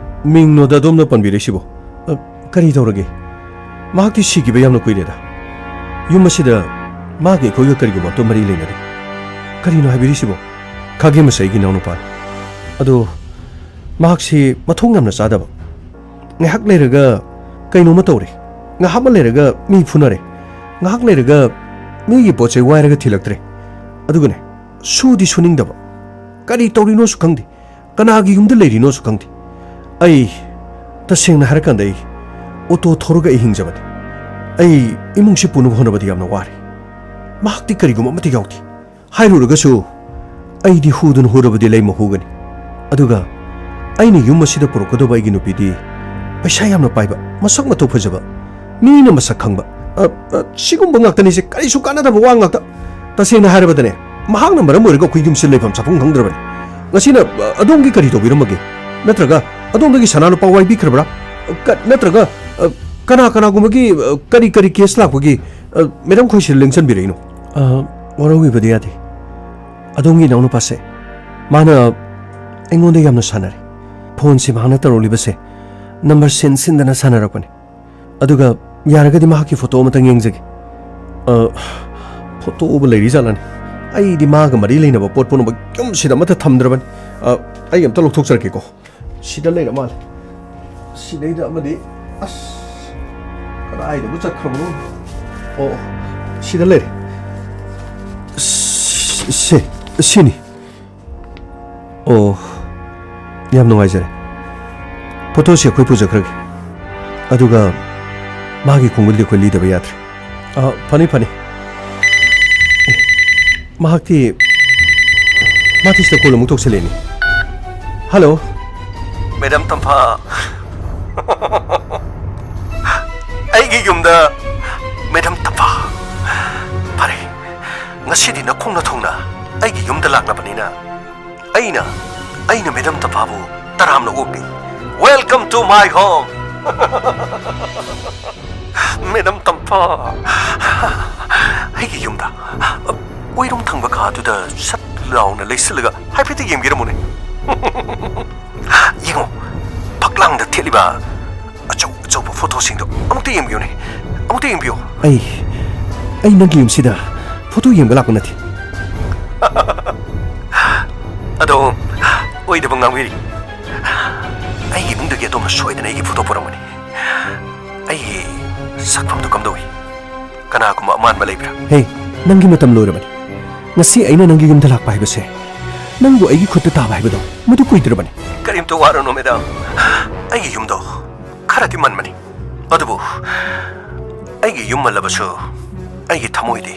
ꯃꯤꯡꯅꯣꯗ ꯑꯗꯣꯝꯅ ꯄꯟꯕꯤꯔꯛꯏꯁꯤꯕꯣ? ꯑ, ꯀꯔꯤ ꯇꯧꯔꯒꯦ? ꯃꯍꯥꯛꯇꯤ ꯁꯤꯈꯤꯕ ꯌꯥꯝꯅ ꯀꯨꯏꯔꯦꯗ꯫ ꯌꯨꯝ ꯑꯁꯤꯗ ꯃꯥꯒꯤ ꯑꯩꯈꯣꯏꯒ ꯀꯔꯤꯒꯨꯝꯕ ꯑꯝꯇ ꯃꯔꯤ ꯂꯩꯅꯗꯦ꯫ ꯀꯔꯤꯅꯣ ꯍꯥꯏꯕꯤꯔꯤꯁꯤꯕꯣ? ꯈꯥꯒꯦꯝꯕꯁꯦ ꯑꯩꯒꯤ ꯏꯅꯥꯎꯅꯨꯄꯥꯅꯤ꯫ ꯑꯗꯣ ꯃꯍꯥꯛꯁꯤ ꯃꯊꯣꯡ ꯌꯥꯝꯅ ꯆꯥꯗꯕ꯫ ꯉꯥꯏꯍꯥꯛ ꯂꯩꯔꯒ ꯀꯩꯅꯣꯝꯃ ꯇꯧꯔꯦ, ꯉꯥꯏꯍꯥꯛ ꯑꯃ ꯂꯩꯔꯒ ꯃꯤ ꯐꯨꯅꯔꯦ, ꯉꯥꯏꯍꯥꯛ ꯂꯩꯔꯒ ꯃꯤꯒꯤ ꯄꯣꯠ ꯆꯩ ꯋꯥꯏꯔꯒ ꯊꯤꯜꯂꯛꯇ꯭ꯔꯦ꯫ ꯑꯗꯨꯒꯅꯦ, ꯁꯨꯗꯤ ꯁꯨꯅꯤꯡꯗꯕ, ꯀꯔꯤ ꯇꯧꯔꯤꯅꯣꯁꯨ ꯈꯪꯗꯦ, ꯀꯅꯥꯒꯤ ꯌꯨꯝꯗ ꯂꯩꯔꯤꯅꯣꯁꯨ ꯈꯪꯗꯦ꯫ ꯑꯩ, ꯇꯁꯦꯡꯅ ꯍꯥꯏꯔꯀꯥꯟꯗ, ꯑꯩ ꯑꯣꯇꯣ ꯊꯧꯔꯒ ꯑꯩ ꯍꯤꯡꯖꯕꯅꯤ꯫ ꯑꯩ ꯏꯃꯨꯡꯁꯤ ꯄꯨꯅꯕ ꯍꯣꯠꯅꯕꯗ ꯌꯥꯝꯅ ꯋꯥꯔꯦ꯫ ꯃꯍꯥꯛꯇꯤ ꯀꯔꯤꯒꯨꯝꯕ ꯑꯃꯠꯇ ꯌꯥꯎꯗꯦ꯫ ꯍꯥꯏꯔꯨꯔꯒꯁꯨ ꯑꯩꯗꯤ ꯍꯨꯗꯨꯅ ꯍꯨꯔꯕꯗꯤ ꯂꯩꯃ ꯍꯨꯒꯅꯤ꯫ ꯑꯗꯨꯒ ꯑꯩꯅ ꯌꯨꯝ ꯑꯁꯤꯗ ꯄꯨꯔꯛꯀꯗꯧꯕ ꯑꯩꯒꯤ ꯅꯨꯄꯤꯗꯤ ꯄꯩꯁꯥ ꯌꯥꯝꯅ ꯄꯥꯏꯕ, ꯃꯁꯛ ꯃꯇꯧ ꯐꯖꯕ, ꯃꯤꯅ ꯃꯁꯛ ꯈꯪꯕ, ꯑ, ꯑ, ꯁꯤꯒꯨꯝꯕ ꯉꯥꯛꯇꯅꯤꯁꯦ, ꯀꯔꯤꯁꯨ ꯀꯥꯟꯅꯗꯕ ꯋꯥ ꯉꯥꯛꯇ꯫ ꯇꯁꯦꯡꯅ ꯍꯥꯏꯔꯕꯗꯅꯦ, ꯃꯍꯥꯛꯅ ꯃꯔꯝ ꯑꯣꯏꯔꯒ ꯑꯩꯈꯣꯏ ꯌꯨꯝꯁꯤ ꯂꯩꯐꯝ ꯆꯥꯐꯝ ꯈꯪꯗ꯭ꯔꯕꯅꯤ꯫ ꯉꯁꯤꯅ, ꯑ, ꯑꯗꯣꯝꯒꯤ ꯀꯔꯤ ꯇꯧꯕꯤꯔꯝꯃꯒꯦ? ꯅꯠꯇ꯭ꯔꯒ ꯑꯗꯣꯝꯗꯒꯤ ꯁꯅꯥ ꯂꯨꯄꯥ ꯋꯥꯏꯕꯤꯈ꯭ꯔꯕ꯭ꯔꯥ? ꯀ-, ꯅꯠꯇ꯭ꯔꯒ, ꯑ, ꯀꯅꯥ ꯀꯅꯥꯒꯨꯝꯕꯒꯤ, ꯑ, ꯀꯔꯤ ꯀꯔꯤ ꯀꯦꯁ ꯂꯥꯛꯄꯒꯤ, ꯑ, ꯃꯦꯗꯥꯝ ꯈꯣꯏꯁꯤ ꯂꯦꯡꯁꯟꯕꯤꯔꯛꯏꯅꯣ? ꯑ, ꯋꯥꯔꯧꯕꯤꯕꯗꯤ ꯌꯥꯗꯦ꯫ ꯑꯗꯣꯝꯒꯤ ꯏꯅꯥꯎꯅꯨꯄꯥꯁꯦ, ꯃꯥꯅ ꯑꯩꯉꯣꯟꯗ ꯌꯥꯝꯅ ꯁꯥꯟꯅꯔꯦ꯫ ꯐꯣꯟꯁꯤ ꯃꯍꯥꯛꯅ ꯇꯧꯔꯛꯂꯤꯕꯁꯦ ꯅꯝꯕꯔ ꯁꯤꯟ ꯁꯤꯟꯗꯅ ꯁꯥꯟꯅꯔꯛꯄꯅꯦ꯫ ꯑꯗꯨꯒ ꯌꯥꯔꯒꯗꯤ ꯃꯍꯥꯛꯀꯤ ꯐꯣꯇꯣ ꯑꯃꯇꯪ ꯌꯦꯡꯖꯒꯦ꯫ ꯑ, ꯐꯣꯇꯣꯕꯨ ꯂꯩꯔꯤ ꯖꯥꯠꯂꯅꯦ? ꯑꯩꯗꯤ ꯃꯥꯒ ꯃꯔꯤ ꯂꯩꯅꯕ ꯄꯣꯠ ꯄꯨꯝꯅꯃꯛ ꯌꯨꯝꯁꯤꯗ ꯑꯃꯠꯇ ꯊꯝꯗ꯭ꯔꯕꯅꯤ꯫ ꯑ, ꯑꯩ ꯑꯝꯇ ꯂꯧꯊꯣꯛꯆꯔꯛꯀꯦꯀꯣ꯫ ꯁꯤꯗ ꯂꯩꯔ ꯃꯥꯜꯂꯦ꯫ ꯁꯤꯗꯩꯗ ꯑꯃꯗꯤ, ꯑꯁ, ꯀꯗꯥꯏꯗꯕꯨ ꯆꯠꯈ꯭ꯔꯕꯅꯣ? ꯑꯣ, ꯁꯤꯗ ꯂꯩꯔꯦ꯫ ꯁꯤ, ꯁꯤ, ꯁꯤꯅꯤ꯫ ꯑꯣ, ꯌꯥꯝ ꯅꯨꯡꯉꯥꯏꯖꯔꯦ꯫ ꯐꯣꯇꯣꯁꯦ ꯑꯩꯈꯣꯏ ꯄꯨꯖꯈ꯭ꯔꯒꯦ꯫ ꯑꯗꯨꯒ ꯃꯥꯒꯤ ꯈꯣꯡꯒꯨꯜꯗꯤ ꯑꯩꯈꯣꯏ ꯂꯤꯗꯕ ꯌꯥꯗ꯭ꯔꯦ꯫ ꯑ, ꯐꯅꯤ, ꯐꯅꯤ꯫ ꯑꯦ, ꯃꯍꯥꯛꯇꯤ, ꯃꯍꯥꯛꯇꯤ ꯁꯤꯗ ꯀꯣꯜ ꯑꯃꯨꯛ ꯇꯧꯁꯜꯂꯛꯑꯦꯅꯦ꯫ ꯍꯜꯂꯣ꯫ ꯃꯦꯗꯥꯝ ꯇꯝꯐꯥ꯫ ꯑꯩꯒꯤ ꯌꯨꯝꯗ ꯃꯦꯗꯥꯝ ꯇꯝꯐꯥ꯫ ꯐꯔꯦ, ꯉꯁꯤꯗꯤ ꯅꯈꯣꯡ ꯅꯊꯨꯡꯅ ꯑꯩꯒꯤ ꯌꯨꯝꯗ ꯂꯥꯛꯂꯕꯅꯤꯅ ꯑꯩꯅ, ꯑꯩꯅ ꯃꯦꯗꯥꯝ ꯇꯝꯐꯥꯕꯨ ꯇꯔꯥꯝꯅ ꯑꯣꯛꯄꯤ꯫ Welcome to my home꯫ Madam ꯇꯝꯐꯥ, ꯑꯩꯒꯤ ꯌꯨꯝꯗ ꯑꯣꯏꯔꯣꯝ ꯊꯪꯕ ꯀꯥꯗꯨꯗ ꯁꯠ ꯂꯥꯎꯅ ꯂꯩꯁꯤꯜꯂꯒ ꯍꯥꯏꯐꯦꯠꯇ ꯌꯦꯡꯕꯤꯔꯝꯃꯨꯅꯦ꯫ ꯌꯦꯡꯉꯣ, ꯐꯛꯂꯥꯡꯗ ꯊꯦꯠꯂꯤꯕ ꯑꯆꯧ ꯑꯆꯧꯕ ꯐꯣꯇꯣꯁꯤꯡꯗꯣ ꯑꯃꯨꯛꯇ ꯌꯦꯡꯕꯤꯌꯨꯅꯦ, ꯑꯃꯨꯛꯇ ꯌꯦꯡꯕꯤꯌꯨ꯫ ꯑꯩ, ꯑꯩ ꯅꯪꯒꯤ ꯌꯨꯝꯁꯤꯗ ꯐꯣꯇꯣ ꯌꯦꯡꯕ ꯂꯥꯛꯄ ꯅꯠꯇꯦ꯫ ꯑꯗꯣ ꯑꯣꯏꯗꯕ ꯉꯥꯡꯕꯤꯔꯤ꯫ ꯑꯩꯒꯤ ꯏꯃꯨꯡꯗꯒꯤ ꯑꯗꯣꯝꯅ ꯁꯣꯏꯗꯅ ꯑꯩꯒꯤ ꯐꯣꯇꯣ ꯄꯨꯔꯝꯒꯅꯤ꯫ ꯑꯩꯒꯤ ꯁꯛꯐꯝꯗꯨ ꯀꯝꯗꯧꯏ? ꯀꯅꯥꯒꯨꯝꯕ ꯑꯃꯥꯟꯕ ꯂꯩꯕ꯭ꯔꯥ? ꯍꯦ, ꯅꯪꯒꯤ ꯃꯇꯝ ꯂꯣꯏꯔꯕꯅꯤ꯫ ꯉꯁꯤ ꯑꯩꯅ ꯅꯪꯒꯤ ꯌꯨꯝꯗ ꯂꯥꯛꯄ ꯍꯥꯏꯕꯁꯦ, ꯅꯪꯕꯨ ꯑꯩꯒꯤ ꯈꯨꯠꯇ ꯇꯥꯕ ꯍꯥꯏꯕꯗꯣ, ꯃꯗꯨ ꯀꯨꯏꯗ꯭ꯔꯕꯅꯤ꯫ ꯀꯔꯤꯝꯇ ꯋꯥꯔꯨꯅꯨ, ꯃꯦꯗꯥꯝ꯫ ꯑꯩꯒꯤ ꯌꯨꯝꯗꯣ ꯈꯔꯗꯤ ꯃꯟꯕꯅꯤ, ꯑꯗꯨꯕꯨ ꯑꯩꯒꯤ ꯌꯨꯝ ꯃꯜꯂꯕꯁꯨ ꯑꯩꯒꯤ ꯊꯃꯣꯏꯗꯤ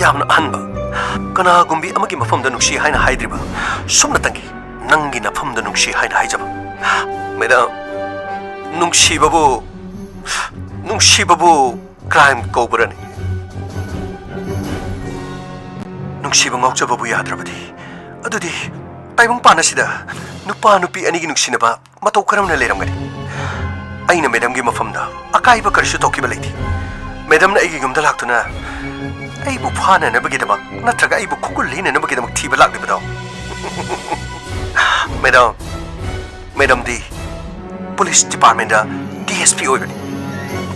ꯌꯥꯝꯅ ꯑꯍꯟꯕ, ꯀꯅꯥꯒꯨꯝꯕꯤ ꯑꯃꯒꯤ ꯃꯐꯝꯗ ꯅꯨꯡꯁꯤ ꯍꯥꯏꯅ ꯍꯥꯏꯗ꯭ꯔꯤꯕ, ꯁꯨꯞꯅꯇꯪꯒꯤ ꯅꯪꯒꯤ ꯅꯐꯝꯗ ꯅꯨꯡꯁꯤ ꯍꯥꯏꯅ ꯍꯥꯏꯖꯕ꯫ ꯃꯦꯗꯥꯝ, ꯅꯨꯡꯁꯤꯕꯕꯨ, ꯅꯨꯡꯁꯤꯕꯕꯨ ꯀ꯭ꯔꯥꯏꯝ ꯀꯧꯕ꯭ꯔꯅꯦ? ꯅꯨꯡꯁꯤꯕ ꯉꯥꯎꯖꯕꯕꯨ ꯌꯥꯗ꯭ꯔꯕꯗꯤ, ꯑꯗꯨꯗꯤ ꯇꯥꯏꯕꯪꯄꯥꯟ ꯑꯁꯤꯗ ꯅꯨꯄꯥ ꯅꯨꯄꯤ ꯑꯅꯤꯒꯤ ꯅꯨꯡꯁꯤꯅꯕ ꯃꯇꯧ ꯀꯔꯝꯅ ꯂꯩꯔꯝꯒꯅꯤ? ꯑꯩꯅ ꯃꯦꯗꯥꯝꯒꯤ ꯃꯐꯝꯗ ꯑꯀꯥꯏꯕ ꯀꯔꯤꯁꯨ ꯇꯧꯈꯤꯕ ꯂꯩꯇꯦ꯫ ꯃꯦꯗꯥꯝꯅ ꯑꯩꯒꯤ ꯌꯨꯝꯗ ꯂꯥꯛꯇꯨꯅ ꯑꯩꯕꯨ ꯐꯥꯅꯅꯕꯒꯤꯗꯃꯛ ꯅꯠꯇ꯭ꯔꯒ ꯑꯩꯕꯨ ꯈꯨꯡꯒꯨꯜ ꯂꯤꯅꯅꯕꯒꯤꯗꯃꯛ ꯊꯤꯕ ꯂꯥꯛꯂꯤꯕꯗꯣ? ꯃꯦꯗꯥꯝ, ꯃꯦꯗꯥꯝꯗꯤ ꯄꯨꯂꯤꯁ ꯗꯤꯄꯥꯔꯠꯃꯦꯟꯗ ꯗꯤ ꯑꯦꯁ ꯄꯤ ꯑꯣꯏꯕꯅꯤ,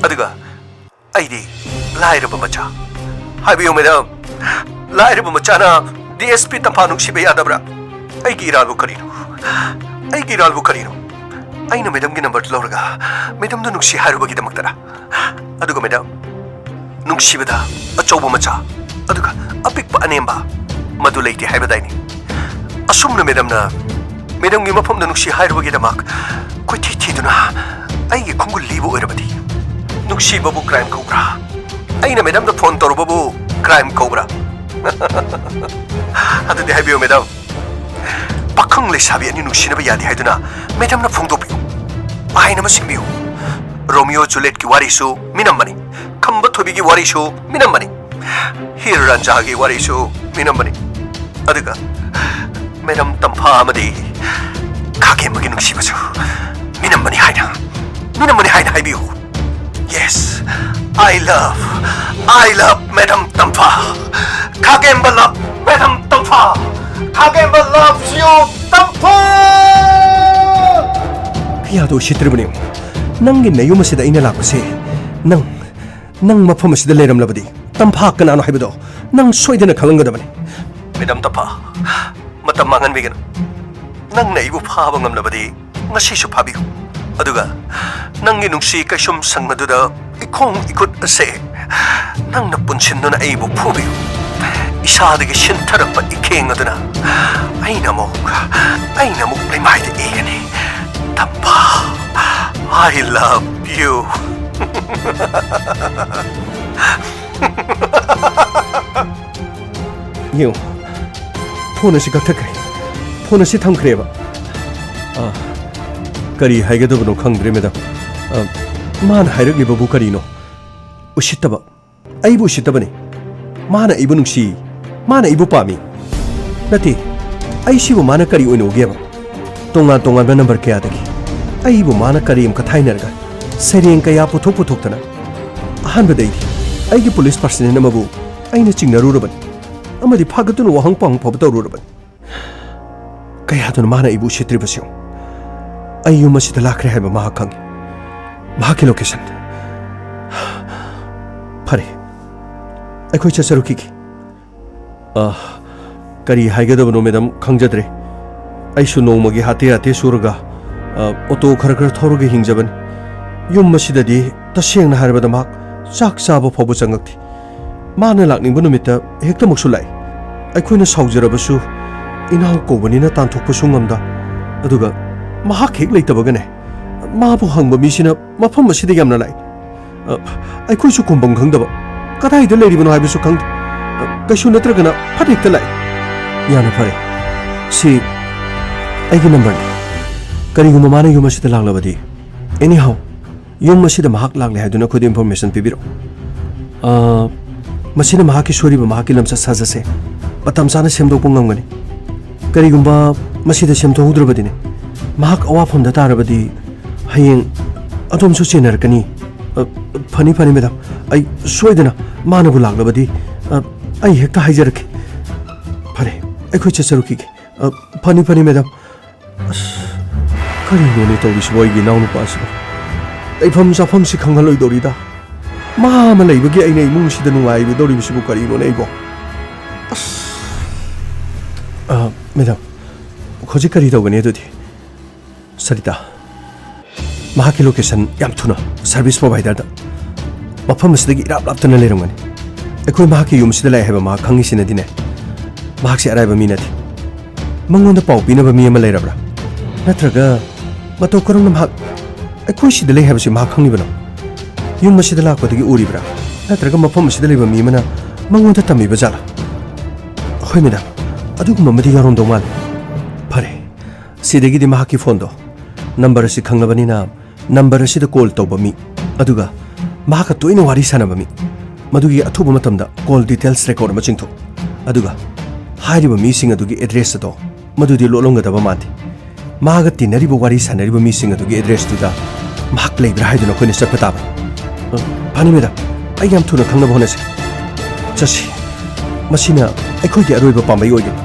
ꯑꯗꯨꯒ ꯑꯩꯗꯤ ꯂꯥꯏꯔꯕ ꯃꯆꯥ꯫ ꯍꯥꯏꯕꯤꯌꯨ ꯃꯦꯗꯥꯝ, ꯂꯥꯏꯔꯕ ꯃꯆꯥꯅ ꯗꯤ ꯑꯦꯁ ꯄꯤ ꯇꯝꯐꯥ ꯅꯨꯡꯁꯤꯕ ꯌꯥꯗꯕ꯭ꯔꯥ? ꯑꯩꯒꯤ ꯏꯔꯥꯜꯕꯨ ꯀꯔꯤꯅꯣ? ꯑꯩꯒꯤ ꯏꯔꯥꯜꯕꯨ ꯀꯔꯤꯅꯣ? ꯑꯩꯅ ꯃꯦꯗꯥꯝꯒꯤ ꯅꯝꯕꯔ ꯂꯧꯔꯒ ꯃꯦꯗꯥꯝꯗ ꯅꯨꯡꯁꯤ ꯍꯥꯏꯔꯨꯕꯒꯤꯗꯃꯛꯇꯔ? ꯑꯗꯨꯒ ꯃꯦꯗꯥꯝ, ꯅꯨꯡꯁꯤꯕꯗ ꯑꯆꯧꯕ ꯃꯆꯥ, ꯑꯗꯨꯒ ꯑꯄꯤꯛꯄ ꯑꯅꯦꯝꯕ, ꯃꯗꯨ ꯂꯩꯇꯦ ꯍꯥꯏꯕꯗꯥꯏꯅꯦ? ꯑꯁꯨꯝꯅ ꯃꯦꯗꯥꯝꯅ, ꯃꯦꯗꯥꯝꯒꯤ ꯃꯐꯝꯗ ꯅꯨꯡꯁꯤ ꯍꯥꯏꯔꯨꯕꯒꯤꯗꯃꯛ ꯀꯣꯏꯊꯤ ꯊꯤꯗꯨꯅ ꯑꯩꯒꯤ ꯈꯣꯡꯒꯨꯜ ꯂꯤꯕ ꯑꯣꯏꯔꯕꯗꯤ, ꯅꯨꯡꯁꯤꯕꯕꯨ ꯀ꯭ꯔꯥꯏꯝ ꯀꯧꯕ꯭ꯔꯥ? ꯑꯩꯅ ꯃꯦꯗꯥꯝꯗ ꯐꯣꯟ ꯇꯧꯔꯨꯕꯕꯨ ꯀ꯭ꯔꯥꯏꯝ ꯀꯧꯕ꯭ꯔꯥ? ꯑꯗꯨꯗꯤ ꯍꯥꯏꯕꯤꯌꯨ ꯃꯦꯗꯥꯝ, ꯄꯥꯈꯪ ꯂꯩꯁꯥꯕꯤ ꯑꯅꯤ ꯅꯨꯡꯁꯤꯅꯕ ꯌꯥꯗꯦ ꯍꯥꯏꯗꯨꯅ ꯃꯦꯗꯥꯝꯅ ꯐꯣꯡꯗꯣꯛꯄꯤꯌꯨ, ꯑꯥꯏꯟ ꯑꯃ ꯁꯤꯟꯕꯤꯌꯨ꯫ ꯔꯣꯃꯤꯑꯣ ꯖꯨꯂꯤꯌꯦꯠꯀꯤ ꯋꯥꯔꯤꯁꯨ ꯃꯤꯅꯝꯕꯅꯤ, ꯈꯝꯕ ꯊꯣꯏꯕꯤꯒꯤ ꯋꯥꯔꯤꯁꯨ ꯃꯤꯅꯝꯕꯅꯤ, ꯍꯤꯔ ꯔꯥꯟꯖꯥꯒꯤ ꯋꯥꯔꯤꯁꯨ ꯃꯤꯅꯝꯕꯅꯤ꯫ ꯑꯗꯨꯒ ꯃꯦꯗꯥꯝ ꯇꯝꯐꯥ ꯑꯃꯗꯤ ꯈꯥꯒꯦꯝꯕꯒꯤ ꯅꯨꯡꯁꯤꯕꯁꯨ ꯃꯤꯅꯝꯕꯅꯤ ꯍꯥꯏꯅ, ꯃꯤꯅꯝꯕꯅꯤ ꯍꯥꯏꯅ ꯍꯥꯏꯕꯤꯌꯨ꯫ Yes, I love, I love Madam Tampha. ꯈꯥꯒꯦꯝꯕ love Madam Tampha. ꯈꯥꯒꯦꯝꯕ loves you, ꯇꯝꯐꯥ꯫ ꯀꯌꯥꯗ ꯎꯁꯤꯠꯇ꯭ꯔꯤꯕꯅꯤ꯫ ꯅꯪꯒꯤ ꯅꯌꯨꯝ ꯑꯁꯤꯗ ꯑꯩꯅ ꯂꯥꯛꯄꯁꯦ, ꯅꯪ, ꯅꯪ ꯃꯐꯝ ꯑꯁꯤꯗ ꯂꯩꯔꯝꯂꯕꯗꯤ ꯇꯝꯐꯥ ꯀꯅꯥꯅꯣ ꯍꯥꯏꯕꯗꯣ ꯅꯪ ꯁꯣꯏꯗꯅ ꯈꯪꯂꯝꯒꯗꯕꯅꯤ꯫ Madam ꯇꯝꯐꯥ, ꯃꯇꯝ ꯃꯥꯡꯍꯟꯕꯤꯒꯅꯨ꯫ ꯅꯪꯅ ꯑꯩꯕꯨ ꯐꯥꯕ ꯉꯝꯂꯕꯗꯤ ꯉꯁꯤꯁꯨ ꯐꯥꯕꯤꯌꯨ꯫ ꯑꯗꯨꯒ ꯅꯪꯒꯤ ꯅꯨꯡꯁꯤ ꯀꯩꯁꯨꯝ ꯁꯪ ꯑꯗꯨꯗ ꯏꯈꯣꯡ ꯏꯈꯨꯠ ꯑꯁꯦ ꯅꯪꯅ ꯄꯨꯟꯁꯤꯟꯗꯨꯅ ꯑꯩꯕꯨ ꯐꯨꯕꯤꯌꯨ꯫ ꯏꯁꯥꯗꯒꯤ ꯁꯤꯟꯊꯔꯛꯄ ꯏꯈꯦꯡ ꯑꯗꯨꯅ ꯑꯩꯅ ꯑꯃꯨꯛ, ꯑꯩꯅ ꯑꯃꯨꯛ ꯂꯩꯃꯥꯏꯗ ꯏꯒꯅꯤ꯫ ꯇꯝꯐꯥ, I love you꯫ ꯌꯦꯡꯉꯨ, ꯐꯣꯟ ꯑꯁꯤ ꯀꯛꯊꯠꯈ꯭ꯔꯦ꯫ ꯐꯣꯟ ꯑꯁꯤ ꯊꯝꯈ꯭ꯔꯦꯕ꯫ ꯑ, ꯀꯔꯤ ꯍꯥꯏꯒꯗꯕꯅꯣ ꯈꯪꯗ꯭ꯔꯦ, ꯃꯦꯗꯥꯝ꯫ ꯑ, ꯃꯥꯅ ꯍꯥꯏꯔꯛꯂꯤꯕꯕꯨ ꯀꯔꯤꯅꯣ? ꯎꯁꯤꯠꯇꯕ꯫ ꯑꯩꯕꯨ ꯎꯁꯤꯠꯇꯕꯅꯤ꯫ ꯃꯥꯅ ꯑꯩꯕꯨ ꯅꯨꯡꯁꯤ꯫ ꯃꯥꯅ ꯑꯩꯕꯨ ꯄꯥꯝꯃꯤ꯫ ꯅꯠꯇꯦ, ꯑꯩꯁꯤꯕꯨ ꯃꯥꯅ ꯀꯔꯤ ꯑꯣꯏꯅ ꯎꯒꯦꯕ? ꯇꯣꯉꯥꯟ ꯇꯣꯉꯥꯟꯕ ꯅꯝꯕꯔ ꯀꯌꯥꯗꯒꯤ ꯑꯩꯕꯨ ꯃꯥꯅ ꯀꯔꯦꯝ ꯀꯊꯥꯏꯅꯔꯒ, ꯁꯩꯔꯦꯡ ꯀꯌꯥ ꯄꯨꯊꯣꯛ ꯄꯨꯊꯣꯛꯇꯅ꯫ ꯑꯍꯥꯟꯕꯗꯩꯗꯤ ꯑꯩꯒꯤ ꯄꯨꯂꯤꯁ ꯄꯥꯔꯁꯅꯦꯜ ꯑꯃꯕꯨ ꯑꯩꯅ ꯆꯤꯡꯅꯔꯨꯔꯕꯅꯤ ꯑꯃꯗꯤ ꯐꯥꯒꯠꯇꯨꯅ ꯋꯥꯍꯪ ꯄꯥꯎꯍꯪ ꯐꯥꯎꯕ ꯇꯧꯔꯨꯔꯕꯅꯤ꯫ ꯀꯌꯥꯗꯨꯅ ꯃꯥꯅ ꯑꯩꯕꯨ ꯎꯁꯤꯠꯇ꯭ꯔꯤꯕꯁꯤ ꯌꯦꯡꯉꯨ꯫ ꯑꯩ ꯌꯨꯝ ꯑꯁꯤꯗ ꯂꯥꯛꯈ꯭ꯔꯦ ꯍꯥꯏꯕ ꯃꯍꯥꯛ ꯈꯪꯏ꯫ ꯃꯍꯥꯛꯀꯤ ꯂꯣꯀꯦꯁꯟ꯫ ꯐꯔꯦ, ꯑꯩꯈꯣꯏ ꯆꯠꯆꯔꯨꯈꯤꯒꯦ꯫ ꯑ, ꯀꯔꯤ ꯍꯥꯏꯒꯗꯕꯅꯣ, ꯃꯦꯗꯥꯝ, ꯈꯪꯖꯗ꯭ꯔꯦ꯫ ꯑꯩꯁꯨ ꯅꯣꯡꯃꯒꯤ ꯍꯥꯇꯦ ꯍꯥꯇꯦ ꯁꯨꯔꯒ, ꯑ, ꯑꯣꯇꯣ ꯈꯔ ꯈꯔ ꯊꯧꯔꯒ ꯍꯤꯡꯖꯕꯅꯤ꯫ ꯌꯨꯝ ꯑꯁꯤꯗꯗꯤ ꯇꯁꯦꯡꯅ ꯍꯥꯏꯔꯕꯗ ꯃꯍꯥꯛ ꯆꯥꯛ ꯆꯥꯕ ꯐꯥꯎꯕ ꯆꯪꯉꯛꯇꯦ꯫ ꯃꯥꯅ ꯂꯥꯛꯅꯤꯡꯕ ꯅꯨꯃꯤꯠꯇ ꯍꯦꯛꯇꯃꯛꯁꯨ ꯂꯥꯛꯏ꯫ ꯑꯩꯈꯣꯏꯅ ꯁꯥꯎꯖꯔꯕꯁꯨ ꯏꯅꯥꯎ ꯀꯧꯕꯅꯤꯅ ꯇꯥꯟꯊꯣꯛꯄꯁꯨ ꯉꯝꯗ꯫ ꯑꯗꯨꯒ ꯃꯍꯥꯛ ꯍꯦꯛ ꯂꯩꯇꯕꯒꯅꯦ, ꯃꯥꯕꯨ ꯍꯪꯕ ꯃꯤꯁꯤꯅ ꯃꯐꯝ ꯑꯁꯤꯗ ꯌꯥꯝꯅ ꯂꯥꯛꯏ꯫ ꯑ, ꯑꯩꯈꯣꯏꯁꯨ ꯈꯨꯝꯐꯝ ꯈꯪꯗꯕ, ꯀꯗꯥꯏꯗ ꯂꯩꯔꯤꯕꯅꯣ ꯍꯥꯏꯕꯁꯨ ꯈꯪꯗꯦ꯫ ꯑ, ꯀꯩꯁꯨ ꯅꯠꯇ꯭ꯔꯒꯅ ꯐꯠ ꯍꯦꯛꯇ ꯂꯥꯛꯏ꯫ ꯌꯥꯝꯅ ꯐꯔꯦ꯫ ꯁꯤ ꯑꯩꯒꯤ ꯅꯝꯕꯔꯅꯤ꯫ ꯀꯔꯤꯒꯨꯝꯕ ꯃꯥꯅ ꯌꯨꯝ ꯑꯁꯤꯗ ꯂꯥꯛꯂꯕꯗꯤ, anyhow, ꯌꯨꯝ ꯑꯁꯤꯗ ꯃꯍꯥꯛ ꯂꯥꯛꯂꯦ ꯍꯥꯏꯗꯨꯅ ꯑꯩꯈꯣꯏꯗ ꯏꯟꯐꯣꯔꯃꯦꯁꯟ ꯄꯤꯕꯤꯔꯛꯎ꯫ ꯑ, ꯃꯁꯤꯅ ꯃꯍꯥꯛꯀꯤ ꯁꯣꯏꯔꯤꯕ ꯃꯍꯥꯛꯀꯤ ꯂꯝꯆꯠ ꯁꯥꯖꯠꯁꯦ ꯃꯇꯝ ꯆꯥꯅ ꯁꯦꯝꯗꯣꯛꯄ ꯉꯝꯒꯅꯤ꯫ ꯀꯔꯤꯒꯨꯝꯕ ꯃꯁꯤꯗ ꯁꯦꯝꯗꯣꯛꯍꯧꯗ꯭ꯔꯕꯗꯤꯅꯦ, ꯃꯍꯥꯛ ꯑꯋꯥꯐꯝꯗ ꯇꯥꯔꯕꯗꯤ ꯍꯌꯦꯡ ꯑꯗꯣꯝꯁꯨ ꯆꯦꯟꯅꯔꯛꯀꯅꯤ꯫ ꯑ, ꯐꯅꯤ, ꯐꯅꯤ, ꯃꯦꯗꯥꯝ꯫ ꯑꯩ ꯁꯣꯏꯗꯅ ꯃꯥꯅꯕꯨ ꯂꯥꯛꯂꯕꯗꯤ, ꯑ, ꯑꯩ ꯍꯦꯛꯇ ꯍꯥꯏꯖꯔꯛꯀꯦ꯫ ꯐꯔꯦ, ꯑꯩꯈꯣꯏ ꯆꯠꯆꯔꯨꯈꯤꯒꯦ꯫ ꯑ, ꯐꯅꯤ, ꯐꯅꯤ, ꯃꯦꯗꯥꯝ꯫ ꯑꯁ, ꯀꯔꯤꯅꯣꯅꯦ ꯇꯧꯔꯤꯁꯤꯕꯣ ꯑꯩꯒꯤ ꯏꯅꯥꯎꯅꯨꯄꯥꯁꯤꯕꯣ? ꯂꯩꯐꯝ ꯆꯥꯐꯝꯁꯤ ꯈꯪꯍꯜꯂꯣꯏꯗꯧꯔꯤꯗ꯫ ꯃꯥ ꯑꯃ ꯂꯩꯕꯒꯤ ꯑꯩꯅ ꯏꯃꯨꯡꯁꯤꯗ ꯅꯨꯡꯉꯥꯏꯔꯣꯏꯗꯧꯔꯤꯕꯁꯤꯕꯨ ꯀꯔꯤꯅꯣꯅꯦ ꯑꯩꯕꯣ? ꯑꯁ꯫ ꯑ, ꯃꯦꯗꯥꯝ, ꯍꯧꯖꯤꯛ ꯀꯔꯤ ꯇꯧꯒꯅꯤ ꯑꯗꯨꯗꯤ? ꯁꯔꯤꯇꯥ, ꯃꯍꯥꯛꯀꯤ location ꯌꯥꯝ ꯊꯨꯅ service providerꯗ꯫ ꯃꯐꯝ ꯑꯁꯤꯗꯒꯤ ꯏꯔꯥꯞ ꯂꯥꯞꯇꯅ ꯂꯩꯔꯝꯒꯅꯤ꯫ ꯑꯩꯈꯣꯏ ꯃꯍꯥꯛꯀꯤ ꯌꯨꯝ ꯑꯁꯤꯗ ꯂꯩ ꯍꯥꯏꯕ ꯃꯍꯥꯛ ꯈꯪꯉꯤꯁꯤꯅꯗꯤꯅꯦ, ꯃꯍꯥꯛꯁꯦ ꯑꯔꯥꯏꯕ ꯃꯤ ꯅꯠꯇꯦ꯫ ꯃꯉꯣꯟꯗ ꯄꯥꯎ ꯄꯤꯅꯕ ꯃꯤ ꯑꯃ ꯂꯩꯔꯕ꯭ꯔꯥ? ꯅꯠꯇ꯭ꯔꯒ ꯃꯇꯧ ꯀꯔꯝꯅ ꯃꯍꯥꯛ ꯑꯩꯈꯣꯏ ꯁꯤꯗ ꯂꯩ ꯍꯥꯏꯕꯁꯤ ꯃꯍꯥꯛ ꯈꯪꯂꯤꯕꯅꯣ? ꯌꯨꯝ ꯑꯁꯤꯗ ꯂꯥꯛꯄꯗꯒꯤ ꯎꯔꯤꯕ꯭ꯔꯥ? ꯅꯠꯇ꯭ꯔꯒ ꯃꯐꯝ ꯑꯁꯤꯗ ꯂꯩꯕ ꯃꯤ ꯑꯃꯅ ꯃꯉꯣꯟꯗ ꯇꯝꯕꯤꯕ ꯖꯥꯠꯂꯥ? ꯍꯣꯏ, ꯃꯦꯗꯥꯝ, ꯑꯗꯨꯒꯨꯝꯕ ꯑꯃꯗꯤ ꯌꯥꯎꯔꯝꯗꯧ ꯃꯥꯜꯂꯤ꯫ ꯐꯔꯦ, ꯁꯤꯗꯒꯤꯗꯤ ꯃꯍꯥꯛꯀꯤ ꯐꯣꯟꯗꯣ, ꯅꯝꯕꯔ ꯑꯁꯤ ꯈꯪꯂꯕꯅꯤꯅ, ꯅꯝꯕꯔ ꯑꯁꯤꯗ call ꯇꯧꯕ ꯃꯤ, ꯑꯗꯨꯒ ꯃꯍꯥꯛꯀ ꯇꯣꯏꯅ ꯋꯥꯔꯤ ꯁꯥꯟꯅꯕ ꯃꯤ, ꯃꯗꯨꯒꯤ ꯑꯊꯨꯕ ꯃꯇꯝꯗ call details record ꯑꯃ ꯆꯤꯡꯊꯣꯛ꯫ ꯑꯗꯨꯒ ꯍꯥꯏꯔꯤꯕ ꯃꯤꯁꯤꯡ ꯑꯗꯨꯒꯤ address ꯑꯗꯣ ꯃꯗꯨꯗꯤ ꯂꯣꯠꯂꯝꯒꯗꯕ ꯃꯥꯟꯗꯦ꯫ ꯃꯍꯥꯛꯀ ꯇꯤꯟꯅꯔꯤꯕ, ꯋꯥꯔꯤ ꯁꯥꯟꯅꯔꯤꯕ ꯃꯤꯁꯤꯡ ꯑꯗꯨꯒꯤ addressꯇꯨꯗ ꯃꯍꯥꯛ ꯂꯩꯕ꯭ꯔꯥ ꯍꯥꯏꯗꯨꯅ ꯑꯩꯈꯣꯏꯅ ꯆꯠꯄ ꯇꯥꯕꯅꯤ꯫ ꯑ, ꯐꯅꯤ, ꯃꯦꯗꯥꯝ, ꯑꯩ ꯌꯥꯝ ꯊꯨꯅ ꯈꯪꯅꯕ ꯍꯣꯠꯅꯁꯤ꯫ ꯆꯠꯁꯤ꯫ ꯃꯁꯤꯅ ꯑꯩꯈꯣꯏꯒꯤ ꯑꯔꯣꯏꯕ ꯄꯥꯝꯕꯩ ꯑꯣꯏꯒꯅꯤ꯫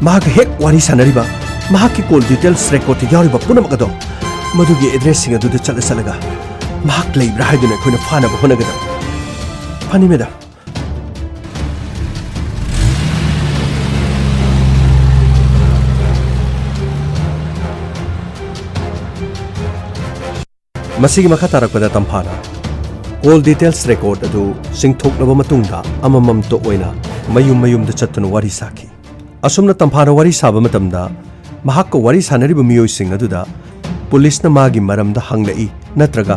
ꯃꯍꯥꯛꯀ ꯍꯦꯛ ꯋꯥꯔꯤ ꯁꯥꯟꯅꯔꯤꯕ, ꯃꯍꯥꯛꯀꯤ call details recordꯇ ꯌꯥꯎꯔꯤꯕ ꯄꯨꯝꯅꯃꯛ ꯑꯗꯣ, ꯃꯗꯨꯒꯤ addressꯁꯤꯡ ꯑꯗꯨꯗ ꯆꯠꯂ ꯆꯠꯂꯒ ꯃꯍꯥꯛ ꯂꯩꯕ꯭ꯔꯥ ꯍꯥꯏꯗꯨꯅ ꯑꯩꯈꯣꯏꯅ ꯐꯥꯅꯕ ꯍꯣꯠꯅꯒꯗꯕꯅꯤ꯫ ꯐꯅꯤ, ꯃꯦꯗꯥꯝ꯫ ꯃꯁꯤꯒꯤ ꯃꯈꯥ ꯇꯥꯔꯛꯄꯗ ꯇꯝꯐꯥꯅ call details record ꯑꯗꯨ ꯆꯤꯡꯊꯣꯛꯂꯕ ꯃꯇꯨꯡꯗ, ꯑꯃꯃꯝꯇ ꯑꯣꯏꯅ ꯃꯌꯨꯝ ꯃꯌꯨꯝꯗ ꯆꯠꯇꯨꯅ ꯋꯥꯔꯤ ꯁꯥꯈꯤ꯫ ꯑꯁꯨꯝꯅ ꯇꯝꯐꯥꯅ ꯋꯥꯔꯤ ꯁꯥꯕ ꯃꯇꯝꯗ, ꯃꯍꯥꯛꯀ ꯋꯥꯔꯤ ꯁꯥꯟꯅꯔꯤꯕ ꯃꯤꯑꯣꯏꯁꯤꯡ ꯑꯗꯨꯗ ꯄꯨꯂꯤꯁꯅ ꯃꯥꯒꯤ ꯃꯔꯝꯗ ꯍꯪꯂꯛꯏ, ꯅꯠꯇ꯭ꯔꯒ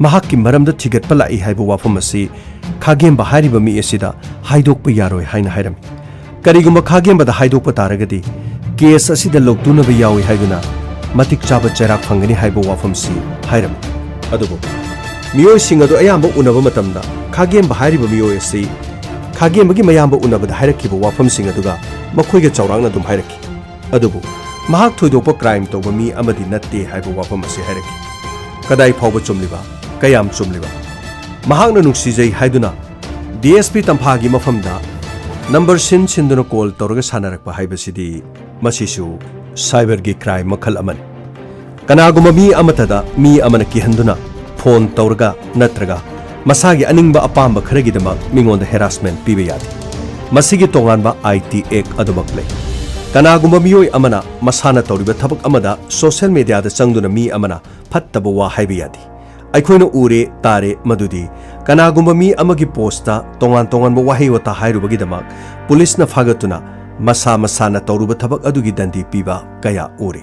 ꯃꯍꯥꯛꯀꯤ ꯃꯔꯝꯗ ꯊꯤꯒꯠꯄ ꯂꯥꯛꯏ ꯍꯥꯏꯕ ꯋꯥꯐꯝ ꯑꯁꯤ ꯈꯥꯒꯦꯝꯕ ꯍꯥꯏꯔꯤꯕ ꯃꯤ ꯑꯁꯤꯗ ꯍꯥꯏꯗꯣꯛꯄ ꯌꯥꯔꯣꯏ ꯍꯥꯏꯅ ꯍꯥꯏꯔꯝꯃꯤ꯫ ꯀꯔꯤꯒꯨꯝꯕ ꯈꯥꯒꯦꯝꯕꯗ ꯍꯥꯏꯗꯣꯛꯄ ꯇꯥꯔꯒꯗꯤ, case ꯑꯁꯤꯗ ꯂꯧꯇꯨꯅꯕ ꯌꯥꯎꯏ ꯍꯥꯏꯗꯨꯅ ꯃꯇꯤꯛ ꯆꯥꯕ ꯆꯩꯔꯥꯛ ꯐꯪꯒꯅꯤ ꯍꯥꯏꯕ ꯋꯥꯐꯝꯁꯤ ꯍꯥꯏꯔꯝꯃꯤ꯫ ꯑꯗꯨꯕꯨ ꯃꯤꯑꯣꯏꯁꯤꯡ ꯑꯗꯨ ꯑꯌꯥꯝꯕ ꯎꯅꯕ ꯃꯇꯝꯗ, ꯈꯥꯒꯦꯝꯕ ꯍꯥꯏꯔꯤꯕ ꯃꯤꯑꯣꯏ ꯑꯁꯤ ꯈꯥꯒꯦꯝꯕꯒꯤ ꯃꯌꯥꯝꯕ ꯎꯅꯕꯗ ꯍꯥꯏꯔꯛꯈꯤꯕ ꯋꯥꯐꯝꯁꯤꯡ ꯑꯗꯨꯒ ꯃꯈꯣꯏꯒ ꯆꯥꯎꯔꯥꯛꯅ ꯑꯗꯨꯝ ꯍꯥꯏꯔꯛꯈꯤ꯫ ꯑꯗꯨꯕꯨ ꯃꯍꯥꯛ ꯊꯣꯏꯗꯣꯛꯄ ꯀ꯭ꯔꯥꯏꯝ ꯇꯧꯕ ꯃꯤ ꯑꯃꯗꯤ ꯅꯠꯇꯦ ꯍꯥꯏꯕ ꯋꯥꯐꯝ ꯑꯁꯤ ꯍꯥꯏꯔꯛꯈꯤ꯫ ꯀꯗꯥꯏ ꯐꯥꯎꯕ ꯆꯨꯝꯂꯤꯕ? ꯀꯌꯥꯝ ꯆꯨꯝꯂꯤꯕ? ꯃꯍꯥꯛꯅ ꯅꯨꯡꯁꯤꯖꯩ ꯍꯥꯏꯗꯨꯅ ꯗꯤ ꯑꯦꯁ ꯄꯤ ꯇꯝꯐꯥꯒꯤ ꯃꯐꯝꯗ ꯅꯝꯕꯔ ꯁꯤꯟ ꯁꯤꯟꯗꯨꯅ ꯀꯣꯜ ꯇꯧꯔꯒ ꯁꯥꯟꯅꯔꯛꯄ ꯍꯥꯏꯕꯁꯤꯗꯤ ꯃꯁꯤꯁꯨ ꯁꯥꯏꯕꯔꯒꯤ ꯀ꯭ꯔꯥꯏꯝ ꯃꯈꯜ ꯑꯃꯅꯤ꯫ ꯀꯅꯥꯒꯨꯝꯕ ꯃꯤ ꯑꯃꯠꯇꯗ ꯃꯤ ꯑꯃꯅ ꯀꯤꯍꯟꯗꯨꯅ ꯐꯣꯟ ꯇꯧꯔꯒ ꯅꯠꯇ꯭ꯔꯒ ꯃꯁꯥꯒꯤ ꯑꯅꯤꯡꯕ ꯑꯄꯥꯝꯕ ꯈꯔꯒꯤꯗꯃꯛ ꯃꯤꯉꯣꯟꯗ ꯍꯦꯔꯥꯁꯃꯦꯟ ꯄꯤꯕ ꯌꯥꯗꯦ꯫ ꯃꯁꯤꯒꯤ ꯇꯣꯉꯥꯟꯕ ꯑꯥꯏ ꯇꯤ ꯑꯦꯛ ꯑꯗꯨꯃꯛ ꯂꯩ꯫ ꯀꯅꯥꯒꯨꯝꯕ ꯃꯤꯑꯣꯏ ꯑꯃꯅ ꯃꯁꯥꯅ ꯇꯧꯔꯤꯕ ꯊꯕꯛ ꯑꯃꯗ ꯁꯣꯁꯤꯌꯦꯜ ꯃꯤꯗꯤꯌꯥꯗ ꯆꯪꯗꯨꯅ ꯃꯤ ꯑꯃꯅ ꯐꯠꯇꯕ ꯋꯥ ꯍꯥꯏꯕ ꯌꯥꯗꯦ꯫ ꯑꯩꯈꯣꯏꯅ ꯎꯔꯦ, ꯇꯥꯔꯦ ꯃꯗꯨꯗꯤ ꯀꯅꯥꯒꯨꯝꯕ ꯃꯤ ꯑꯃꯒꯤ ꯄꯣꯁꯇ ꯇꯣꯉꯥꯟ ꯇꯣꯉꯥꯟꯕ ꯋꯥꯍꯩ ꯋꯥꯇꯥ ꯍꯥꯏꯔꯨꯕꯒꯤꯗꯃꯛ ꯄꯨꯂꯤꯁꯅ ꯐꯥꯒꯠꯇꯨꯅ ꯃꯁꯥ ꯃꯁꯥꯅ ꯇꯧꯔꯨꯕ ꯊꯕꯛ ꯑꯗꯨꯒꯤ ꯗꯟꯗꯤ ꯄꯤꯕ ꯀꯌꯥ ꯎꯔꯦ꯫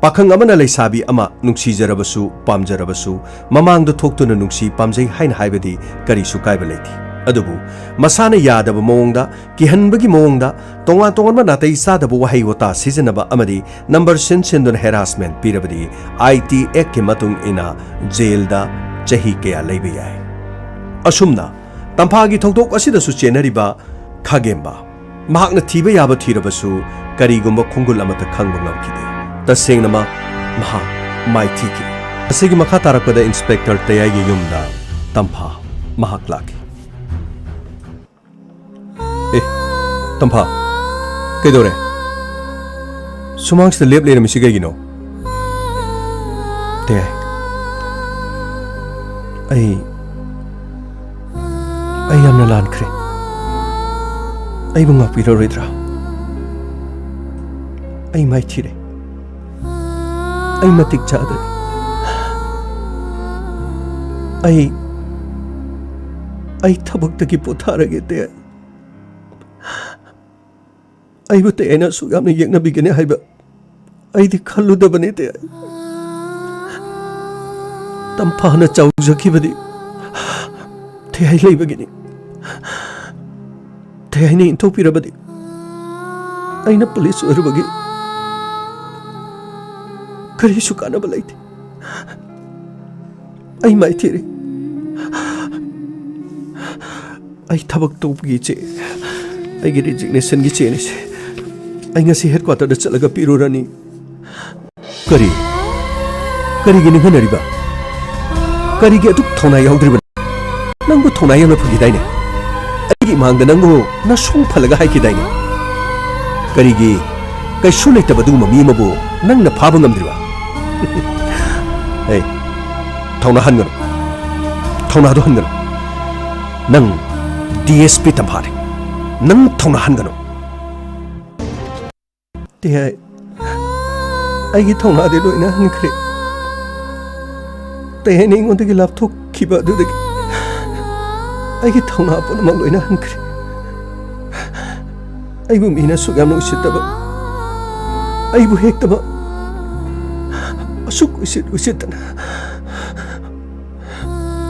ꯄꯥꯈꯪ ꯑꯃꯅ ꯂꯩꯁꯥꯕꯤ ꯑꯃ ꯅꯨꯡꯁꯤꯖꯔꯕꯁꯨ, ꯄꯥꯝꯖꯔꯕꯁꯨ, ꯃꯃꯥꯡꯗ ꯊꯣꯛꯇꯨꯅ ꯅꯨꯡꯁꯤ ꯄꯥꯝꯖꯩ ꯍꯥꯏꯅ ꯍꯥꯏꯕꯗꯤ ꯀꯔꯤꯁꯨ ꯀꯥꯏꯕ ꯂꯩꯇꯦ꯫ ꯑꯗꯨꯕꯨ ꯃꯁꯥꯅ ꯌꯥꯗꯕ ꯃꯑꯣꯡꯗ, ꯀꯤꯍꯟꯕꯒꯤ ꯃꯑꯣꯡꯗ, ꯇꯣꯉꯥꯟ ꯇꯣꯉꯥꯟꯕ ꯅꯥꯇꯩ ꯆꯥꯗꯕ ꯋꯥꯍꯩ ꯋꯥꯇꯥ ꯁꯤꯖꯤꯟꯅꯕ ꯑꯃꯗꯤ ꯅꯝꯕꯔ ꯁꯤꯟ ꯁꯤꯟꯗꯨꯅ ꯍꯦꯔꯥꯁꯃꯦꯟ ꯄꯤꯔꯕꯗꯤ ꯑꯥꯏ ꯇꯤ ꯑꯦꯛꯀꯤ ꯃꯇꯨꯡ ꯏꯟꯅ ꯖꯦꯜꯗ ꯆꯍꯤ ꯀꯌꯥ ꯂꯩꯕ ꯌꯥꯏ꯫ ꯑꯁꯨꯝꯅ ꯇꯝꯐꯥꯒꯤ ꯊꯧꯗꯣꯛ ꯑꯁꯤꯗꯁꯨ ꯆꯦꯟꯅꯔꯤꯕ ꯈꯥꯒꯦꯝꯕ, ꯃꯍꯥꯛꯅ ꯊꯤꯕ ꯌꯥꯕ ꯊꯤꯔꯕꯁꯨ ꯀꯔꯤꯒꯨꯝꯕ ꯈꯣꯡꯒꯨꯜ ꯑꯃꯠꯇ ꯈꯪꯕ ꯉꯝꯈꯤꯗꯦ꯫ ꯇꯁꯦꯡꯅꯃꯛ ꯃꯍꯥꯛ ꯃꯥꯏꯊꯤꯈꯤ꯫ ꯑꯁꯤꯒꯤ ꯃꯈꯥ ꯇꯥꯔꯛꯄꯗ ꯏꯟꯁꯄꯦꯛꯇꯔ ꯇꯌꯥꯏꯒꯤ ꯌꯨꯝꯗ ꯇꯝꯐꯥ ꯃꯍꯥꯛ ꯂꯥꯛꯈꯤ꯫ ꯑꯦ, ꯇꯝꯐꯥ, ꯀꯩꯗꯧꯔꯦ? ꯁꯨꯃꯥꯡꯁꯤꯗ ꯂꯦꯞ ꯂꯩꯔꯝꯃꯤꯁꯤ ꯀꯩꯒꯤꯅꯣ? ꯇꯌꯥꯏ, ꯑꯩ, ꯑꯩ ꯌꯥꯝꯅ ꯂꯥꯟꯈ꯭ꯔꯦ꯫ ꯑꯩꯕꯨ ꯉꯥꯛꯄꯤꯔꯔꯣꯏꯗ꯭ꯔꯥ? ꯑꯩ ꯃꯥꯏꯊꯤꯔꯦ꯫ ꯑꯩ ꯃꯇꯤꯛ ꯆꯥꯗ꯭ꯔꯦ꯫ ꯑꯩ, ꯑꯩ ꯊꯕꯛꯇꯒꯤ ꯄꯣꯊꯥꯔꯒꯦ, ꯇꯌꯥꯏ꯫ ꯑꯩꯕꯨ ꯇꯌꯥꯏꯅ ꯑꯁꯨꯛ ꯌꯥꯝꯅ ꯌꯦꯛꯅꯕꯤꯒꯅꯤ ꯍꯥꯏꯕ ꯑꯩꯗꯤ ꯈꯜꯂꯨꯗꯕꯅꯤ, ꯇꯌꯥꯏ꯫ ꯇꯝꯐꯥꯅ ꯆꯥꯎꯖꯈꯤꯕꯗꯤ ꯇꯌꯥꯏ ꯂꯩꯕꯒꯤꯅꯤ꯫ ꯇꯌꯥꯏꯅ ꯏꯟꯊꯣꯛꯄꯤꯔꯕꯗꯤ ꯑꯩꯅ ꯄꯨꯂꯤꯁ ꯑꯣꯏꯔꯨꯕꯒꯤ ꯀꯔꯤꯁꯨ ꯀꯥꯟꯅꯕ ꯂꯩꯇꯦ꯫ ꯑꯩ ꯃꯥꯏꯊꯤꯔꯦ꯫ ꯑꯩ ꯊꯕꯛ ꯇꯧꯕꯒꯤ ꯆꯦ, ꯑꯩꯒꯤ ꯔꯤꯖꯤꯒꯅꯦꯁꯟꯒꯤ ꯆꯦꯅꯤ ꯁꯦ꯫ ꯑꯩ ꯉꯁꯤ ꯍꯦꯗꯀ꯭ꯋꯥꯇꯔꯗ ꯆꯠꯂꯒ ꯄꯤꯔꯨꯔꯅꯤ꯫ ꯀꯔꯤ? ꯀꯔꯤꯒꯤ ꯅꯤꯡꯍꯟꯅꯔꯤꯕ? ꯀꯔꯤꯒꯤ ꯑꯗꯨꯛ ꯊꯧꯅꯥ ꯌꯥꯎꯗ꯭ꯔꯤꯕꯅꯣ? ꯅꯪꯕꯨ ꯊꯧꯅꯥ ꯌꯥꯝꯅ ꯐꯈꯤꯗꯥꯏꯅꯦ? ꯑꯩꯒꯤ ꯏꯃꯥꯡꯗ ꯅꯪꯕꯨ ꯅꯁꯣꯡ ꯐꯜꯂꯒ ꯍꯥꯏꯈꯤꯗꯥꯏꯅꯦ? ꯀꯔꯤꯒꯤ ꯀꯩꯁꯨ ꯂꯩꯇꯕ ꯑꯗꯨꯒꯨꯝꯕ ꯃꯤ ꯑꯃꯕꯨ ꯅꯪꯅ ꯐꯥꯕ ꯉꯝꯗ꯭ꯔꯤꯕ? ꯍꯦ, ꯊꯧꯅꯥ ꯍꯟꯒꯅꯨ꯫ ꯊꯧꯅꯥꯗꯨ ꯍꯟꯒꯅꯨ꯫ ꯅꯪ ꯗꯤ ꯑꯦꯁ ꯄꯤ ꯇꯝꯐꯥꯅꯤ꯫ ꯅꯪ ꯊꯧꯅꯥ ꯍꯟꯒꯅꯨ꯫ ꯇꯦꯌꯥꯏ, ꯑꯩꯒꯤ ꯊꯧꯅꯥꯗꯤ ꯂꯣꯏꯅ ꯍꯟꯈ꯭ꯔꯦ꯫ ꯇꯦꯌꯥꯏꯅ ꯑꯩꯉꯣꯟꯗꯒꯤ ꯂꯥꯞꯊꯣꯛꯈꯤꯕ ꯑꯗꯨꯗꯒꯤ ꯑꯩꯒꯤ ꯊꯧꯅꯥ ꯄꯨꯝꯅꯃꯛ ꯂꯣꯏꯅ ꯍꯟꯈ꯭ꯔꯦ꯫ ꯑꯩꯕꯨ ꯃꯤꯅ ꯑꯁꯨꯛ ꯌꯥꯝꯅ ꯎꯁꯤꯠꯇꯕ, ꯑꯩꯕꯨ ꯍꯦꯛꯇꯕ, ꯑꯁꯨꯛ ꯎꯁꯤꯠ ꯎꯁꯤꯠꯇꯅ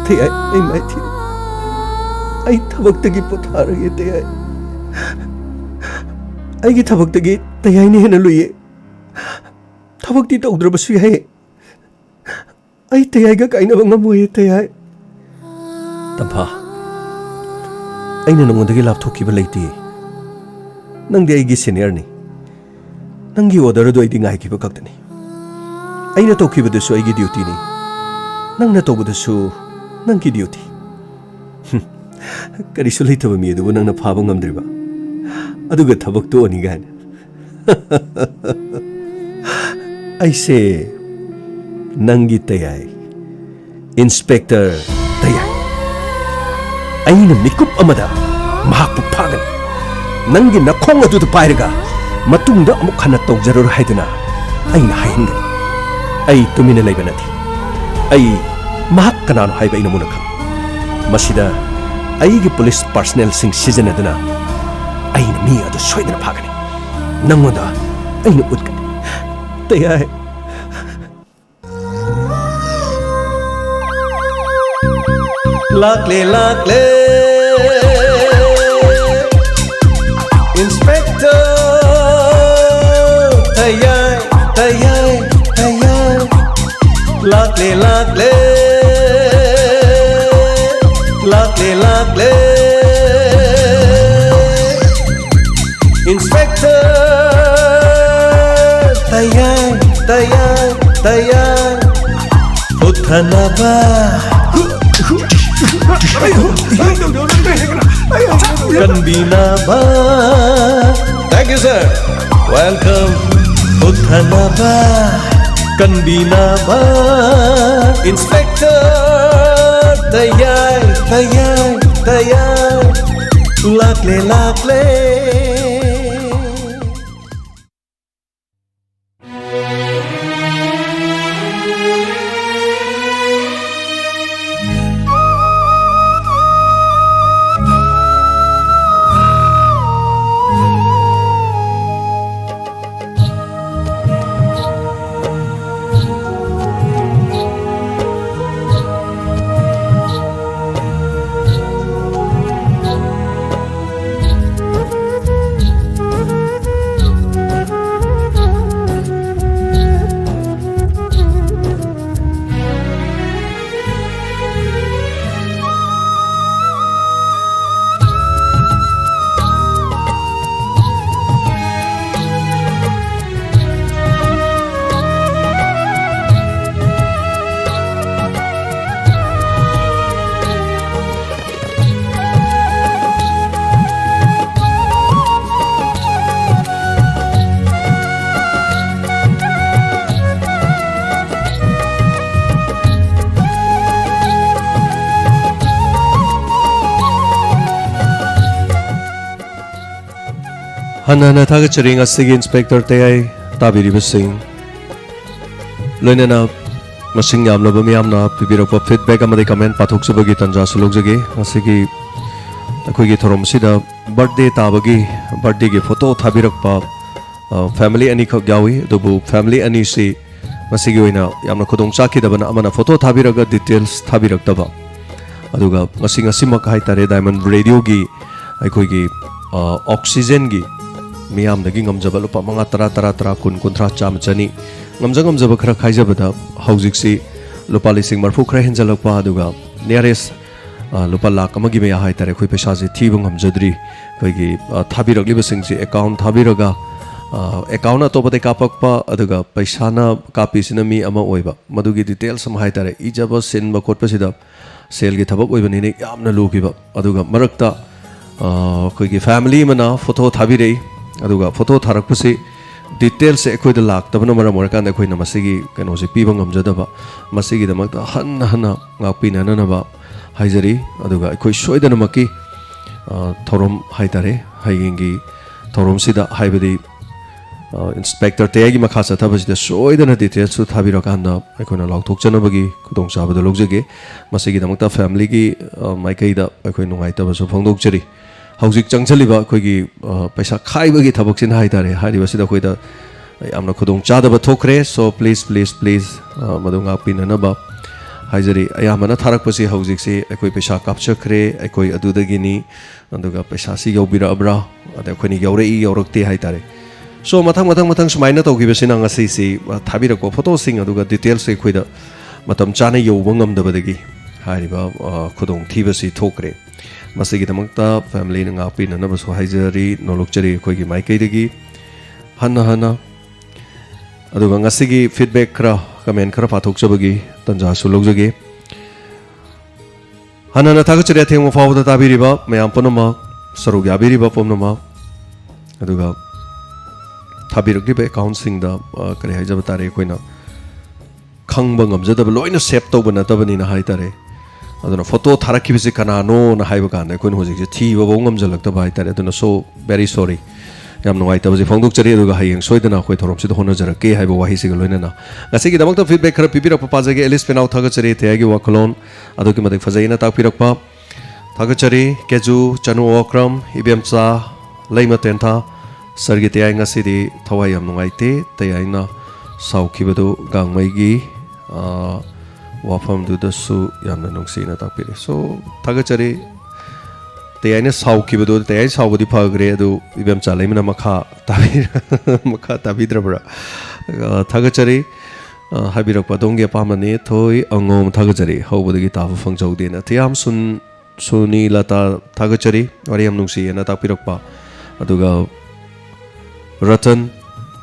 ꯇꯦꯌꯥꯏ, ꯑꯩ ꯃꯥꯏꯊꯤꯔꯦ꯫ ꯑꯩ ꯊꯕꯛꯇꯒꯤ ꯄꯣꯊꯥꯔꯒꯦ, ꯇꯦꯌꯥꯏ꯫ ꯑꯩꯒꯤ ꯊꯕꯛꯇꯒꯤ ꯇꯦꯌꯥꯏꯅ ꯍꯦꯟꯅ ꯂꯨꯏꯌꯦ꯫ ꯊꯕꯛꯇꯤ ꯇꯧꯗ꯭ꯔꯕꯁꯨ ꯌꯥꯏ꯫ ꯑꯩ ꯇꯦꯌꯥꯏꯒ ꯀꯥꯏꯅꯕ ꯉꯝꯃꯣꯏꯌꯦ, ꯇꯦꯌꯥꯏ꯫ ꯇꯝꯐꯥ, ꯑꯩꯅ ꯅꯉꯣꯟꯗꯒꯤ ꯂꯥꯞꯊꯣꯛꯈꯤꯕ ꯂꯩꯇꯦ꯫ ꯅꯪꯗꯤ ꯑꯩꯒꯤ ꯁꯦꯅꯤꯌꯔꯅꯤ꯫ ꯅꯪꯒꯤ ꯑꯣꯔꯗꯔ ꯑꯗꯨ ꯑꯩꯗꯤ ꯉꯥꯏꯈꯤꯕ ꯈꯛꯇꯅꯤ꯫ ꯑꯩꯅ ꯇꯧꯈꯤꯕꯗꯨꯁꯨ ꯑꯩꯒꯤ ꯗ꯭ꯌꯨꯇꯤꯅꯤ꯫ ꯅꯪꯅ ꯇꯧꯕꯗꯨꯁꯨ ꯅꯪꯒꯤ ꯗ꯭ꯌꯨꯇꯤ꯫ ꯍꯨꯝ, ꯀꯔꯤꯁꯨ ꯂꯩꯇꯕ ꯃꯤ ꯑꯗꯨꯕꯨ ꯅꯪꯅ ꯐꯥꯕ ꯉꯝꯗ꯭ꯔꯤꯕ? ꯑꯗꯨꯒ ꯊꯕꯛ ꯇꯣꯛꯑꯅꯤ ꯀꯥꯏꯅ꯫ ꯑꯩꯁꯦ ꯅꯪꯒꯤ ꯇꯌꯥꯏ, ꯏꯟꯁꯄꯦꯛꯇꯔ ꯇꯌꯥꯏ꯫ ꯑꯩꯅ ꯃꯤꯀꯨꯞ ꯑꯃꯗ ꯃꯍꯥꯛꯄꯨ ꯐꯥꯒꯅꯤ꯫ ꯅꯪꯒꯤ ꯅꯈꯣꯡ ꯑꯗꯨꯗ ꯄꯥꯏꯔꯒ ꯃꯇꯨꯡꯗ ꯑꯃꯨꯛ ꯍꯟꯅ ꯇꯧꯖꯔꯔꯣꯏ ꯍꯥꯏꯗꯨꯅ ꯑꯩꯅ ꯍꯥꯏꯍꯟꯒꯅꯤ꯫ ꯑꯩ ꯇꯨꯃꯤꯟꯅ ꯂꯩꯕ ꯅꯠꯇꯦ꯫ ꯑꯩ ꯃꯍꯥꯛ ꯀꯅꯥꯅꯣ ꯍꯥꯏꯕ ꯑꯩꯅ ꯃꯨꯟꯅ ꯈꯪꯏ꯫ ꯃꯁꯤꯗ ꯑꯩꯒꯤ ꯄꯨꯂꯤꯁ ꯄꯥꯔꯁꯅꯦꯜꯁꯤꯡ ꯁꯤꯖꯤꯟꯅꯗꯨꯅ ꯑꯩꯅ ꯃꯤ ꯑꯗꯨ ꯁꯣꯏꯗꯅ ꯐꯥꯒꯅꯤ꯫ ꯅꯪꯉꯣꯟꯗ ꯑꯩꯅ ꯎꯠꯀꯅꯤ꯫ ꯇꯌꯥꯏ꯫ ꯂꯥꯛꯂꯦ, ꯂꯥꯛꯂꯦ꯫ ꯏꯟꯁꯄꯦꯛꯇꯔ ꯇꯌꯥꯏ, ꯇꯌꯥꯏ, ꯇꯌꯥꯏ꯫ ꯂꯥꯛꯂꯦ, ꯂꯥꯛꯂꯦ꯫ ꯂꯥꯛꯂꯦ, ꯂꯥꯛꯂꯦ꯫ ꯏꯟꯁꯄꯦꯛꯇꯔ ꯇꯌꯥꯏ, ꯇꯌꯥꯏ, ꯇꯌꯥꯏ꯫ ꯄꯨꯊꯅꯕ꯫ ꯀꯟꯕꯤꯅꯕ꯫ Thank you, sir. Welcome. ꯄꯨꯊꯅꯕ꯫ ꯀꯟꯕꯤꯅꯕ꯫ Inspector ꯇꯌꯥꯏ, ꯇꯌꯥꯏ, ꯇꯌꯥꯏ꯫ ꯂꯥꯛꯂꯦ, ꯂꯥꯛꯂꯦ꯫ ꯍꯟꯅ ꯍꯟꯅ ꯊꯥꯒꯠꯆꯔꯤ ꯉꯁꯤꯒꯤ ꯏꯟꯁꯄꯦꯛꯇꯔ ꯇꯌꯥꯏ ꯇꯥꯕꯤꯔꯤꯕꯁꯤꯡ, ꯂꯣꯏꯅꯅ ꯃꯁꯤꯡ ꯌꯥꯝꯂꯕ ꯃꯤꯌꯥꯝꯅ ꯄꯤꯕꯤꯔꯛꯄ ꯐꯤꯗꯕꯦꯛ ꯑꯃꯗꯤ ꯀꯃꯦꯟ ꯄꯥꯊꯣꯛꯆꯕꯒꯤ ꯇꯥꯟꯖꯥꯁꯨ ꯂꯧꯖꯒꯦ꯫ ꯉꯁꯤꯒꯤ ꯑꯩꯈꯣꯏꯒꯤ ꯊꯧꯔꯝ ꯑꯁꯤꯗ ꯕꯥꯔꯠꯗꯦ ꯇꯥꯕꯒꯤ, ꯕꯥꯔꯠꯗꯦꯒꯤ ꯐꯣꯇꯣ ꯊꯥꯕꯤꯔꯛꯄ, ꯑ, ꯐꯦꯃꯤꯂꯤ ꯑꯅꯤꯈꯛ ꯌꯥꯎꯏ꯫ ꯑꯗꯨꯕꯨ ꯐꯦꯃꯤꯂꯤ ꯑꯅꯤꯁꯤ ꯉꯁꯤꯒꯤ ꯑꯣꯏꯅ ꯌꯥꯝꯅ ꯈꯨꯗꯣꯡ ꯆꯥꯈꯤꯗꯕꯅ, ꯑꯃꯅ ꯐꯣꯇꯣ ꯊꯥꯕꯤꯔꯒ ꯗꯤꯇꯦꯜꯁ ꯊꯥꯕꯤꯔꯛꯇꯕ, ꯑꯗꯨꯒ ꯉꯁꯤ, ꯉꯁꯤꯃꯛ ꯍꯥꯏꯇꯥꯔꯦ, ꯗꯥꯏꯃꯟ ꯔꯦꯗꯤꯑꯣꯒꯤ ꯑꯩꯈꯣꯏꯒꯤ, ꯑ, ꯑꯣꯛꯁꯤꯖꯦꯟꯒꯤ ꯃꯤꯌꯥꯝꯗꯒꯤ ꯉꯝꯖꯕ ꯂꯨꯄꯥ ꯃꯉꯥ, ꯇꯔꯥ, ꯇꯔꯥ, ꯇꯔꯥ, ꯀꯨꯟ, ꯀꯨꯟꯊ꯭ꯔꯥ, ꯆꯥꯝꯃ, ꯆꯅꯤ, ꯉꯝꯖ ꯉꯝꯖꯕ ꯈꯔ ꯈꯥꯏꯖꯕꯗ ꯍꯧꯖꯤꯛꯁꯤ ꯂꯨꯄꯥ ꯂꯤꯁꯤꯡ ꯃꯔꯤꯐꯨ ꯈꯔ ꯍꯦꯟꯖꯜꯂꯛꯄ, ꯑꯗꯨꯒ ꯅꯤꯌꯔꯦꯁ, ꯑ, ꯂꯨꯄꯥ ꯂꯥꯈ ꯑꯃꯒꯤ ꯃꯌꯥ ꯍꯥꯏꯇꯥꯔꯦ, ꯑꯩꯈꯣꯏ ꯄꯩꯁꯥꯁꯦ ꯊꯤꯕ ꯉꯝꯖꯗ꯭ꯔꯤ꯫ ꯑꯩꯈꯣꯏꯒꯤ, ꯑ, ꯊꯥꯕꯤꯔꯛꯂꯤꯕꯁꯤꯡꯁꯤ ꯑꯦꯀꯥꯎꯟ ꯊꯥꯕꯤꯔꯒ, ꯑꯦꯀꯥꯎꯟ ꯑꯇꯣꯞꯄꯗꯒꯤ ꯀꯥꯞꯄꯛꯄ, ꯑꯗꯨꯒ ꯄꯩꯁꯥꯅ ꯀꯥꯞꯄꯤꯁꯤꯅ ꯃꯤ ꯑꯃ ꯑꯣꯏꯕ, ꯃꯗꯨꯒꯤ ꯗꯤꯇꯦꯜꯁ ꯑꯃ ꯍꯥꯏꯇꯥꯔꯦ꯫ ꯏꯖꯕ ꯁꯤꯟꯕ ꯈꯣꯠꯄꯁꯤꯗ ꯁꯦꯜꯒꯤ ꯊꯕꯛ ꯑꯣꯏꯕꯅꯤꯅ ꯌꯥꯝꯅ ꯂꯨꯈꯤꯕ꯫ ꯑꯗꯨꯒ ꯃꯔꯛꯇ ꯑ, ꯑꯩꯈꯣꯏꯒꯤ ꯐꯦꯃꯤꯂꯤ ꯑꯃꯅ ꯐꯣꯇꯣ ꯊꯥꯕꯤꯔꯛꯏ꯫ ꯑꯗꯨꯒ ꯐꯣꯇꯣ ꯊꯥꯔꯛꯄꯁꯤ ꯗꯤꯇꯦꯜꯁꯁꯦ ꯑꯩꯈꯣꯏꯗ ꯂꯥꯛꯇꯕꯅ ꯃꯔꯝ ꯑꯣꯏꯔꯀꯥꯟꯗ ꯑꯩꯈꯣꯏꯅ ꯃꯁꯤꯒꯤ ꯀꯩꯅꯣꯁꯦ ꯄꯤꯕ ꯉꯝꯖꯗꯕ꯫ ꯃꯁꯤꯒꯤꯗꯃꯛꯇ ꯍꯟꯅ ꯍꯟꯅ ꯉꯥꯛꯄꯤꯅꯅꯕ ꯍꯥꯏꯖꯔꯤ꯫ ꯑꯗꯨꯒ ꯑꯩꯈꯣꯏ ꯁꯣꯏꯗꯅꯃꯛꯀꯤ ꯑ, ꯊꯧꯔꯝ ꯍꯥꯏꯇꯥꯔꯦ, ꯍꯌꯦꯡꯒꯤ ꯊꯧꯔꯝꯁꯤꯗ, ꯍꯥꯏꯕꯗꯤ ꯏꯟꯁꯄꯦꯛꯇꯔ ꯇꯌꯥꯏꯒꯤ ꯃꯈꯥ ꯆꯠꯊꯕꯁꯤꯗ ꯁꯣꯏꯗꯅ ꯗꯤꯇꯦꯜꯁꯇꯨ ꯊꯥꯕꯤꯔꯀꯥꯟꯗ ꯑꯩꯈꯣꯏꯅ ꯂꯥꯎꯊꯣꯛꯆꯅꯕꯒꯤ ꯈꯨꯗꯣꯡꯆꯥꯕꯗꯨ ꯂꯧꯖꯒꯦ꯫ ꯃꯁꯤꯒꯤꯗꯃꯛꯇ ꯐꯦꯃꯤꯂꯤꯒꯤ ꯃꯥꯏꯀꯩꯗ ꯑꯩꯈꯣꯏ ꯅꯨꯡꯉꯥꯏꯇꯕꯁꯨ ꯐꯣꯡꯗꯣꯛꯆꯔꯤ꯫ ꯍꯧꯖꯤꯛ ꯆꯪꯁꯤꯜꯂꯤꯕ ꯑꯩꯈꯣꯏꯒꯤ ꯄꯩꯁꯥ ꯈꯥꯏꯕꯒꯤ ꯊꯕꯛꯁꯤꯅ ꯍꯥꯏꯇꯥꯔꯦ, ꯍꯥꯏꯔꯤꯕꯁꯤꯗ ꯑꯩꯈꯣꯏꯗ ꯌꯥꯝꯅ ꯈꯨꯗꯣꯡ ꯆꯥꯗꯕ ꯊꯣꯛꯈ꯭ꯔꯦ꯫ So please, please, please, ꯃꯗꯨ ꯉꯥꯛꯄꯤꯅꯅꯕ ꯍꯥꯏꯖꯔꯤ꯫ ꯑꯌꯥꯝꯕꯅ ꯊꯥꯔꯛꯄꯁꯤ ꯍꯧꯖꯤꯛꯁꯤ ꯑꯩꯈꯣꯏ ꯄꯩꯁꯥ ꯀꯥꯞꯆꯈ꯭ꯔꯦ, ꯑꯩꯈꯣꯏ ꯑꯗꯨꯗꯒꯤꯅꯤ, ꯑꯗꯨꯒ ꯄꯩꯁꯥꯁꯤ ꯌꯧꯕꯤꯔꯛꯑꯕ꯭ꯔꯥ, ꯑꯗ ꯑꯩꯈꯣꯏꯅ ꯌꯧꯔꯛꯏ ꯌꯧꯔꯛꯇꯦ ꯍꯥꯏꯇꯥꯔꯦ꯫ So ꯃꯊꯪ ꯃꯊꯪ ꯃꯊꯪ ꯁꯨꯃꯥꯏꯅ ꯇꯧꯈꯤꯕꯁꯤꯅ ꯉꯁꯤꯁꯤ ꯊꯥꯕꯤꯔꯛꯄ ꯐꯣꯇꯣꯁꯤꯡ ꯑꯗꯨꯒ ꯗꯤꯇꯦꯜꯁꯁꯦ ꯑꯩꯈꯣꯏꯗ ꯃꯇꯝ ꯆꯥꯅ ꯌꯧꯕ ꯉꯝꯗꯕꯗꯒꯤ ꯍꯥꯏꯔꯤꯕ ꯈꯨꯗꯣꯡꯊꯤꯕꯁꯤ ꯊꯣꯛꯈ꯭ꯔꯦ꯫ ꯃꯁꯤꯒꯤꯗꯃꯛꯇ ꯐꯦꯃꯤꯂꯤꯅ ꯉꯥꯛꯄꯤꯅꯅꯕꯁꯨ ꯍꯥꯏꯖꯔꯤ, ꯅꯣꯂꯣꯛꯆꯔꯤ ꯑꯩꯈꯣꯏꯒꯤ ꯃꯥꯏꯀꯩꯗꯒꯤ ꯍꯟꯅ ꯍꯟꯅ꯫ ꯑꯗꯨꯒ ꯉꯁꯤꯒꯤ ꯐꯤꯗꯕꯦꯛ ꯈꯔ, ꯀꯃꯦꯟ ꯈꯔ ꯄꯥꯊꯣꯛꯆꯕꯒꯤ ꯇꯥꯟꯖꯥꯁꯨ ꯂꯧꯖꯒꯦ꯫ ꯍꯟꯅ ꯍꯟꯅ ꯊꯥꯒꯠꯆꯔꯤ ꯑꯊꯦꯡꯕ ꯐꯥꯎꯕꯗ ꯇꯥꯕꯤꯔꯤꯕ ꯃꯌꯥꯝ ꯄꯨꯝꯅꯃꯛ, ꯁꯔꯨꯛ ꯌꯥꯕꯤꯔꯤꯕ ꯄꯨꯝꯅꯃꯛ꯫ ꯑꯗꯨꯒ ꯊꯥꯕꯤꯔꯛꯂꯤꯕ ꯑꯦꯀꯥꯎꯟꯁꯤꯡꯗ, ꯑ, ꯀꯔꯤ ꯍꯥꯏꯖꯕ ꯇꯥꯔꯦ, ꯑꯩꯈꯣꯏꯅ ꯈꯪꯕ ꯉꯝꯖꯗꯕ, ꯂꯣꯏꯅ ꯁꯦꯞ ꯇꯧꯕ ꯅꯠꯇꯕꯅꯤꯅ ꯍꯥꯏꯇꯥꯔꯦ꯫ ꯑꯗꯨꯅ ꯐꯣꯇꯣ ꯊꯥꯔꯛꯈꯤꯕꯁꯤ ꯀꯅꯥꯅꯣꯅ ꯍꯥꯏꯕ ꯀꯥꯟꯗ ꯑꯩꯈꯣꯏꯅ ꯍꯧꯖꯤꯛꯁꯦ ꯊꯤꯕꯐꯥꯎ ꯉꯝꯖꯜꯂꯛꯇꯕ ꯍꯥꯏꯇꯥꯔꯦ꯫ ꯑꯗꯨꯅ so very sorry, ꯌꯥꯝ ꯅꯨꯡꯉꯥꯏꯇꯕꯁꯤ ꯐꯣꯡꯗꯣꯛꯆꯔꯤ꯫ ꯑꯗꯨꯒ ꯍꯌꯦꯡ ꯁꯣꯏꯗꯅ ꯑꯩꯈꯣꯏ ꯊꯧꯔꯝꯁꯤꯗ ꯍꯣꯠꯅꯖꯔꯛꯀꯦ ꯍꯥꯏꯕ ꯋꯥꯍꯩꯁꯤꯒ ꯂꯣꯏꯅꯅ ꯉꯁꯤꯒꯤꯗꯃꯛꯇ ꯐꯤꯗꯕꯦꯛ ꯈꯔ ꯄꯤꯕꯤꯔꯛꯄ ꯄꯥꯖꯒꯦ꯫ ꯑꯦꯂꯤꯁ ꯄꯦꯅꯥꯎ ꯊꯥꯒꯠꯆꯔꯤ, ꯇꯌꯥꯏꯒꯤ ꯋꯥꯈꯜꯂꯣꯟ ꯑꯗꯨꯛꯀꯤ ꯃꯇꯤꯛ ꯐꯖꯩꯅ ꯇꯥꯛꯄꯤꯔꯛꯄ꯫ ꯊꯥꯒꯠꯆꯔꯤ꯫ ꯀꯦꯖꯨ ꯆꯅꯨ ꯑꯣꯀ꯭ꯔꯝ, ꯏꯕꯦꯝꯆꯥ ꯂꯩꯃ ꯇꯦꯟꯊꯥ, ꯁꯥꯔꯒꯤ ꯇꯌꯥꯏ ꯉꯁꯤꯗꯤ ꯊꯋꯥꯏ ꯌꯥꯝ ꯅꯨꯡꯉꯥꯏꯇꯦ꯫ ꯇꯌꯥꯏꯅ ꯁꯥꯎꯈꯤꯕꯗꯨ ꯒꯥꯡꯃꯩꯒꯤ, ꯑ, ꯋꯥꯐꯝꯗꯨꯗꯁꯨ ꯌꯥꯝꯅ ꯅꯨꯡꯁꯤꯅ ꯇꯥꯛꯄꯤꯔꯦ꯫ So, ꯊꯥꯒꯠꯆꯔꯤ꯫ ꯇꯌꯥꯏꯅ ꯁꯥꯎꯈꯤꯕꯗꯨ, ꯇꯌꯥꯏ ꯁꯥꯎꯕꯗꯤ ꯐꯈ꯭ꯔꯦ, ꯑꯗꯨ ꯏꯕꯦꯝꯆꯥ ꯂꯩꯃꯅ ꯃꯈꯥ ꯇꯥꯕꯤ-, ꯃꯈꯥ ꯇꯥꯕꯤꯗ꯭ꯔꯕ꯭ꯔꯥ? ꯑ, ꯊꯥꯒꯠꯆꯔꯤ꯫ ꯑ, ꯍꯥꯏꯕꯤꯔꯛꯄ ꯑꯗꯣꯝꯒꯤ ꯑꯄꯥꯝꯕꯅꯤ꯫ ꯊꯣꯏ ꯑꯉꯣꯝ ꯊꯥꯒꯠꯆꯔꯤ꯫ ꯍꯧꯕꯗꯒꯤ ꯇꯥꯕ ꯐꯪꯖꯍꯧꯗꯦꯅ꯫ ꯊꯤꯌꯥꯝ ꯁꯨꯟ-, ꯁꯨꯅꯤꯂꯇꯥ ꯊꯥꯒꯠꯆꯔꯤ꯫ ꯋꯥꯔꯤ ꯌꯥꯝ ꯅꯨꯡꯁꯤꯌꯦꯅ ꯇꯥꯛꯄꯤꯔꯛꯄ꯫ ꯑꯗꯨꯒ ꯔꯇꯟ,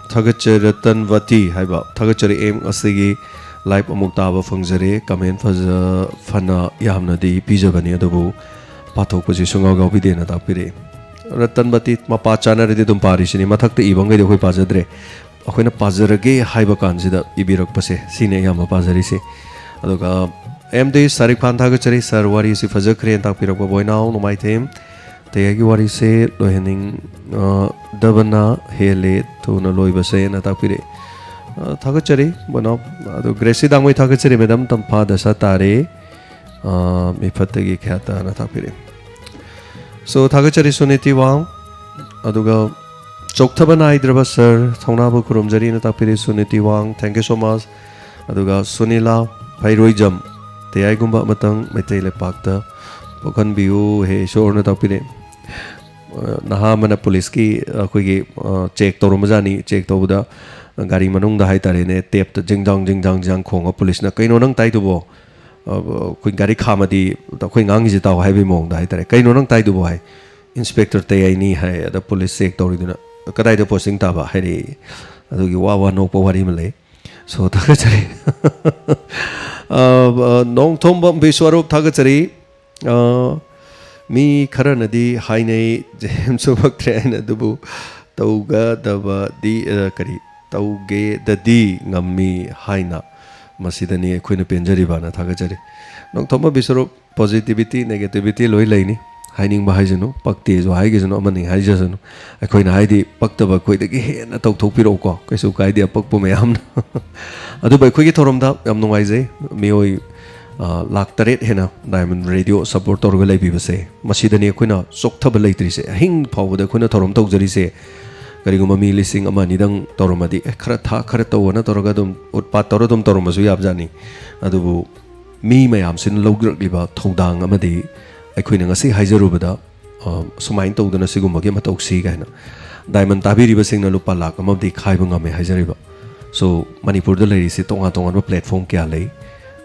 ꯊꯥꯒꯠꯆꯔꯤ꯫ ꯔꯇꯟ ꯚꯇꯤ ꯍꯥꯏꯕ, "ꯊꯥꯒꯠꯆꯔꯤ ꯑꯦꯝ, ꯉꯁꯤꯒꯤ ꯂꯥꯏꯚ ꯑꯃꯨꯛ ꯇꯥꯕ ꯐꯪꯖꯔꯦ꯫ ꯀꯃꯦꯟ ꯐꯖ ꯐꯅ ꯌꯥꯝꯅꯗꯤ ꯄꯤꯖꯕꯅꯤ, ꯑꯗꯨꯕꯨ ꯄꯥꯊꯣꯛꯄꯁꯤ ꯁꯨꯡꯌꯥꯎ ꯌꯥꯎꯕꯤꯗꯦꯅ" ꯇꯥꯛꯄꯤꯔꯛꯏ꯫ ꯔꯇꯟ ꯚꯇꯤ ꯃꯄꯥ ꯆꯥꯅꯔꯗꯤ ꯑꯗꯨꯝ ꯄꯥꯔꯤꯁꯤꯅꯤ, ꯃꯊꯛꯇ ꯏꯕ ꯃꯈꯩꯗꯤ ꯑꯩꯈꯣꯏ ꯄꯥꯖꯗ꯭ꯔꯦ꯫ ꯑꯩꯈꯣꯏꯅ ꯄꯥꯖꯔꯒꯦ ꯍꯥꯏꯕ ꯀꯥꯟꯁꯤꯗ ꯏꯕꯤꯔꯛꯄꯁꯦ, ꯁꯤꯅ ꯑꯌꯥꯝꯕ ꯄꯥꯖꯔꯤꯁꯦ꯫ ꯑꯗꯨꯒ ꯑꯦꯝ ꯗꯤ ꯁꯥꯔꯤꯛ ꯐꯥꯟ, ꯊꯥꯒꯠꯆꯔꯤ ꯁꯥꯔ, ꯋꯥꯔꯤꯁꯤ ꯐꯖꯈ꯭ꯔꯦꯅ ꯇꯥꯛꯄꯤꯔꯛꯄ ꯕꯣꯏꯅꯥꯎ ꯅꯣꯡꯃꯥꯏꯊꯦꯝ꯫ ꯇꯌꯥꯏꯒꯤ ꯋꯥꯔꯤꯁꯦ ꯂꯣꯏꯍꯟꯅꯤꯡ-, ꯑ, ꯗꯕꯅ ꯍꯦꯜꯂꯦ ꯊꯨꯅ ꯂꯣꯏꯕꯁꯦꯅ ꯇꯥꯛꯄꯤꯔꯛꯑꯦ꯫ ꯑ, ꯊꯥꯒꯠꯆꯔꯤ ꯕꯣꯏꯅꯥꯎ꯫ ꯑꯗꯨ ꯒ꯭ꯔꯦꯁꯤ ꯗꯥꯡꯃꯩ, ꯊꯥꯒꯠꯆꯔꯤ ꯃꯦꯗꯥꯝ, ꯇꯝꯐꯥ ꯗꯁꯥ ꯇꯥꯔꯦ꯫ ꯑ, ꯃꯤꯐꯠꯇꯒꯤ ꯈ꯭ꯌꯥꯇꯅ ꯇꯥꯛꯄꯤꯔꯛꯑꯦ꯫ So, ꯊꯥꯒꯠꯆꯔꯤ ꯁꯨꯅꯤꯇꯤ ꯋꯥꯡ꯫ ꯑꯗꯨꯒ ꯆꯣꯛꯊꯕ ꯅꯥꯏꯗ꯭ꯔꯕ ꯁꯥꯔ, ꯊꯧꯅꯥꯕꯨ ꯈꯨꯔꯨꯝꯖꯔꯤꯅ ꯇꯥꯛꯄꯤꯔꯤ ꯁꯨꯅꯤꯇꯤ ꯋꯥꯡ, thank you so much꯫ ꯑꯗꯨꯒ ꯁꯨꯅꯤꯂꯥ ꯐꯩꯔꯣꯏꯖꯝ, "ꯇꯌꯥꯏꯒꯨꯝꯕ ꯑꯃꯇꯪ ꯃꯩꯇꯩ ꯂꯩꯄꯥꯛꯇ ꯄꯣꯛꯍꯟꯕꯤꯌꯨ ꯍꯦ ꯏꯁꯣꯔꯅ" ꯇꯥꯛꯄꯤꯔꯤ꯫ ꯑ, ꯅꯍꯥ ꯑꯃꯅ ꯄꯨꯂꯤꯁꯀꯤ ꯑꯩꯈꯣꯏꯒꯤ, ꯑ, ꯆꯦꯛ ꯇꯧꯔꯝꯕꯖꯥꯠꯅꯤ꯫ ꯆꯦꯛ ꯇꯧꯕꯗ ꯒꯥꯔꯤ ꯃꯅꯨꯡꯗ ꯍꯥꯏꯇꯥꯔꯦꯅꯦ, ꯇꯦꯞꯇ ꯖꯤꯡꯖꯥꯡ ꯖꯤꯡꯖꯥꯡ ꯖꯤꯡꯖꯥꯡ ꯈꯣꯡꯉ ꯄꯨꯂꯤꯁꯅ, "ꯀꯩꯅꯣ ꯅꯪ ꯇꯥꯏꯗꯨꯕꯣ? ꯑ, ꯑꯩꯈꯣꯏ ꯒꯥꯔꯤ ꯈꯥꯝꯃꯗꯤ ꯑꯩꯈꯣꯏ ꯉꯥꯡꯉꯤꯁꯦ ꯇꯥꯎ" ꯍꯥꯏꯕꯒꯤ ꯃꯑꯣꯡꯗ ꯍꯥꯏꯇꯥꯔꯦ꯫ "ꯀꯩꯅꯣ ꯅꯪ ꯇꯥꯏꯗꯨꯕꯣ?" ꯍꯥꯏ꯫ "ꯏꯟꯁꯄꯦꯛꯇꯔ ꯇꯌꯥꯏꯅꯤ" ꯍꯥꯏ꯫ ꯑꯗ ꯄꯨꯂꯤꯁ ꯆꯦꯛ ꯇꯧꯔꯤꯗꯨꯅ, "ꯀꯗꯥꯏꯗ ꯄꯣꯁꯇꯤꯡ ꯇꯥꯕ?" ꯍꯥꯏꯔꯛꯏ꯫ ꯑꯗꯨꯒꯤ ꯋꯥ ꯋꯥ ꯅꯣꯛꯄ ꯋꯥꯔꯤ ꯑꯃ ꯂꯩ꯫ So, ꯊꯥꯒꯠꯆꯔꯤ꯫ ꯑ, ꯑ, ꯅꯣꯡꯊꯣꯝꯕꯝ ꯕꯤꯁ꯭ꯋꯔꯨꯞ, ꯊꯥꯒꯠꯆꯔꯤ꯫ ꯑ, ꯃꯤ ꯈꯔꯅꯗꯤ ꯍꯥꯏꯅꯩ, "ꯖꯦꯝꯁ ꯁꯨꯃꯛꯇ꯭ꯔꯦ" ꯍꯥꯏꯅ, ꯑꯗꯨꯕꯨ ꯇꯧꯒꯗꯕꯗꯤ, ꯑ, ꯀꯔꯤ, "ꯇꯧꯒꯦꯗꯗꯤ ꯉꯝꯃꯤ" ꯍꯥꯏꯅ꯫ ꯃꯁꯤꯗꯅꯤ ꯑꯩꯈꯣꯏꯅ ꯄꯦꯟꯖꯔꯤꯕꯅ ꯊꯥꯒꯠꯆꯔꯤ꯫ ꯅꯣꯡꯊꯣꯝꯕꯝ ꯕꯤꯁ꯭ꯋꯔꯨꯞ, positivity, negativity ꯂꯣꯏ ꯂꯩꯅꯤ꯫ ꯍꯥꯏꯅꯤꯡꯕ ꯍꯥꯏꯖꯅꯨ, ꯄꯛꯇꯦꯁꯨ ꯍꯥꯏꯒꯤꯁꯅꯨ, ꯑꯃꯅꯤ ꯍꯥꯏꯖꯁꯅꯨ꯫ ꯑꯩꯈꯣꯏꯅ ꯍꯥꯏꯗꯤ ꯄꯛꯇꯕ ꯑꯩꯈꯣꯏꯗꯒꯤ ꯍꯦꯟꯅ ꯇꯧꯊꯣꯛꯄꯤꯔꯛꯎꯀꯣ, ꯀꯩꯁꯨ ꯀꯥꯏꯗꯦ ꯑꯄꯛꯄ ꯃꯌꯥꯝꯅ꯫ ꯑꯗꯨꯕꯨ ꯑꯩꯈꯣꯏꯒꯤ ꯊꯧꯔꯝꯗ ꯌꯥꯝ ꯅꯨꯡꯉꯥꯏꯖꯩ꯫ ꯃꯤꯑꯣꯏ, ꯑ, ꯂꯥꯛ ꯇꯔꯦꯠ ꯍꯦꯟꯅ Diamond Radio support ꯇꯧꯔꯒ ꯂꯩꯕꯤꯕꯁꯦ, ꯃꯁꯤꯗꯅꯤ ꯑꯩꯈꯣꯏꯅ ꯆꯣꯛꯊꯕ ꯂꯩꯇ꯭ꯔꯤꯁꯦ꯫ ꯑꯍꯤꯡ ꯐꯥꯎꯕꯗ ꯑꯩꯈꯣꯏꯅ ꯊꯧꯔꯝ ꯇꯧꯖꯔꯤꯁꯦ꯫ ꯀꯔꯤꯒꯨꯝꯕ ꯃꯤ ꯂꯤꯁꯤꯡ ꯑꯃ ꯑꯅꯤꯗꯪ ꯇꯧꯔꯝꯃꯗꯤ, "ꯑꯦ, ꯈꯔ ꯊꯥ, ꯈꯔ ꯇꯧꯑꯅ" ꯇꯧꯔꯒ ꯑꯗꯨꯝ ꯎꯠꯄꯥꯠ ꯇꯧꯔ ꯑꯗꯨꯝ ꯇꯧꯔꯝꯕꯁꯨ ꯌꯥꯕꯖꯥꯠꯅꯤ꯫ ꯑꯗꯨꯕꯨ ꯃꯤ ꯃꯌꯥꯝꯁꯤꯅ ꯂꯧꯔꯛꯂꯤꯕ ꯊꯧꯗꯥꯡ ꯑꯃꯗꯤ ꯑꯩꯈꯣꯏꯅ ꯉꯁꯤ ꯍꯥꯏꯖꯔꯨꯕꯗ, ꯑ, ꯁꯨꯃꯥꯏꯅ ꯇꯧꯗꯅ ꯁꯤꯒꯨꯝꯕꯒꯤ ꯑꯃ ꯇꯧꯁꯤ ꯀꯥꯏꯅ꯫ Diamond ꯇꯥꯕꯤꯔꯤꯕꯁꯤꯡꯅ ꯂꯨꯄꯥ ꯂꯥꯛ ꯑꯃꯕꯨꯗꯤ ꯈꯥꯏꯕ ꯉꯝꯃꯦ ꯍꯥꯏꯖꯔꯤꯕ꯫ So, ꯃꯅꯤꯄꯨꯔꯗ ꯂꯩꯔꯤꯁꯤ ꯇꯣꯉꯥꯟ ꯇꯣꯉꯥꯟꯕ platform ꯀꯌꯥ ꯂꯩ꯫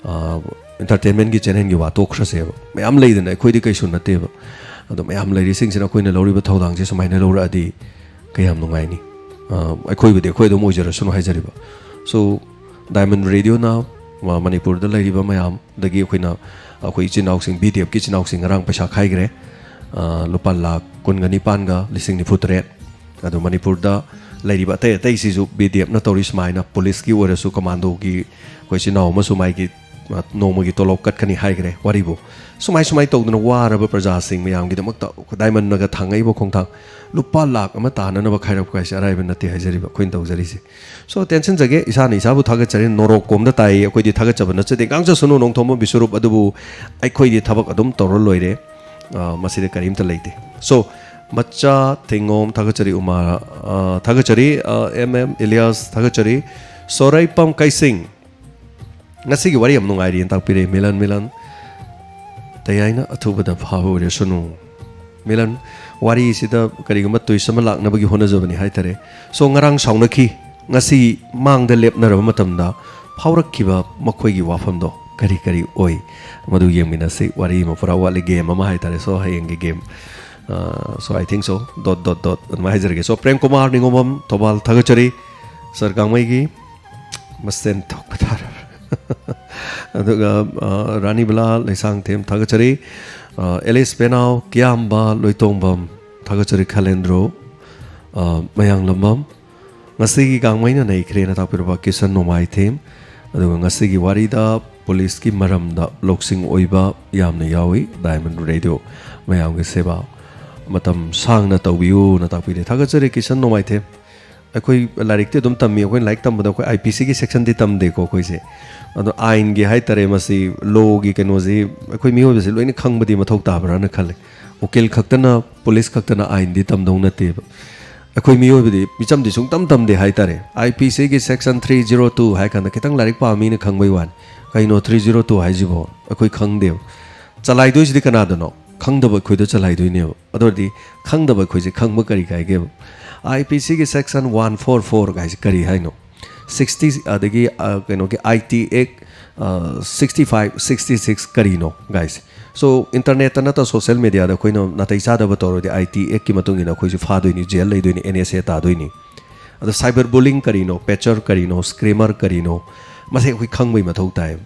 ꯑ, entertainmentꯀꯤ channelꯒꯤ ꯋꯥ ꯇꯣꯛꯈ꯭ꯔꯁꯦꯕ꯫ ꯃꯌꯥꯝ ꯂꯩꯗꯅ, ꯑꯩꯈꯣꯏꯗꯤ ꯀꯩꯁꯨ ꯅꯠꯇꯦꯕ꯫ ꯑꯗꯣ ꯃꯌꯥꯝ ꯂꯩꯔꯤꯁꯤꯡꯁꯤꯅ ꯑꯩꯈꯣꯏꯅ ꯂꯧꯔꯤꯕ ꯊꯧꯗꯥꯡꯁꯦ ꯁꯨꯃꯥꯏꯅ ꯂꯧꯔꯛꯑꯗꯤ ꯀꯌꯥꯝ ꯅꯨꯡꯉꯥꯏꯅꯤ? ꯑ, ꯑꯩꯈꯣꯏꯕꯨꯗꯤ ꯑꯩꯈꯣꯏ ꯑꯗꯨꯝ ꯑꯣꯏꯖꯔꯁꯅꯨ ꯍꯥꯏꯖꯔꯤꯕ꯫ So, Diamond Radio-ꯅ, ꯑ, ꯃꯅꯤꯄꯨꯔꯗ ꯂꯩꯔꯤꯕ ꯃꯌꯥꯝꯗꯒꯤ ꯑꯩꯈꯣꯏꯅ, ꯑꯩꯈꯣꯏ ꯏꯆꯤꯟ ꯏꯅꯥꯎꯁꯤꯡ, B D F-ꯀꯤ ꯏꯆꯤꯟ ꯏꯅꯥꯎꯁꯤꯡ ꯉꯔꯥꯡ ꯄꯩꯁꯥ ꯈꯥꯏꯈ꯭ꯔꯦ꯫ ꯑ, ꯂꯨꯄꯥ ꯂꯥꯈ ꯀꯨꯟꯒ ꯅꯤꯄꯥꯟꯒ ꯂꯤꯁꯤꯡ ꯅꯤꯐꯨ ꯇꯔꯦꯠ꯫ ꯑꯗꯣ ꯃꯅꯤꯄꯨꯔꯗ ꯂꯩꯔꯤꯕ ꯑꯇꯩ ꯑꯇꯩꯁꯤꯁꯨ B D F-ꯅ ꯇꯧꯔꯤ ꯁꯨꯃꯥꯏꯅ, ꯄꯨꯂꯤꯁꯀꯤ ꯑꯣꯏꯔꯁꯨ, ꯀꯃꯥꯟꯗꯣꯒꯤ, ꯑꯩꯈꯣꯏ ꯏꯆꯤꯟ ꯏꯅꯥꯎ ꯑꯃꯁꯨ ꯃꯥꯒꯤ, ꯑ, ꯅꯣꯡꯃꯒꯤ ꯇꯣꯂꯣꯞ ꯀꯠꯀꯅꯤ ꯍꯥꯏꯈ꯭ꯔꯦ ꯋꯥꯔꯤꯕꯨ꯫ ꯁꯨꯃꯥꯏ ꯁꯨꯃꯥꯏ ꯇꯧꯗꯅ ꯋꯥꯔꯕ ꯄ꯭ꯔꯖꯥꯁꯤꯡ ꯃꯌꯥꯝꯒꯤꯗꯃꯛꯇ Diamond-ꯅꯒ ꯊꯥꯡꯉꯛꯏꯕ ꯈꯣꯡꯊꯥꯡ, ꯂꯨꯄꯥ ꯂꯥꯈ ꯑꯃ ꯇꯥꯅꯅꯕ ꯈꯥꯏꯔꯛꯄ ꯍꯥꯏꯁꯦ ꯑꯔꯥꯏꯕ ꯅꯠꯇꯦ ꯍꯥꯏꯖꯔꯤꯕ ꯑꯩꯈꯣꯏꯅ ꯇꯧꯖꯔꯤꯁꯦ꯫ So, ꯇꯦꯟꯁꯟꯖꯒꯦ, ꯏꯁꯥꯅ ꯏꯁꯥꯕꯨ ꯊꯥꯒꯠꯆꯔꯤ, ꯅꯣꯔꯣꯛ ꯀꯣꯝꯗ ꯇꯥꯏꯌꯦ, ꯑꯩꯈꯣꯏꯗꯤ ꯊꯥꯒꯠꯆꯕ ꯅꯠꯆꯗꯦ, ꯉꯥꯡꯖꯁꯅꯨ ꯅꯣꯡꯊꯣꯝꯕꯝ ꯕꯤꯁ꯭ꯋꯔꯨꯞ, ꯑꯗꯨꯕꯨ ꯑꯩꯈꯣꯏꯗꯤ ꯊꯕꯛ ꯑꯗꯨꯝ ꯇꯧꯔ ꯂꯣꯏꯔꯦ꯫ ꯑ, ꯃꯁꯤꯗ ꯀꯔꯤꯝꯇ ꯂꯩꯇꯦ꯫ So, ꯃꯆꯥ ꯊꯤꯉꯣꯝ ꯊꯥꯒꯠꯆꯔꯤ, ꯎꯃꯥ, ꯑ, ꯊꯥꯒꯠꯆꯔꯤ, ꯑ, M M Elias ꯊꯥꯒꯠꯆꯔꯤ, ꯁꯣꯔꯩꯄꯝ ꯀꯩꯁꯤꯡ, ꯉꯁꯤꯒꯤ ꯋꯥꯔꯤ ꯌꯥꯝ ꯅꯨꯡꯉꯥꯏꯔꯤꯅ ꯇꯥꯛꯄꯤꯔꯛꯏ, ꯃꯤꯂꯟ, ꯃꯤꯂꯟ꯫ ꯇꯌꯥꯏꯅ ꯑꯊꯨꯕꯗ ꯐꯥꯕ ꯑꯣꯏꯔꯁꯅꯨ꯫ ꯃꯤꯂꯟ, ꯋꯥꯔꯤꯁꯤꯗ ꯀꯔꯤꯒꯨꯝꯕ twist ꯑꯃ ꯂꯥꯛꯅꯕꯒꯤ ꯍꯣꯠꯅꯖꯕꯅꯤ ꯍꯥꯏꯇꯥꯔꯦ꯫ So, ꯉꯔꯥꯡ ꯁꯥꯎꯅꯈꯤ, ꯉꯁꯤ ꯃꯥꯡꯗ ꯂꯦꯞꯅꯔꯕ ꯃꯇꯝꯗ ꯐꯥꯎꯔꯛꯈꯤꯕ ꯃꯈꯣꯏꯒꯤ ꯋꯥꯐꯝꯗꯣ ꯀꯔꯤ ꯀꯔꯤ ꯑꯣꯏ? ꯃꯗꯨ ꯌꯦꯡꯃꯤꯟꯅꯁꯤ꯫ ꯋꯥꯔꯤ ꯑꯃ ꯄꯨꯔꯥ ꯋꯥꯠꯂꯤ, game ꯑꯃ ꯍꯥꯏꯇꯥꯔꯦ꯫ So, ꯍꯌꯦꯡꯒꯤ game, ꯑ, so I think so, dot, dot, dot ꯑꯗꯨꯃꯥꯏꯅ ꯍꯥꯏꯖꯔꯒꯦ꯫ So, ꯄ꯭ꯔꯦꯝ ꯀꯨꯃꯥꯔ ꯅꯤꯉꯣꯝꯕꯝ ꯊꯧꯕꯥꯜ ꯊꯥꯒꯠꯆꯔꯤ꯫ ꯁꯥꯔ ꯀꯥꯡꯃꯩꯒꯤ ꯃꯁꯦꯟ ꯊꯣꯛꯄ ꯇꯥꯔꯦ꯫ ꯑꯗꯨꯒ, ꯑ, ꯔꯥꯅꯤꯕꯂꯥ ꯂꯩꯁꯥꯡꯊꯦꯝ ꯊꯥꯒꯠꯆꯔꯤ꯫ ꯑ, ꯑꯦꯂꯤꯁ ꯄꯦꯅꯥꯎ, ꯀꯤꯌꯥꯝꯕ ꯂꯣꯏꯇꯣꯡꯕꯝ ꯊꯥꯒꯠꯆꯔꯤ꯫ ꯈꯂꯦꯟꯗ꯭ꯔꯣ, ꯑ, ꯃꯌꯥꯡꯂꯝꯕꯝ, ꯉꯁꯤꯒꯤ ꯀꯥꯡꯃꯩꯅ ꯅꯩꯈ꯭ꯔꯦꯅ ꯇꯥꯛꯄꯤꯔꯕ ꯀꯤꯁꯟ ꯅꯣꯡꯃꯥꯏꯊꯦꯝ꯫ ꯑꯗꯨꯒ ꯉꯁꯤꯒꯤ ꯋꯥꯔꯤꯗ ꯄꯨꯂꯤꯁꯀꯤ ꯃꯔꯝꯗ ꯂꯧꯁꯤꯡ ꯑꯣꯏꯕ ꯌꯥꯝꯅ ꯌꯥꯎꯏ꯫ Diamond Radio ꯃꯌꯥꯝꯒꯤ ꯁꯦꯕꯥ ꯃꯇꯝ ꯁꯥꯡꯅ ꯇꯧꯕꯤꯌꯨꯅ ꯇꯥꯛꯄꯤꯔꯦ꯫ ꯊꯥꯒꯠꯆꯔꯤ ꯀꯤꯁꯟ ꯅꯣꯡꯃꯥꯏꯊꯦꯝ꯫ ꯑꯩꯈꯣꯏ ꯂꯥꯏꯔꯤꯛꯇꯤ ꯑꯗꯨꯝ ꯇꯝꯃꯤ꯫ ꯑꯩꯈꯣꯏꯅ ꯂꯥꯏꯔꯤꯛ ꯇꯝꯕꯗ ꯑꯩꯈꯣꯏ I P C-ꯒꯤ section-ꯗꯤ ꯇꯝꯗꯦꯀꯣ ꯑꯩꯈꯣꯏꯁꯦ꯫ ꯑꯗꯣ ꯑꯥꯏꯟꯒꯤ ꯍꯥꯏꯇꯥꯔꯦ, ꯃꯁꯤ law-ꯒꯤ ꯀꯩꯅꯣꯁꯤ ꯑꯩꯈꯣꯏ ꯃꯤꯑꯣꯏꯕꯁꯤ ꯂꯣꯏꯅ ꯈꯪꯕꯗꯤ ꯃꯊꯧ ꯇꯥꯕ꯭ꯔꯥꯅ ꯈꯜꯂꯦ꯫ ꯎꯀꯤꯜ ꯈꯛꯇꯅ, ꯄꯨꯂꯤꯁ ꯈꯛꯇꯅ ꯑꯥꯏꯟꯗꯤ ꯇꯝꯗꯧ ꯅꯠꯇꯦꯕ꯫ ꯑꯩꯈꯣꯏ ꯃꯤꯑꯣꯏꯕꯗꯤ ꯃꯤꯆꯝꯗꯤ ꯁꯨꯡꯇꯝ ꯇꯝꯗꯦ ꯍꯥꯏꯇꯥꯔꯦ꯫ I P C-ꯒꯤ section three zero two ꯍꯥꯏ ꯀꯥꯟꯗ ꯈꯤꯇꯪ ꯂꯥꯏꯔꯤꯛ ꯄꯥꯕ ꯃꯤꯅ ꯈꯪꯕꯩ ꯋꯥꯅꯤ꯫ ꯀꯩꯅꯣ three zero two ꯍꯥꯏꯁꯤꯕꯣ? ꯑꯩꯈꯣꯏ ꯈꯪꯗꯦꯕ꯫ ꯆꯂꯥꯏꯗꯣꯏꯁꯤꯗꯤ ꯀꯅꯥꯗꯅꯣ? ꯈꯪꯗꯕ ꯑꯩꯈꯣꯏꯗ ꯆꯂꯥꯏꯗꯣꯏꯅꯦꯕ꯫ ꯑꯗꯨ ꯑꯣꯏꯔꯗꯤ ꯈꯪꯗꯕ ꯑꯩꯈꯣꯏꯁꯦ ꯈꯪꯕ ꯀꯔꯤ ꯀꯥꯏꯒꯦꯕ? I P C-ꯒꯤ section one four four ꯍꯥꯏꯁꯦ ꯀꯔꯤ ꯍꯥꯏꯅꯣ? Sixty, ꯑꯗꯒꯤ, ꯑ, ꯀꯩꯅꯣꯒꯤ I T Act, ꯑ, sixty five, sixty six ꯀꯔꯤꯅꯣ, guys? So, internet-ꯇ ꯅꯠꯇ꯭ꯔ social media-ꯗ ꯑꯩꯈꯣꯏꯅ ꯅꯥꯇꯩ ꯆꯥꯗꯕ ꯇꯧꯔꯗꯤ I T Act-ꯀꯤ ꯃꯇꯨꯡ ꯏꯟꯅ ꯑꯩꯈꯣꯏꯁꯨ ꯐꯥꯗꯣꯏꯅꯤ, jail ꯂꯩꯗꯣꯏꯅꯤ, N S A ꯇꯥꯗꯣꯏꯅꯤ꯫ ꯑꯗꯣ cyber bullying ꯀꯔꯤꯅꯣ, ꯄꯦꯆꯔ ꯀꯔꯤꯅꯣ, ꯁ꯭ꯀ꯭ꯔꯦꯃꯔ ꯀꯔꯤꯅꯣ, ꯃꯁꯤ ꯑꯩꯈꯣꯏ ꯈꯪꯕꯒꯤ ꯃꯊꯧ ꯇꯥꯏ꯫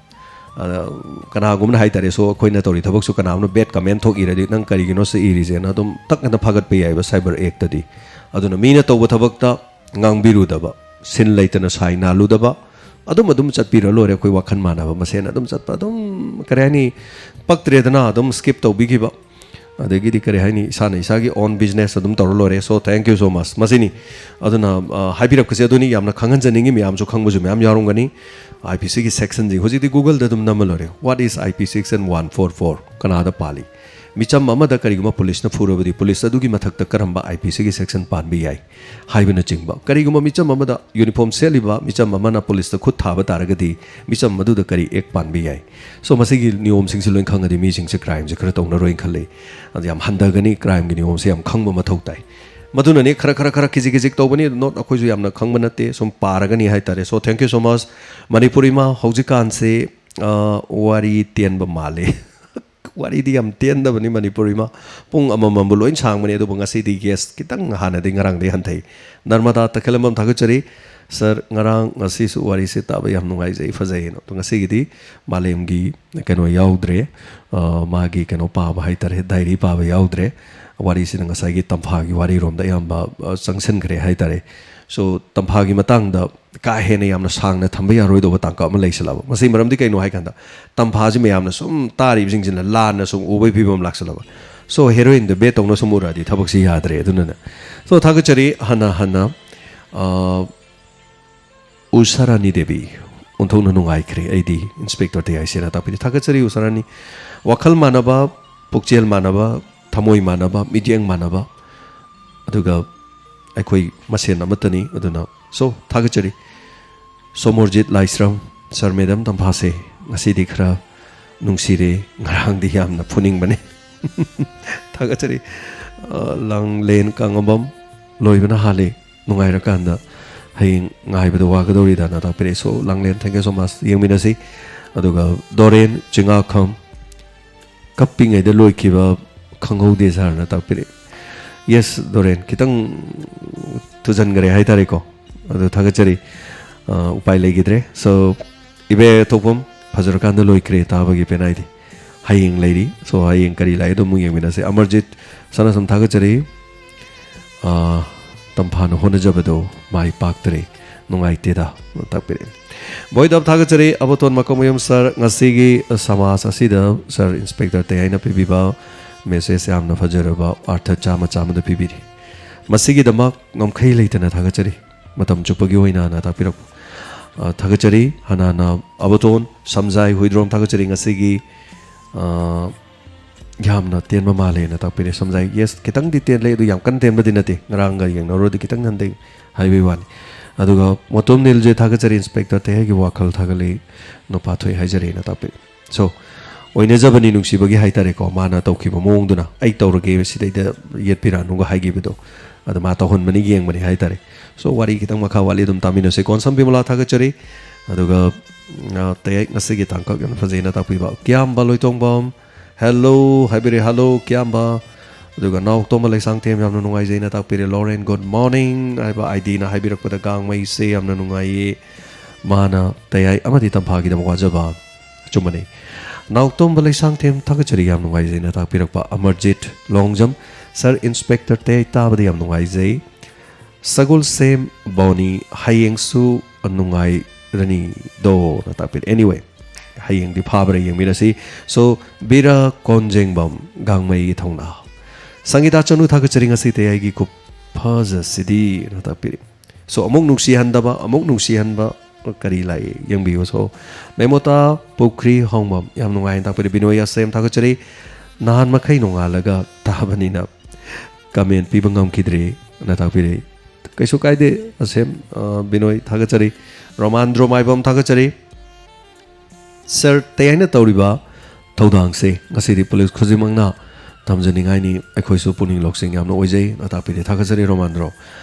ꯑꯗ ꯀꯅꯥꯒꯨꯝꯕꯅ ꯍꯥꯏ ꯇꯥꯔꯦ, "ꯁꯣ, ꯑꯩꯈꯣꯏꯅ ꯇꯧꯔꯤ ꯊꯕꯛꯁꯨ ꯀꯅꯥꯒꯨꯝꯕꯅ ꯕꯦꯗ ꯀꯃꯦꯟ ꯊꯣꯛ ꯏꯔꯗꯤ ꯅꯪ ꯀꯔꯤꯒꯤꯅꯣ ꯁꯤ ꯏꯔꯤꯁꯦꯅ" ꯑꯗꯨꯝ ꯇꯛꯅ ꯐꯥꯒꯠꯄ ꯌꯥꯏꯕ ꯁꯥꯏꯕꯔ ꯑꯦꯛꯇꯗꯤ꯫ ꯑꯗꯨꯅ ꯃꯤꯅ ꯇꯧꯕ ꯊꯕꯛꯇ ꯉꯥꯡꯕꯤꯔꯨꯗꯕ, ꯁꯤꯟ ꯂꯩꯇꯅ ꯁꯥꯏ ꯅꯥꯜꯂꯨꯗꯕ, ꯑꯗꯨꯝ ꯑꯗꯨꯝ ꯆꯠꯄꯤꯔ ꯂꯣꯏꯔꯦ꯫ ꯑꯩꯈꯣꯏ ꯋꯥꯈꯜ ꯃꯥꯟꯅꯕ ꯃꯁꯦꯟ ꯑꯗꯨꯝ ꯆꯠꯄ, ꯑꯗꯨꯝ ꯀꯔꯤ ꯍꯥꯏꯅꯤ, ꯄꯛꯇ꯭ꯔꯦꯗꯅ ꯑꯗꯨꯝ ꯁ꯭ꯀꯤꯞ ꯇꯧꯕꯤꯈꯤꯕ꯫ ꯑꯗꯒꯤꯗꯤ ꯀꯔꯤ ꯍꯥꯏꯅꯤ, ꯏꯁꯥꯅ ꯏꯁꯥꯒꯤ ꯑꯣꯟ ꯕꯤꯖꯤꯅꯦꯁ ꯑꯗꯨꯝ ꯇꯧꯔ ꯂꯣꯏꯔꯦ꯫ So thank you so much꯫ ꯃꯁꯤꯅꯤ꯫ ꯑꯗꯨꯅ ꯑ, ꯍꯥꯏꯕꯤꯔꯛꯄꯁꯦ ꯑꯗꯨꯅꯤ, ꯌꯥꯝꯅ ꯈꯪꯍꯟꯖꯅꯤꯡꯉꯤ꯫ ꯃꯌꯥꯝꯁꯨ ꯈꯪꯕꯁꯨ ꯃꯌꯥꯝ ꯌꯥꯎꯔꯝꯒꯅꯤ꯫ ꯑꯥꯏ ꯄꯤ ꯁꯤꯒꯤ ꯁꯦꯛꯁꯟꯁꯤꯡ ꯍꯧꯖꯤꯛꯇꯤ ꯒꯨꯒꯜꯗ ꯑꯗꯨꯝ ꯅꯝꯃ ꯂꯣꯏꯔꯦ, "What is I P six and one four four? ꯀꯅꯥꯗ ꯄꯥꯜꯂꯤ?" ꯃꯤꯆꯝ ꯑꯃꯗ ꯀꯔꯤꯒꯨꯝꯕ ꯄꯨꯂꯤꯁꯅ ꯐꯨꯔꯕꯗꯤ ꯄꯨꯂꯤꯁ ꯑꯗꯨꯒꯤ ꯃꯊꯛꯇ ꯀꯔꯝꯕ ꯑꯥꯏ ꯄꯤ ꯁꯤꯒꯤ ꯁꯦꯛꯁꯟ ꯄꯥꯟꯕ ꯌꯥꯏ ꯍꯥꯏꯕꯅꯆꯤꯡꯕ꯫ ꯀꯔꯤꯒꯨꯝꯕ ꯃꯤꯆꯝ ꯑꯃꯗ ꯌꯨꯅꯤꯐꯣꯔꯝ ꯁꯦꯠꯂꯤꯕ ꯃꯤꯆꯝ ꯑꯃꯅ ꯄꯨꯂꯤꯁꯇ ꯈꯨꯠ ꯊꯥꯕ ꯇꯥꯔꯒꯗꯤ ꯃꯤꯆꯝ ꯑꯗꯨꯗ ꯀꯔꯤ ꯑꯦꯛ ꯄꯥꯟꯕ ꯌꯥꯏ? So ꯃꯁꯤꯒꯤ ꯅꯤꯌꯣꯝꯁꯤꯡꯁꯤ ꯂꯣꯏ ꯈꯪꯉꯗꯤ ꯃꯤꯁꯤꯡꯁꯦ ꯀ꯭ꯔꯥꯏꯝꯁꯦ ꯈꯔ ꯇꯧꯅꯔꯣꯏꯅ ꯈꯜꯂꯤ꯫ ꯑꯗꯨ ꯌꯥꯝ ꯍꯟꯊꯒꯅꯤ꯫ ꯀ꯭ꯔꯥꯏꯝꯒꯤ ꯅꯤꯌꯣꯝꯁꯦ ꯌꯥꯝ ꯈꯪꯕ ꯃꯊꯧ ꯇꯥꯏ꯫ ꯃꯗꯨꯅꯅꯤ ꯈꯔ ꯈꯔ ꯈꯔ ꯈꯤꯖꯤꯛ ꯈꯤꯖꯤꯛ ꯇꯧꯕꯅꯤ꯫ ꯅꯣꯠ ꯑꯩꯈꯣꯏꯁꯨ ꯌꯥꯝꯅ ꯈꯪꯕ ꯅꯠꯇꯦ, ꯁꯨꯝ ꯄꯥꯔꯒꯅꯤ ꯍꯥꯏꯇꯥꯔꯦ꯫ So thank you so much꯫ Manipur ꯏꯃꯥ, ꯍꯧꯖꯤꯛꯀꯥꯟꯁꯦ ꯑ, ꯋꯥꯔꯤ ꯇꯦꯟꯕ ꯃꯥꯜꯂꯦ꯫ ꯋꯥꯔꯤꯗꯤ ꯌꯥꯝ ꯇꯦꯟꯗꯕꯅꯤ ꯃꯅꯤꯄꯨꯔ ꯏꯃꯥ꯫ ꯄꯨꯡ ꯑꯃꯃꯝꯕꯨ ꯂꯣꯏ ꯁꯥꯡꯕꯅꯤ, ꯑꯗꯨꯕꯨ ꯉꯁꯤꯗꯤ ꯒꯦꯁ ꯈꯤꯇꯪ ꯍꯥꯟꯅꯗꯤ ꯉꯔꯥꯡꯗꯤ ꯍꯟꯊꯩ꯫ ꯅꯔꯃꯗꯥ ꯇꯈꯦꯂꯝꯕꯝ, ꯊꯥꯒꯠꯆꯔꯤ꯫ ꯁꯥꯔ, ꯉꯔꯥꯡ ꯉꯁꯤꯁꯨ ꯋꯥꯔꯤꯁꯦ ꯇꯥꯕ ꯌꯥꯝ ꯅꯨꯡꯉꯥꯏꯖꯩ, ꯐꯖꯩ꯫ ꯑꯗꯣ ꯉꯁꯤꯒꯤꯗꯤ ꯃꯥꯂꯦꯝꯒꯤ ꯀꯩꯅꯣ ꯌꯥꯎꯗ꯭ꯔꯦ, ꯑ, ꯃꯥꯒꯤ ꯀꯩꯅꯣ ꯄꯥꯕ ꯍꯥꯏꯇꯥꯔꯦ, ꯗꯥꯏꯔꯤ ꯄꯥꯕ ꯌꯥꯎꯗ꯭ꯔꯦ꯫ ꯋꯥꯔꯤꯁꯤꯅ ꯉꯁꯥꯏꯒꯤ ꯇꯝꯐꯥꯒꯤ ꯋꯥꯔꯤꯔꯣꯝꯗ ꯑꯌꯥꯝꯕ, ꯑ, ꯆꯪꯁꯤꯟꯈ꯭ꯔꯦ ꯍꯥꯏꯇꯥꯔꯦ꯫ So ꯇꯝꯐꯥꯒꯤ ꯃꯇꯥꯡꯗ ꯀꯥ ꯍꯦꯟꯅ ꯌꯥꯝꯅ ꯁꯥꯡꯅ ꯊꯝꯕ ꯌꯥꯔꯣꯏꯗꯧꯕ ꯇꯥꯡꯀꯛ ꯑꯃ ꯂꯩꯁꯜꯂꯛꯑꯕ꯫ ꯃꯁꯤ ꯃꯔꯝꯗꯤ ꯀꯩꯅꯣ ꯍꯥꯏꯀꯥꯟꯗ, ꯇꯝꯐꯥꯁꯤ ꯃꯌꯥꯝꯅ ꯁꯨꯝ ꯇꯥꯔꯤꯕꯁꯤꯡꯁꯤꯅ ꯂꯥꯟꯅ ꯁꯨꯝ ꯎꯕꯒꯤ ꯐꯤꯕꯝ ꯂꯥꯛꯁꯜꯂꯕ꯫ So ꯍꯦꯔꯣꯏꯟꯗ ꯕꯦꯠ ꯇꯧꯅ ꯁꯨꯝ ꯎꯔꯛꯑꯗꯤ ꯊꯕꯛꯁꯤ ꯌꯥꯗ꯭ꯔꯦ꯫ ꯑꯗꯨꯅꯅꯦ꯫ So ꯊꯥꯒꯠꯆꯔꯤ꯫ ꯍꯟꯅ ꯍꯟꯅ, ꯑ, ꯎꯁꯥꯔꯥꯅꯤ ꯗꯦꯕꯤ, ꯑꯣꯟꯊꯣꯛꯅ ꯅꯨꯡꯉꯥꯏꯈ꯭ꯔꯦ ꯑꯩꯗꯤ ꯏꯟꯁꯄꯦꯛꯇꯔ ꯇꯦ ꯑꯥꯏ ꯁꯤꯅ ꯇꯥꯛꯄꯤꯔꯤ꯫ ꯊꯥꯒꯠꯆꯔꯤ ꯎꯁꯥꯔꯥꯅꯤ꯫ ꯋꯥꯈꯜ ꯃꯥꯟꯅꯕ, ꯄꯨꯛꯆꯦꯜ ꯃꯥꯟꯅꯕ, ꯊꯃꯣꯏ ꯃꯥꯟꯅꯕ, ꯃꯤꯠꯌꯦꯡ ꯃꯥꯟꯅꯕ, ꯑꯗꯨꯒ ꯑꯩꯈꯣꯏ ꯃꯁꯦꯟ ꯑꯃꯠꯇꯅꯤ꯫ ꯑꯗꯨꯅ, so, ꯊꯥꯒꯠꯆꯔꯤ꯫ ꯁꯣꯃꯣꯔꯖꯤꯠ ꯂꯥꯏꯁ꯭ꯔꯝ, ꯁꯥꯔ, ꯃꯦꯗꯥꯝ ꯇꯝꯐꯥꯁꯦ ꯉꯁꯤꯗꯤ ꯈꯔ ꯅꯨꯡꯁꯤꯔꯦ, ꯉꯔꯥꯡꯗꯤ ꯌꯥꯝꯅ ꯐꯨꯅꯤꯡꯕꯅꯦ꯫ ꯊꯥꯒꯠꯆꯔꯤ꯫ ꯑ, ꯂꯥꯡꯂꯦꯟ ꯀꯥꯡꯉꯝꯕꯝ, ꯂꯣꯏꯕꯅ ꯍꯥꯜꯂꯤ, ꯅꯨꯡꯉꯥꯏꯔꯀꯥꯟꯗ ꯍꯌꯦꯡ ꯉꯥꯏꯕꯗ ꯋꯥꯒꯗꯧꯔꯤꯗꯅ ꯇꯥꯛꯄꯤꯔꯛꯑꯦ꯫ So, ꯂꯥꯡꯂꯦꯟ, thank you so much, ꯌꯦꯡꯃꯤꯟꯅꯁꯤ꯫ ꯑꯗꯨꯒ ꯗꯣꯔꯦꯟ ꯆꯤꯡꯉꯥꯈꯝ, ꯀꯞꯄꯤꯉꯩꯗ ꯂꯣꯏꯈꯤꯕ ꯈꯪꯍꯧꯗꯦ ꯁꯥꯔꯅ ꯇꯥꯛꯄꯤꯔꯛꯑꯦ꯫ Yes, ꯗꯣꯔꯦꯟ, ꯈꯤꯇꯪ ꯊꯨꯖꯟꯈꯔꯦ ꯍꯥꯏꯇꯥꯔꯦꯀꯣ꯫ ꯑꯗꯨ ꯊꯥꯒꯠꯆꯔꯤ꯫ ꯑ, ꯎꯄꯥꯏ ꯂꯩꯈꯤꯗ꯭ꯔꯦ꯫ So, ꯏꯕꯦ ꯊꯣꯛꯐꯝ, ꯐꯖꯔꯀꯥꯟꯗ ꯂꯣꯏꯈ꯭ꯔꯦ ꯇꯥꯕꯒꯤ ꯄꯦꯅꯥꯏꯗꯤ꯫ ꯍꯌꯦꯡ ꯂꯩꯔꯤ꯫ So, ꯍꯌꯦꯡ ꯀꯔꯤ ꯂꯥꯛꯑꯦ ꯑꯗꯨ ꯑꯃꯨꯛ ꯌꯦꯡꯃꯤꯟꯅꯁꯦ꯫ ꯑꯃꯔꯖꯤꯠ ꯁꯅꯥꯁꯝ ꯊꯥꯒꯠꯆꯔꯤ꯫ ꯑ, ꯇꯝꯐꯥꯅ ꯍꯣꯠꯅꯖꯕꯗꯣ ꯃꯥꯏ ꯄꯥꯛꯇꯔꯦ, ꯅꯨꯡꯉꯥꯏꯇꯦꯗ ꯇꯥꯛꯄꯤꯔꯛꯑꯦ꯫ ꯕꯣꯏꯗꯞ ꯊꯥꯒꯠꯆꯔꯤ꯫ ꯑꯕꯣꯇꯣꯟ ꯃꯀꯣꯛꯃꯌꯨꯝ ꯁꯥꯔ, ꯉꯁꯤꯒꯤ ꯁꯃꯥꯖ ꯑꯁꯤꯗ ꯁꯥꯔ ꯏꯟꯁꯄꯦꯛꯇꯔ ꯇꯦꯌꯥꯏꯅ ꯄꯤꯕꯤꯕ ꯃꯦꯁꯦꯖ ꯌꯥꯝꯅ ꯐꯖꯔꯕ ꯑꯥꯔꯊ ꯆꯥꯝꯃ ꯆꯥꯝꯃꯗ ꯄꯤꯕꯤꯔꯤ꯫ ꯃꯁꯤꯒꯤꯗꯃꯛ ꯉꯝꯈꯩ ꯂꯩꯇꯅ ꯊꯥꯒꯠꯆꯔꯤ꯫ ꯃꯇꯝ ꯆꯨꯞꯄꯒꯤ ꯑꯣꯏꯅꯅ ꯇꯥꯛꯄꯤꯔꯛꯄ, ꯑ, ꯊꯥꯒꯠꯆꯔꯤ꯫ ꯍꯅꯥꯅ ꯑꯕꯣꯇꯣꯟ ꯁꯝꯖꯥꯏ ꯍꯨꯏꯗ꯭ꯔꯣꯝ ꯊꯥꯒꯠꯆꯔꯤ꯫ ꯉꯁꯤꯒꯤ, ꯑ, ꯌꯥꯝꯅ ꯇꯦꯟꯕ ꯃꯥꯜꯂꯦꯅ ꯇꯥꯛꯄꯤꯔꯦ꯫ ꯁꯝꯖꯥꯏ, yes, ꯈꯤꯇꯪꯗꯤ ꯇꯦꯜꯂꯦ, ꯑꯗꯨ ꯌꯥꯝ ꯀꯟꯅ ꯇꯦꯟꯕꯗꯤ ꯅꯠꯇꯦ, ꯉꯔꯥꯡꯒ ꯌꯦꯡꯅꯔꯨꯔꯗꯤ ꯈꯤꯇꯪ ꯍꯟꯊꯩ ꯍꯥꯏꯕꯒꯤ ꯋꯥꯅꯤ꯫ ꯑꯗꯨꯒ ꯃꯣꯇꯣꯝ ꯅꯤꯜꯁꯦ ꯊꯥꯒꯠꯆꯔꯤ, ꯏꯟꯁꯄꯦꯛꯇꯔ ꯇꯦꯌꯥꯏꯒꯤ ꯋꯥꯈꯜ ꯊꯥꯒꯠꯂꯤ, ꯅꯨꯄꯥ ꯊꯣꯛꯏ ꯍꯥꯏꯖꯔꯦꯅ ꯇꯥꯛꯄꯤꯔꯦ꯫ So, ꯑꯣꯏꯅꯖꯕꯅꯤ ꯅꯨꯡꯁꯤꯕꯒꯤ ꯍꯥꯏꯇꯥꯔꯦꯀꯣ, ꯃꯥꯅ ꯇꯧꯈꯤꯕ ꯃꯑꯣꯡꯗꯨꯅ, "ꯑꯩ ꯇꯧꯔꯒꯦ ꯁꯤꯗꯩꯗ ꯌꯦꯠꯄꯤꯔꯛꯑꯅꯨꯒ" ꯍꯥꯏꯈꯤꯕꯗꯣ, ꯑꯗꯣ ꯃꯥ ꯇꯧꯍꯟꯕꯅꯤ, ꯌꯦꯡꯕꯅꯤ ꯍꯥꯏꯇꯥꯔꯦ꯫ So, ꯋꯥꯔꯤ ꯈꯤꯇꯪ ꯃꯈꯥ ꯋꯥꯠꯂꯤ, ꯑꯗꯨꯝ ꯇꯥꯃꯤꯟꯅꯁꯦ꯫ ꯀꯣꯟꯁꯝ ꯕꯤꯃꯂꯥ ꯊꯥꯒꯠꯆꯔꯤ꯫ ꯑꯗꯨꯒ, ꯎꯝ, ꯑ, ꯇꯦꯌꯥꯏ ꯉꯁꯤꯒꯤ ꯇꯥꯡꯀꯛ ꯌꯥꯝꯅ ꯐꯖꯩꯅ ꯇꯥꯛꯄꯤꯕ꯫ ꯀꯤꯌꯥꯝꯕ ꯂꯣꯏꯇꯣꯡꯕꯝ, hello ꯍꯥꯏꯕꯤꯔꯦ, hello ꯀꯤꯌꯥꯝꯕ꯫ ꯑꯗꯨꯒ ꯅꯥꯎꯇꯣꯝꯕ ꯂꯩꯁꯥꯡꯊꯦꯝ ꯌꯥꯝꯅ ꯅꯨꯡꯉꯥꯏꯖꯩꯅ ꯇꯥꯛꯄꯤꯔꯦ꯫ ꯂꯣꯔꯦꯟ, good morning ꯍꯥꯏꯕ ꯑꯥꯏ ꯗꯤꯅ ꯍꯥꯏꯕꯤꯔꯛꯄꯗ ꯒꯥꯡꯃꯩꯁꯦ ꯌꯥꯝꯅ ꯅꯨꯡꯉꯥꯏꯌꯦ꯫ ꯃꯥꯅ ꯇꯌꯥꯏ ꯑꯃꯗꯤ ꯇꯝꯐꯥꯒꯤꯗꯃꯛ ꯋꯥꯖꯕ꯫ ꯑꯆꯨꯝꯕꯅꯤ꯫ ꯅꯥꯎꯇꯣꯝꯕ ꯂꯩꯁꯥꯡꯊꯦꯝ ꯊꯥꯒꯠꯆꯔꯤ, ꯌꯥꯝ ꯅꯨꯡꯉꯥꯏꯖꯩꯅ ꯇꯥꯛꯄꯤꯔꯛꯄ꯫ ꯑꯃꯔꯖꯤꯠ ꯂꯣꯡꯖꯝ, ꯁꯥꯔ ꯏꯟꯁꯄꯦꯛꯇꯔ ꯇꯌꯥꯏ ꯇꯥꯕꯗ ꯌꯥꯝ ꯅꯨꯡꯉꯥꯏꯖꯩ꯫ ꯁꯒꯣꯜꯁꯦꯝ ꯕꯣꯅꯤ, ꯍꯌꯦꯡꯁꯨ ꯅꯨꯡꯉꯥꯏꯔꯅꯤꯗꯣꯅ ꯇꯥꯛꯄꯤꯔꯦ꯫ Anyway, ꯍꯌꯦꯡꯗꯤ ꯐꯥꯕ꯭ꯔꯥ ꯌꯦꯡꯃꯤꯟꯅꯁꯤ꯫ So, ꯕꯤꯔꯥ ꯀꯣꯟꯖꯦꯡꯕꯝ, ꯒꯥꯡꯃꯩꯒꯤ ꯊꯧꯅꯥ꯫ ꯁꯪꯒꯤꯇꯥ ꯆꯅꯨ ꯊꯥꯒꯠꯆꯔꯤ, ꯉꯁꯤ ꯇꯌꯥꯏꯒꯤ ꯈꯨꯐꯖꯁꯤꯗꯤꯅ ꯇꯥꯛꯄꯤꯔꯤ꯫ So, ꯑꯃꯨꯛ ꯅꯨꯡꯁꯤꯍꯟꯗꯕ, ꯑꯃꯨꯛ ꯅꯨꯡꯁꯤꯍꯟꯕ ꯀꯔꯤ ꯂꯥꯛꯏ ꯌꯦꯡꯕꯤꯌꯨ꯫ So, ꯃꯦꯃꯣꯇꯥ ꯄꯨꯈ꯭ꯔꯤ ꯍꯣꯡꯕꯝ, ꯌꯥꯝ ꯅꯨꯡꯉꯥꯏꯅ ꯇꯥꯛꯄꯤꯔꯤ꯫ ꯕꯤꯅꯣꯏ ꯑꯁꯦꯝ ꯊꯥꯒꯠꯆꯔꯤ, ꯅꯍꯥꯟ ꯃꯈꯩ ꯅꯣꯡꯉꯥꯜꯂꯒ ꯇꯥꯕꯅꯤꯅ ꯀꯃꯦꯟ ꯄꯤꯕ ꯉꯝꯈꯤꯗ꯭ꯔꯦꯅ ꯇꯥꯛꯄꯤꯔꯛꯏ꯫ ꯀꯩꯁꯨ ꯀꯥꯏꯗꯦ ꯑꯁꯦꯝ, ꯑ, ꯕꯤꯅꯣꯏ ꯊꯥꯒꯠꯆꯔꯤ꯫ ꯔꯣꯃꯥꯟꯗ꯭ꯔꯣ ꯃꯥꯏꯕꯝ ꯊꯥꯒꯠꯆꯔꯤ꯫ ꯁꯥꯔ ꯇꯌꯥꯏꯅ ꯇꯧꯔꯤꯕ ꯊꯧꯗꯥꯡꯁꯦ ꯉꯁꯤꯗꯤ ꯄꯨꯂꯤꯁ ꯈꯨꯗꯤꯡꯃꯛꯅ ꯊꯝꯖꯅꯤꯡꯉꯥꯏꯅꯤ꯫ ꯑꯩꯈꯣꯏꯁꯨ ꯄꯨꯛꯅꯤꯡ ꯂꯧꯁꯤꯡ ꯌꯥꯝꯅ ꯑꯣꯏꯖꯩ꯫ ꯇꯥꯛꯄꯤꯔꯦ, ꯊꯥꯒꯠꯆꯔꯤ ꯔꯣꯃꯥꯟꯗ꯭ꯔꯣ꯫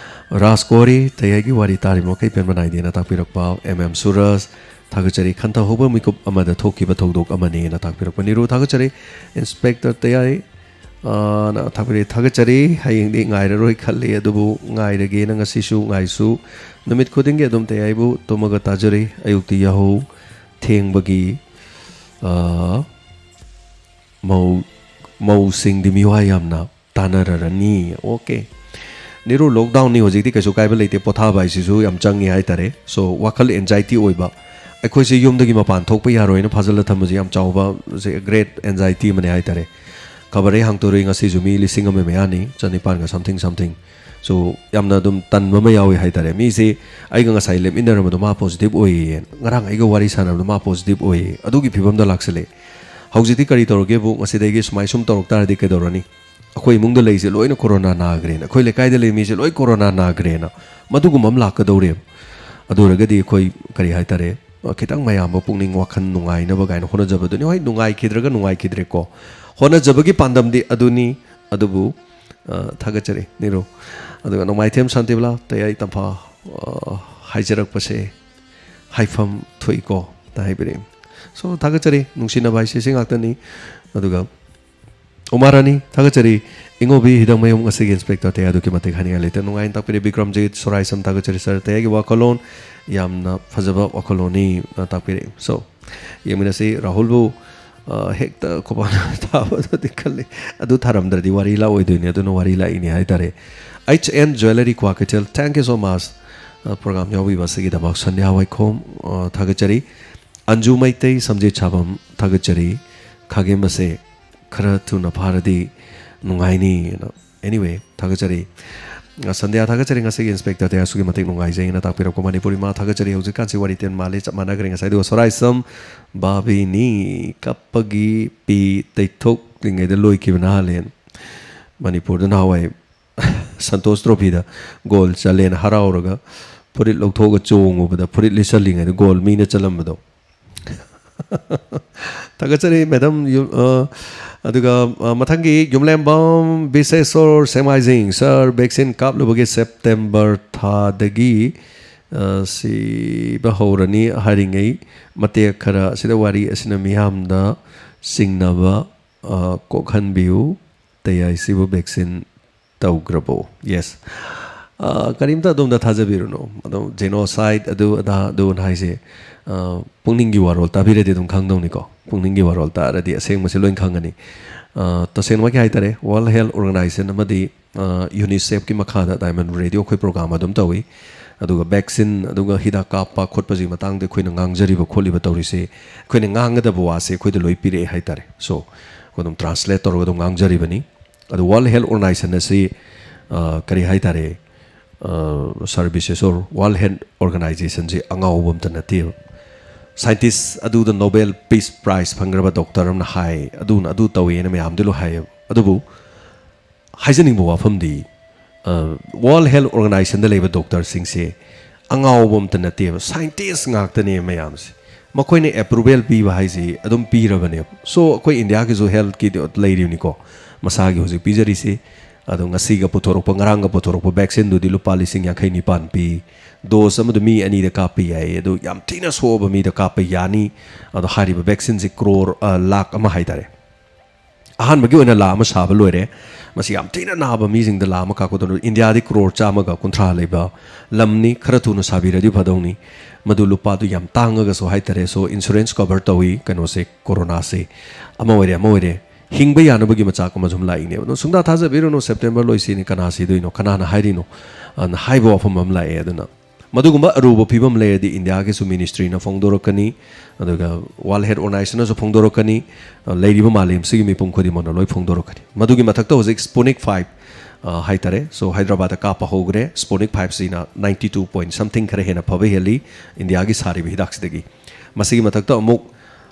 ꯔꯥꯖ ꯀꯣꯔꯤ, ꯇꯌꯥꯏꯒꯤ ꯋꯥꯔꯤ ꯇꯥꯔꯤꯕ ꯃꯈꯩ ꯄꯦꯟꯕ ꯅꯥꯏꯗꯦꯅ ꯇꯥꯛꯄꯤꯔꯛꯄ꯫ ꯑꯦꯝ ꯑꯦꯝ ꯁꯨꯔꯖ ꯊꯥꯒꯠꯆꯔꯤ꯫ ꯈꯟꯊꯍꯧꯕ ꯃꯤꯀꯨꯞ ꯑꯃꯗ ꯊꯣꯛꯈꯤꯕ ꯊꯧꯗꯣꯛ ꯑꯃꯅꯦꯅ ꯇꯥꯛꯄꯤꯔꯛꯄ꯫ ꯅꯤꯔꯨ ꯊꯥꯒꯠꯆꯔꯤ꯫ ꯏꯟꯁꯄꯦꯛꯇꯔ ꯇꯌꯥꯏ ꯑꯥ, ꯅ ꯊꯥꯕꯤꯔꯛꯑꯦ, "ꯊꯥꯒꯠꯆꯔꯤ꯫ ꯍꯌꯦꯡꯗꯤ ꯉꯥꯏꯔꯔꯣꯏ ꯈꯜꯂꯤ, ꯑꯗꯨꯕꯨ ꯉꯥꯏꯔꯒꯦꯅ ꯉꯁꯤꯁꯨ ꯉꯥꯏꯁꯨ꯫ ꯅꯨꯃꯤꯠ ꯈꯨꯗꯤꯡꯒꯤ ꯑꯗꯨꯝ ꯇꯌꯥꯏꯕꯨ ꯇꯨꯝꯃꯒ ꯇꯥꯖꯔꯤ꯫ ꯑꯌꯨꯛꯇꯤ ꯌꯥꯍꯧ ꯊꯦꯡꯕꯒꯤ, ꯑꯥ, ꯃꯧ-, ꯃꯧꯁꯤꯡꯗꯤ ꯃꯤꯋꯥ ꯌꯥꯝꯅ ꯇꯥꯟꯅꯔꯔꯅꯤ"꯫ ꯑꯣꯀꯦ꯫ ꯅꯤꯔꯨ, ꯂꯣꯛꯗꯥꯎꯟꯅꯤ ꯍꯧꯖꯤꯛꯇꯤ, ꯀꯩꯁꯨ ꯀꯥꯏꯕ ꯂꯩꯇꯦ꯫ ꯄꯣꯊꯥꯕ ꯍꯥꯏꯁꯤꯁꯨ ꯌꯥꯝ ꯆꯪꯉꯤ ꯍꯥꯏꯇꯥꯔꯦ꯫ So, ꯋꯥꯈꯜ ꯑꯦꯟꯖꯥꯏꯇꯤ ꯑꯣꯏꯕ, ꯑꯩꯈꯣꯏꯁꯦ ꯌꯨꯝꯗꯒꯤ ꯃꯄꯥꯟ ꯊꯣꯛꯄ ꯌꯥꯔꯣꯏꯅ ꯐꯥꯖꯤꯜꯂ ꯊꯝꯕꯁꯦ ꯌꯥꯝ ꯆꯥꯎꯕ, ꯁꯦ, ꯒ꯭ꯔꯦꯠ ꯑꯦꯟꯖꯥꯏꯇꯤ ꯑꯃꯅꯦ ꯍꯥꯏꯇꯥꯔꯦ꯫ ꯈꯕꯔ ꯍꯦꯛ ꯍꯥꯡꯇꯣꯔꯛꯏ, ꯉꯁꯤꯁꯨ ꯃꯤ ꯂꯤꯁꯤꯡ ꯑꯃ ꯃꯌꯥꯅꯤ, ꯆꯅꯤꯄꯥꯟꯒ something something꯫ So, ꯌꯥꯝꯅ ꯑꯗꯨꯝ ꯇꯟꯕ ꯑꯃ ꯌꯥꯎꯏ ꯍꯥꯏꯇꯥꯔꯦ꯫ ꯃꯤꯁꯦ, ꯑꯩꯒ ꯉꯁꯥꯏ ꯂꯦꯞꯃꯤꯟꯅꯔꯝꯕꯗꯣ ꯃꯥ ꯄꯣꯖꯤꯇꯤꯚ ꯑꯣꯏꯌꯦ, ꯉꯔꯥꯡ ꯑꯩꯒ ꯋꯥꯔꯤ ꯁꯥꯟꯅꯕꯗꯣ ꯃꯥ ꯄꯣꯖꯤꯇꯤꯚ ꯑꯣꯏꯌꯦ, ꯑꯗꯨꯒꯤ ꯐꯤꯕꯝꯗ ꯂꯥꯛꯁꯜꯂꯛꯑꯦ꯫ ꯍꯧꯖꯤꯛꯇꯤ ꯀꯔꯤ ꯇꯧꯔꯒꯦꯕꯨ, ꯉꯁꯤꯗꯒꯤ ꯁꯨꯃꯥꯏ ꯁꯨꯝ ꯇꯧꯔꯛ ꯇꯥꯔꯗꯤ ꯀꯩꯗꯧꯔꯅꯤ? ꯑꯩꯈꯣꯏ ꯏꯃꯨꯡꯗ ꯂꯩꯁꯦ ꯂꯣꯏꯅ ꯀꯣꯔꯣꯅꯥ ꯅꯥꯈ꯭ꯔꯦꯅ, ꯑꯩꯈꯣꯏ ꯂꯩꯀꯥꯏꯗ ꯂꯩ ꯃꯤꯁꯦ ꯂꯣꯏ ꯀꯣꯔꯣꯅꯥ ꯅꯥꯈ꯭ꯔꯦꯅ, ꯃꯗꯨꯒꯨꯝꯕ ꯑꯃ ꯂꯥꯛꯀꯗꯧꯔꯦꯕ꯫ ꯑꯗꯨ ꯑꯣꯏꯔꯒꯗꯤ ꯑꯩꯈꯣꯏ, ꯀꯔꯤ ꯍꯥꯏꯇꯥꯔꯦ, ꯈꯤꯇꯪ ꯃꯌꯥꯝꯕ ꯄꯨꯛꯅꯤꯡ ꯋꯥꯈꯜ ꯅꯨꯡꯉꯥꯏꯅꯕ ꯀꯥꯏꯅ ꯍꯣꯠꯅꯖꯕꯗꯨꯅꯤ꯫ ꯍꯣꯏ, ꯅꯨꯡꯉꯥꯏꯈꯤꯗ꯭ꯔꯒ ꯅꯨꯡꯉꯥꯏꯈꯤꯗ꯭ꯔꯦꯀꯣ, ꯍꯣꯠꯅꯖꯕꯒꯤ ꯄꯥꯟꯗꯝꯗꯤ ꯑꯗꯨꯅꯤ꯫ ꯑꯗꯨꯕꯨ, ꯑ, ꯊꯥꯒꯠꯆꯔꯤ, ꯅꯤꯔꯨ꯫ ꯑꯗꯨꯒ ꯅꯣꯡꯃꯥꯏꯊꯦꯝ ꯁꯥꯟꯇꯤꯕꯂꯥ, ꯇꯌꯥꯏ ꯇꯝꯐꯥ, ꯑ, ꯍꯥꯏꯖꯔꯛꯄꯁꯦ ꯍꯥꯏꯐꯝ ꯊꯣꯛꯏꯀꯣ, ꯍꯥꯏꯕꯤꯔꯛꯏ꯫ So, ꯊꯥꯒꯠꯆꯔꯤ, ꯅꯨꯡꯁꯤꯅꯕ ꯍꯥꯏꯁꯦ ꯁꯤ ꯉꯥꯛꯇꯅꯤ꯫ ꯑꯗꯨꯒ ꯎꯃꯥ ꯔꯥꯅꯤ, ꯊꯥꯒꯠꯆꯔꯤ꯫ ꯏꯉꯣꯕꯤ ꯍꯤꯗꯥꯡꯃꯌꯨꯝ, ꯉꯁꯤꯒꯤ ꯏꯟꯁꯄꯦꯛꯇꯔ ꯇꯌꯥꯏ ꯑꯗꯨꯛꯀꯤ ꯃꯇꯤꯛ ꯍꯥꯏꯅꯤꯡꯉꯥꯏ ꯂꯩꯇꯦ꯫ ꯅꯨꯡꯉꯥꯏꯅ ꯇꯥꯛꯄꯤꯔꯦ꯫ ꯕꯤꯀ꯭ꯔꯝꯖꯤꯠ ꯁꯣꯔꯥꯏꯁꯝ, ꯊꯥꯒꯠꯆꯔꯤ ꯁꯥꯔ, ꯇꯌꯥꯏꯒꯤ ꯋꯥꯈꯜꯂꯣꯟ ꯌꯥꯝꯅ ꯐꯖꯕ ꯋꯥꯈꯜꯂꯣꯟꯅꯤ, ꯑ, ꯇꯥꯛꯄꯤꯔꯛꯏ꯫ So, ꯌꯦꯡꯃꯤꯟꯅꯁꯤ꯫ ꯔꯥꯍꯨꯜꯕꯨ, ꯑ, ꯍꯦꯛꯇ ꯈꯣꯕꯥꯅ ꯊꯥꯕꯗꯨꯗꯤ ꯈꯜꯂꯤ꯫ ꯑꯗꯨ ꯊꯥꯔꯝꯗ꯭ꯔꯗꯤ ꯋꯥꯔꯤ ꯂꯥꯛꯑꯣꯏꯗꯣꯏꯅꯤ, ꯑꯗꯨꯅ ꯋꯥꯔꯤ ꯂꯥꯛꯏꯅꯤ ꯍꯥꯏꯇꯥꯔꯦ꯫ H N Jewellery Kwakeithel, thank you so much꯫ ꯑ, program ꯌꯥꯎꯕꯤꯕ ꯑꯁꯤꯒꯤꯗꯃꯛ ꯁꯟꯙ꯭ꯌꯥ ꯋꯥꯏꯈꯣꯝ, ꯑ, ꯊꯥꯒꯠꯆꯔꯤ꯫ ꯑꯟꯖꯨ ꯃꯩꯇꯩ, ꯁꯝꯖꯦꯠ ꯁꯥꯕꯝ, ꯊꯥꯒꯠꯆꯔꯤ꯫ ꯈꯥꯒꯦꯝꯕꯁꯦ ꯈꯔ ꯊꯨꯅ ꯐꯥꯔꯗꯤ ꯅꯨꯡꯉꯥꯏꯅꯤꯅ꯫ Anyway, ꯊꯥꯒꯠꯆꯔꯤ꯫ ꯑ, ꯁꯟꯙ꯭ꯌꯥ, ꯊꯥꯒꯠꯆꯔꯤ꯫ ꯉꯁꯤꯒꯤ ꯏꯟꯁꯄꯦꯛꯇꯔ ꯇꯌꯥꯏ ꯑꯁꯨꯛꯀꯤ ꯃꯇꯤꯛ ꯅꯨꯡꯉꯥꯏꯖꯩꯅ ꯇꯥꯛꯄꯤꯔꯛꯄ꯫ ꯃꯅꯤꯄꯨꯔꯤ ꯃꯥ, ꯊꯥꯒꯠꯆꯔꯤ꯫ ꯍꯧꯖꯤꯛꯀꯥꯟꯁꯤ ꯋꯥꯔꯤ ꯇꯦꯟ ꯃꯥꯜꯂꯦ, ꯆꯞ ꯃꯥꯟꯅꯈ꯭ꯔꯦ꯫ ꯉꯁꯥꯏꯗꯨꯒ ꯁꯣꯔꯥꯏꯁꯝ ꯕꯥꯕꯤꯅꯤ, ꯀꯞꯄꯒꯤ ꯄꯤ ꯇꯩꯊꯣꯛꯂꯤꯉꯩꯗ ꯂꯣꯏꯈꯤꯕꯅ ꯍꯥꯜꯂꯦꯅ꯫ ꯃꯅꯤꯄꯨꯔꯗ ꯅꯍꯥꯟꯋꯥꯏ ꯁꯟꯇꯣꯁ ꯇ꯭ꯔꯣꯐꯤꯗ ꯒꯣꯜ ꯆꯜꯂꯦꯅ ꯍꯔꯥꯎꯔꯒ ꯐꯨꯔꯤꯠ ꯂꯧꯊꯣꯛꯑꯒ ꯆꯣꯡꯉꯨꯕꯗ, ꯐꯨꯔꯤꯠ ꯂꯤꯠꯁꯜꯂꯤꯉꯩꯗ ꯒꯣꯜ ꯃꯤꯅ ꯆꯜꯂꯝꯕꯗꯣ꯫ ꯊꯥꯒꯠꯆꯔꯤ, ꯃꯦꯗꯥꯝ꯫ ꯌꯨ-, ꯑ, ꯑꯗꯨꯒ, ꯑ, ꯃꯊꯪꯒꯤ ꯌꯨꯝꯂꯦꯝꯕꯝ ꯕꯤꯁꯦꯁꯣꯔ ꯁꯦꯡꯃꯥꯏꯖꯤꯡ, "ꯁꯥꯔ, ꯚꯦꯛꯁꯤꯟ ꯀꯥꯞꯂꯨꯕꯒꯤ ꯁꯦꯞꯇꯦꯝꯕꯔ ꯊꯥꯗꯒꯤ, ꯑ, ꯁꯤꯕ ꯍꯧꯔꯅꯤ ꯍꯥꯏꯔꯤꯉꯩ ꯃꯇꯦꯛ ꯈꯔ ꯑꯁꯤꯗ ꯋꯥꯔꯤ ꯑꯁꯤꯅ ꯃꯤꯌꯥꯝꯗ ꯆꯤꯡꯅꯕ, ꯑ, ꯀꯣꯛꯍꯟꯕꯤꯌꯨ"꯫ ꯇꯌꯥꯏ, ꯁꯤꯕꯨ vaccine ꯇꯧꯈ꯭ꯔꯕꯣ? Yes. ꯑ, ꯀꯔꯤꯝꯇ ꯑꯗꯣꯝꯗ ꯊꯥꯖꯕꯤꯔꯨꯅꯨ꯫ ꯑꯗꯨꯝ genocide ꯑꯗꯨ ꯑꯗꯥ ꯑꯗꯨꯅ ꯍꯥꯏꯁꯦ, ꯑ, ꯄꯨꯛꯅꯤꯡꯒꯤ ꯋꯥꯔꯣꯜ ꯇꯥꯕꯤꯔꯗꯤ ꯑꯗꯨꯝ ꯈꯪꯗꯧꯅꯤꯀꯣ꯫ ꯄꯨꯛꯅꯤꯡꯒꯤ ꯋꯥꯔꯣꯜ ꯇꯥꯔꯗꯤ ꯑꯁꯦꯡꯕꯁꯤ ꯂꯣꯏ ꯈꯪꯒꯅꯤ꯫ ꯑ, ꯇꯁꯦꯡꯅꯃꯛꯀꯤ ꯍꯥꯏꯇꯥꯔꯦ, World Health Organization ꯑꯃꯗꯤ, ꯑ, UNICEFꯀꯤ ꯃꯈꯥꯗ Diamond Radio ꯑꯩꯈꯣꯏ program ꯑꯗꯨꯝ ꯇꯧꯏ꯫ ꯑꯗꯨꯒ vaccine, ꯑꯗꯨꯒ ꯍꯤꯗꯥꯛ ꯀꯥꯞꯄ ꯈꯣꯠꯄꯁꯤꯒꯤ ꯃꯇꯥꯡꯗ ꯑꯩꯈꯣꯏꯅ ꯉꯥꯡꯖꯔꯤꯕ ꯈꯣꯠꯂꯤꯕ ꯇꯧꯔꯤꯁꯦ, ꯑꯩꯈꯣꯏꯅ ꯉꯥꯡꯒꯗꯕ ꯋꯥꯁꯦ ꯑꯩꯈꯣꯏꯗ ꯂꯣꯏ ꯄꯤꯔꯛꯑꯦ ꯍꯥꯏꯇꯥꯔꯦ꯫ So, ꯑꯩꯈꯣꯏ ꯑꯗꯨꯝ translate ꯇꯧꯔꯒ ꯑꯗꯨꯝ ꯉꯥꯡꯖꯔꯤꯕꯅꯤ꯫ ꯑꯗꯣ World Health Organization ꯑꯁꯤ, ꯑ, ꯀꯔꯤ ꯍꯥꯏꯇꯥꯔꯦ, ꯑ, ꯁꯥꯔ ꯕꯤꯁꯦꯁꯣꯔ, World Health Organizationꯁꯤ ꯑꯉꯥꯎꯕ ꯑꯝꯇ ꯅꯠꯇꯦꯕ꯫ Scientist ꯑꯗꯨꯗ Nobel Peace Prize ꯐꯪꯈ꯭ꯔꯕ doctor ꯑꯃꯅ ꯍꯥꯏ, ꯑꯗꯨꯅ ꯑꯗꯨ ꯇꯧꯋꯦꯅ ꯃꯌꯥꯝꯗꯤ ꯂꯣꯏ ꯍꯥꯏꯌꯦꯕ꯫ ꯑꯗꯨꯕꯨ ꯍꯥꯏꯖꯅꯤꯡꯕ ꯋꯥꯐꯝꯗꯤ, ꯑ, World Health Organizationꯗ ꯂꯩꯕ doctorꯁꯤꯡꯁꯦ ꯑꯉꯥꯎꯕ ꯑꯝꯇ ꯅꯠꯇꯦꯕ, scientist ꯉꯥꯛꯇꯅꯦ ꯃꯌꯥꯝꯁꯦ꯫ ꯃꯈꯣꯏꯅ approval ꯄꯤꯕ ꯍꯥꯏꯁꯤ ꯑꯗꯨꯝ ꯄꯤꯔꯕꯅꯦꯕ꯫ So, ꯑꯩꯈꯣꯏ ꯏꯟꯗꯤꯌꯥꯒꯤꯁꯨ healthꯀꯤꯗꯤ ꯂꯩꯔꯤꯕꯅꯤꯀꯣ, ꯃꯁꯥꯒꯤ ꯍꯧꯖꯤꯛ ꯄꯤꯖꯔꯤꯁꯤ꯫ ꯑꯗꯣ ꯉꯁꯤꯒ ꯄꯨꯊꯣꯔꯛꯄ, ꯉꯔꯥꯡꯒ ꯄꯨꯊꯣꯔꯛꯄ vaccineꯗꯨꯗꯤ ꯂꯨꯄꯥ ꯂꯤꯁꯤꯡ ꯌꯥꯡꯈꯩ ꯅꯤꯄꯥꯟ ꯄꯤ꯫ Dose ꯑꯃꯗ ꯃꯤ ꯑꯅꯤꯗ ꯀꯥꯞꯄ ꯌꯥꯏ, ꯑꯗꯨ ꯌꯥꯝ ꯊꯤꯅ ꯁꯣꯛꯑꯕ ꯃꯤꯗ ꯀꯥꯞꯄ ꯌꯥꯅꯤ꯫ ꯑꯗꯣ ꯍꯥꯏꯔꯤꯕ vaccineꯁꯤ crore, ꯑ, ꯂꯥꯈ ꯑꯃ ꯍꯥꯏꯇꯥꯔꯦ, ꯑꯍꯥꯟꯕꯒꯤ ꯑꯣꯏꯅ ꯂꯥꯈ ꯑꯃ ꯁꯥꯕ ꯂꯣꯏꯔꯦ꯫ ꯃꯁꯤ ꯌꯥꯝ ꯊꯤꯅ ꯅꯥꯕ ꯃꯤꯁꯤꯡꯗ ꯂꯥꯈ ꯑꯃ ꯀꯥꯞꯀꯗꯧꯔꯤ꯫ ꯏꯟꯗꯤꯌꯥꯗꯤ crore ꯆꯥꯝꯃꯒ ꯀꯨꯟꯊ꯭ꯔꯥ ꯂꯩꯕ ꯂꯝꯅꯤ꯫ ꯈꯔ ꯊꯨꯅ ꯁꯥꯕꯤꯔꯗꯤ ꯐꯗꯧꯅꯤ꯫ ꯃꯗꯨ ꯂꯨꯄꯥꯗꯨ ꯌꯥꯝ ꯇꯥꯡꯉꯒꯁꯨ ꯍꯥꯏꯇꯥꯔꯦ꯫ So, insurance cover ꯇꯧꯏ ꯀꯩꯅꯣꯁꯦ, coronaꯁꯦ꯫ ꯑꯃ ꯑꯣꯏꯔꯦ, ꯑꯃ ꯑꯣꯏꯔꯦ꯫ ꯍꯤꯡꯕ ꯌꯥꯅꯕꯒꯤ ꯃꯆꯥꯛ ꯑꯃ ꯁꯨꯝ ꯂꯥꯛꯏꯅꯦꯕ꯫ ꯑꯗꯣ ꯁꯨꯡꯊꯥ ꯊꯥꯖꯕꯤꯔꯨꯅꯨ, September ꯂꯣꯏꯁꯤꯅꯤ, ꯀꯅꯥ ꯁꯤꯗꯣꯏꯅꯣ, ꯀꯅꯥꯅ ꯍꯥꯏꯔꯤꯅꯣ ꯑꯅ ꯍꯥꯏꯕ ꯋꯥꯐꯝ ꯑꯃ ꯂꯥꯛꯑꯦ꯫ ꯑꯗꯨꯅ ꯃꯗꯨꯒꯨꯝꯕ ꯑꯔꯨꯕ ꯐꯤꯕꯝ ꯂꯩꯔꯗꯤ ꯏꯟꯗꯤꯌꯥꯒꯤꯁꯨ ministryꯅ ꯐꯣꯡꯗꯣꯔꯛꯀꯅꯤ, ꯑꯗꯨꯒ World Health Organizationꯅꯁꯨ ꯐꯣꯡꯗꯣꯔꯛꯀꯅꯤ, ꯑ, ꯂꯩꯔꯤꯕ ꯃꯥꯂꯦꯝꯁꯤꯒꯤ ꯃꯤꯄꯨꯝ ꯈꯨꯗꯤꯡꯃꯛꯅ ꯂꯣꯏ ꯐꯣꯡꯗꯣꯔꯛꯀꯅꯤ꯫ ꯃꯗꯨꯒꯤ ꯃꯊꯛꯇ ꯍꯧꯖꯤꯛ Sputnik five, ꯑ, ꯍꯥꯏꯇꯥꯔꯦ, so ꯍꯥꯏꯗ꯭ꯔꯕꯥꯗꯇ ꯀꯥꯞꯄ ꯍꯧꯈ꯭ꯔꯦ꯫ Sputnik fiveꯁꯤꯅ ninety two point something ꯈꯔ ꯍꯦꯟꯅ ꯐꯕ ꯍꯦꯜꯂꯤ ꯏꯟꯗꯤꯌꯥꯒꯤ ꯁꯥꯔꯤꯕ ꯍꯤꯗꯥꯛꯁꯤꯗꯒꯤ꯫ ꯃꯁꯤꯒꯤ ꯃꯊꯛꯇ ꯑꯃꯨꯛ,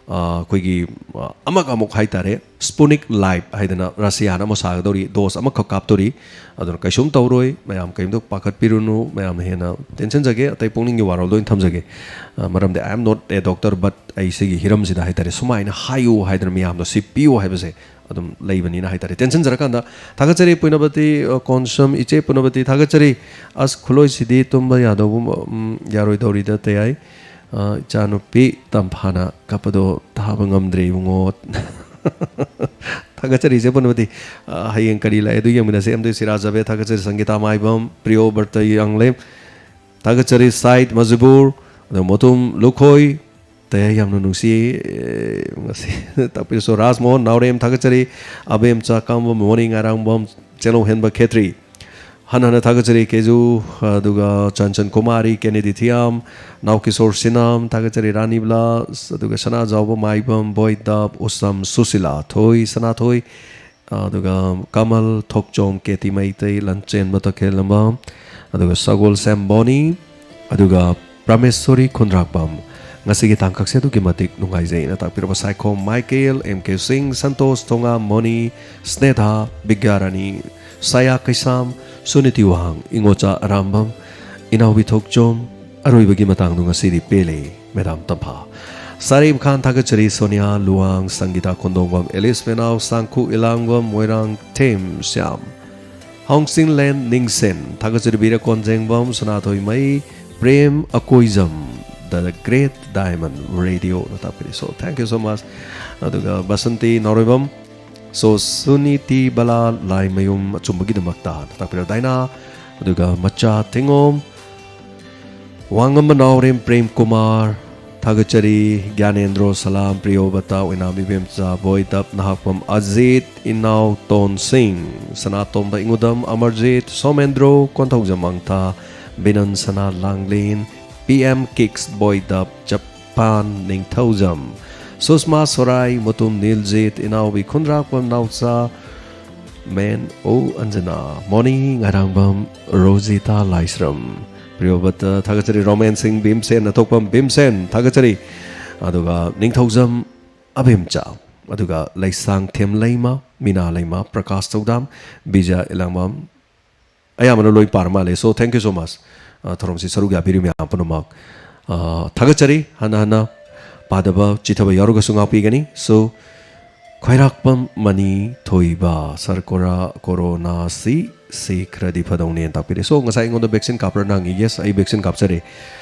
ꯑ, ꯑꯩꯈꯣꯏꯒꯤ, ꯑ, ꯑꯃꯒ ꯑꯃꯨꯛ ꯍꯥꯏꯇꯥꯔꯦ, Sputnik Live ꯍꯥꯏꯗꯅ ꯔꯁꯤꯌꯥꯅ ꯑꯃ ꯁꯥꯒꯗꯧꯔꯤ, dose ꯑꯃꯈꯛ ꯀꯥꯞꯇꯣꯔꯤ꯫ ꯑꯗꯨꯅ ꯀꯩꯁꯨꯝ ꯇꯧꯔꯣꯏ, ꯃꯌꯥꯝ ꯀꯩꯝꯇ ꯄꯥꯈꯠꯄꯤꯔꯨꯅꯨ, ꯃꯌꯥꯝꯅ ꯍꯦꯟꯅ ꯇꯦꯟꯁꯤꯟꯖꯒꯦ, ꯑꯇꯩ ꯄꯨꯛꯅꯤꯡꯒꯤ ꯋꯥꯔꯣꯜꯗ ꯑꯣꯏꯅ ꯊꯝꯖꯒꯦ꯫ ꯑ, ꯃꯔꯝꯗꯤ I am not a doctor, but ꯑꯩ ꯁꯤꯒꯤ ꯍꯤꯔꯝꯁꯤꯗ ꯍꯥꯏꯇꯥꯔꯦ, ꯁꯨꯃꯥꯏꯅ ꯍꯥꯏꯌꯨ ꯍꯥꯏꯗꯅ ꯃꯌꯥꯝꯗ ꯁꯤ ꯄꯤꯌꯨ ꯍꯥꯏꯕꯁꯦ ꯑꯗꯨꯝ ꯂꯩꯕꯅꯤꯅ ꯍꯥꯏꯇꯥꯔꯦ꯫ ꯇꯦꯟꯁꯤꯟꯖꯔꯀꯥꯟꯗ ꯊꯥꯒꯠꯆꯔꯤ ꯄꯨꯅꯕꯇꯤ, ꯑ, ꯀꯣꯟꯁꯝ ꯏꯆꯦ ꯄꯨꯅꯕꯇꯤ ꯊꯥꯒꯠꯆꯔꯤ꯫ ꯑꯁ, ꯈꯨꯂꯣꯏꯁꯤꯗꯤ ꯇꯨꯝꯕ ꯌꯥꯗꯧꯕ, ꯎꯝ, ꯌꯥꯔꯣꯏꯗꯧꯔꯤꯗ ꯇꯌꯥꯏ꯫ ꯑ, ꯏꯆꯥꯅꯨꯄꯤ ꯇꯝꯐꯥꯅ ꯀꯞꯄꯗꯣ ꯇꯥꯕ ꯉꯝꯗ꯭ꯔꯦ ꯏꯕꯨꯡꯉꯣ꯫ ꯊꯥꯒꯠꯆꯔꯤꯁꯦ ꯄꯨꯝꯅꯃꯛꯇꯤ꯫ ꯑ, ꯍꯌꯦꯡ ꯀꯔꯤ ꯂꯥꯛꯑꯦ ꯑꯗꯨ ꯌꯦꯡꯃꯤꯟꯅꯁꯦ꯫ ꯑꯦꯝꯗꯤ ꯁꯤꯔꯥꯖ ꯖꯕꯦ ꯊꯥꯒꯠꯆꯔꯤ, ꯁꯪꯒꯤꯇꯥ ꯃꯥꯏꯕꯝ, ꯄ꯭ꯔꯤꯌꯣ ꯕꯔꯇ ꯌꯥꯡꯂꯦꯝ ꯊꯥꯒꯠꯆꯔꯤ, ꯁꯥꯏꯠ ꯃꯖꯤꯕꯨꯔ, ꯑꯗꯨꯒ ꯃꯣꯇꯨꯝ ꯂꯨꯈꯣꯏ, ꯇꯌꯥ ꯌꯥꯝꯅ ꯅꯨꯡꯁꯤ꯫ ꯑꯦ, ꯉꯁꯤ ꯇꯥꯛꯄꯤꯔꯁꯨ ꯔꯥꯖ ꯃꯣꯍꯟ ꯅꯥꯎꯔꯦꯝ ꯊꯥꯒꯠꯆꯔꯤ, ꯑꯕꯦꯝꯆꯥ ꯀꯥꯝꯕꯝ, ꯃꯣꯅꯤ ꯉꯥꯏꯔꯥꯡꯕꯝ, ꯆꯦꯂꯧ ꯍꯦꯟꯕ ꯈꯦꯇ꯭ꯔꯤ꯫ ꯍꯟꯅ ꯍꯟꯅ ꯊꯥꯒꯠꯆꯔꯤ ꯀꯦꯖꯨ, ꯑꯗꯨꯒ ꯆꯟꯆꯟ ꯀꯨꯃꯥꯔꯤ, ꯀꯦꯅꯦꯗꯤ ꯊꯤꯌꯥꯝ, ꯅꯥꯎꯀꯤꯁꯣꯔ ꯁꯤꯅꯥꯝ ꯊꯥꯒꯠꯆꯔꯤ, ꯔꯥꯅꯤ ꯕ꯭ꯂꯥꯁ, ꯑꯗꯨꯒ ꯁꯅꯥꯖꯥꯎꯕ ꯃꯥꯏꯕꯝ, ꯕꯣꯏꯗꯞ, ꯎꯁꯝ ꯁꯨꯁꯤꯂꯥ, ꯊꯣꯏ ꯁꯅꯥꯊꯣꯏ, ꯑꯗꯨꯒ ꯀꯃꯜ ꯊꯣꯛꯆꯣꯝ, ꯀꯦꯇꯤ ꯃꯩꯇꯩ, ꯂꯟꯆꯦꯟꯕ ꯇꯈꯦꯜꯂꯝꯕ, ꯑꯗꯨꯒ ꯁꯒꯣꯜ ꯁꯦꯝ ꯕꯣꯅꯤ, ꯑꯗꯨꯒ ꯄ꯭ꯔꯃꯦꯁꯣꯔꯤ ꯈꯨꯟꯗ꯭ꯔꯥꯛꯄꯝ꯫ ꯉꯁꯤꯒꯤ ꯇꯥꯡꯀꯛꯁꯦ ꯑꯗꯨꯛꯀꯤ ꯃꯇꯤꯛ ꯅꯨꯡꯉꯥꯏꯖꯩꯅ ꯇꯥꯛꯄꯤꯔꯕ Saikhom Michael, M K Singh, Santosh Thongam, Moni, Sneha, Bigyarani, Saya Keisham, Suniti Wahang, Ingocha Arambam, Inaobi Thokchom, ꯑꯔꯣꯏꯕꯒꯤ ꯃꯇꯥꯡꯗꯣ ꯉꯁꯤꯗꯤ ꯄꯦꯜꯂꯦ꯫ ꯃꯦꯗꯥꯝ ꯇꯝꯐꯥ꯫ ꯁꯥꯔꯤꯕ ꯈꯥꯟ ꯊꯥꯒꯠꯆꯔꯤ, ꯁꯣꯅꯤꯌꯥ ꯂꯨꯋꯥꯡ, ꯁꯪꯒꯤꯇꯥ ꯈꯣꯟꯗꯣꯡꯕꯝ, ꯑꯦꯂꯤꯁ ꯄꯦꯅꯥꯎ, ꯁꯥꯡꯈꯨ ꯏꯂꯥꯡꯕꯝ, ꯃꯣꯏꯔꯥꯡ ꯊꯦꯝ ꯁ꯭ꯌꯥꯝ, ꯍꯥꯎꯁꯤꯡꯂꯦꯟ ꯅꯤꯡꯁꯦꯟ ꯊꯥꯒꯠꯆꯔꯤ, Bir Konjengbam, Sanathoimei, Prem Akoijam, the great diamond ꯔꯦꯗꯤꯑꯣꯅ ꯇꯥꯛꯄꯤꯔꯤ꯫ So, thank you so much꯫ ꯑꯗꯨꯒ ꯕꯁꯟꯇꯤ ꯅꯥꯎꯔꯦꯝꯕꯝ, so, ꯁꯨꯅꯤꯇꯤ ꯕꯂꯥ ꯂꯥꯏꯃꯌꯨꯝ ꯑꯆꯨꯝꯕꯒꯤꯗꯃꯛꯇ ꯇꯥꯛꯄꯤꯔꯣ, ꯗꯥꯏꯅꯥ, ꯑꯗꯨꯒ ꯃꯆꯥ ꯊꯤꯉꯣꯝ, ꯋꯥꯉꯝꯕ ꯅꯥꯎꯔꯦꯝ ꯄ꯭ꯔꯦꯝ ꯀꯨꯃꯥꯔ, ꯊꯥꯒꯠꯆꯔꯤ, ꯒ꯭ꯌꯥꯅꯦꯟꯗ꯭ꯔꯣ ꯁꯂꯥꯝ, ꯄ꯭ꯔꯤꯌꯣꯕꯇꯥ ꯑꯣꯏꯅꯥꯝ, ꯏꯕꯦꯝꯆꯥ ꯕꯣꯏꯗꯞ, ꯅꯍꯥꯛꯄꯝ ꯑꯖꯤꯠ, ꯏꯅꯥꯎ ꯇꯣꯟꯁꯤꯡ, ꯁꯅꯥꯇꯣꯝꯕ ꯏꯉꯨꯗꯝ, ꯑꯃꯔꯖꯤꯠ, ꯁꯣꯃꯦꯟꯗ꯭ꯔꯣ, ꯀꯣꯟꯊꯧꯖꯝ ꯑꯪꯊꯥ, ꯕꯤꯅꯟ ꯁꯅꯥ ꯂꯥꯡꯂꯦꯟ, ꯄꯤ ꯑꯦꯝ ꯀꯤꯛꯁ ꯕꯣꯏꯗꯞ, ꯖꯄꯥꯟ ꯅꯤꯡꯊꯧꯖꯝ, ꯁꯨꯁꯃꯥ ꯁꯣꯔꯥꯏ, ꯃꯨꯇꯨꯝ ꯅꯤꯜꯖꯤꯠ, ꯏꯅꯥꯎꯕꯤ ꯈꯨꯟꯗ꯭ꯔꯥꯛꯄꯝ ꯅꯥꯎꯆꯥ, ꯃꯦꯟ ꯑꯣ ꯑꯟꯖꯅꯥ, ꯃꯣꯅꯤ ꯉꯥꯏꯔꯥꯡꯕꯝ, ꯔꯣꯖꯤꯇꯥ ꯂꯥꯏꯁ꯭ꯔꯝ, ꯄ꯭ꯔꯤꯌꯣꯕꯇ ꯊꯥꯒꯠꯆꯔꯤ, ꯔꯣꯃꯦꯟ ꯁꯤꯡ ꯚꯤꯝꯁꯦꯟ, ꯑꯊꯣꯛꯄꯝ ꯚꯤꯝꯁꯦꯟ ꯊꯥꯒꯠꯆꯔꯤ, ꯑꯗꯨꯒ ꯅꯤꯡꯊꯧꯖꯝ ꯑꯕꯦꯝꯆꯥ, ꯑꯗꯨꯒ ꯂꯩꯁꯥꯡ ꯊꯦꯝ ꯂꯩꯃ, ꯃꯤꯅꯥ ꯂꯩꯃ, ꯄ꯭ꯔꯀꯥꯁ ꯊꯧꯗꯥꯝ, ꯕꯤꯖꯌ ꯏꯂꯥꯡꯕꯝ, ꯑꯌꯥꯝꯕꯅ ꯂꯣꯏ ꯄꯥꯔ ꯃꯥꯜꯂꯦ꯫ So, thank you so much꯫ ꯑ, ꯊꯧꯔꯝꯁꯤ ꯁꯔꯨꯛ ꯌꯥꯕꯤꯔꯤꯕ ꯃꯌꯥꯝ ꯄꯨꯝꯅꯃꯛ, ꯑ, ꯊꯥꯒꯠꯆꯔꯤ꯫ ꯍꯟꯅ ꯍꯟꯅ ꯄꯥꯗꯕ ꯆꯤꯊꯕ ꯌꯥꯎꯔꯒꯁꯨ ꯉꯥꯛꯄꯤꯒꯅꯤ꯫ So, ꯈ꯭ꯋꯥꯏꯔꯥꯛꯄꯝ ꯃꯅꯤ ꯊꯣꯏꯕ, ꯁꯔꯀꯣꯔꯥ ꯀꯣꯔꯣꯅꯥꯁꯤ ꯁꯤ ꯈꯔꯗꯤ ꯐꯗꯧꯅꯦꯅ ꯇꯥꯛꯄꯤꯔꯦ꯫ So, ꯉꯁꯥꯏ ꯑꯩꯉꯣꯟꯗ vaccine ꯀꯥꯞꯄ꯭ꯔꯥ ꯍꯪꯉꯤ꯫ Yes, ꯑꯩ vaccine ꯀꯥꯞꯆꯔꯦ꯫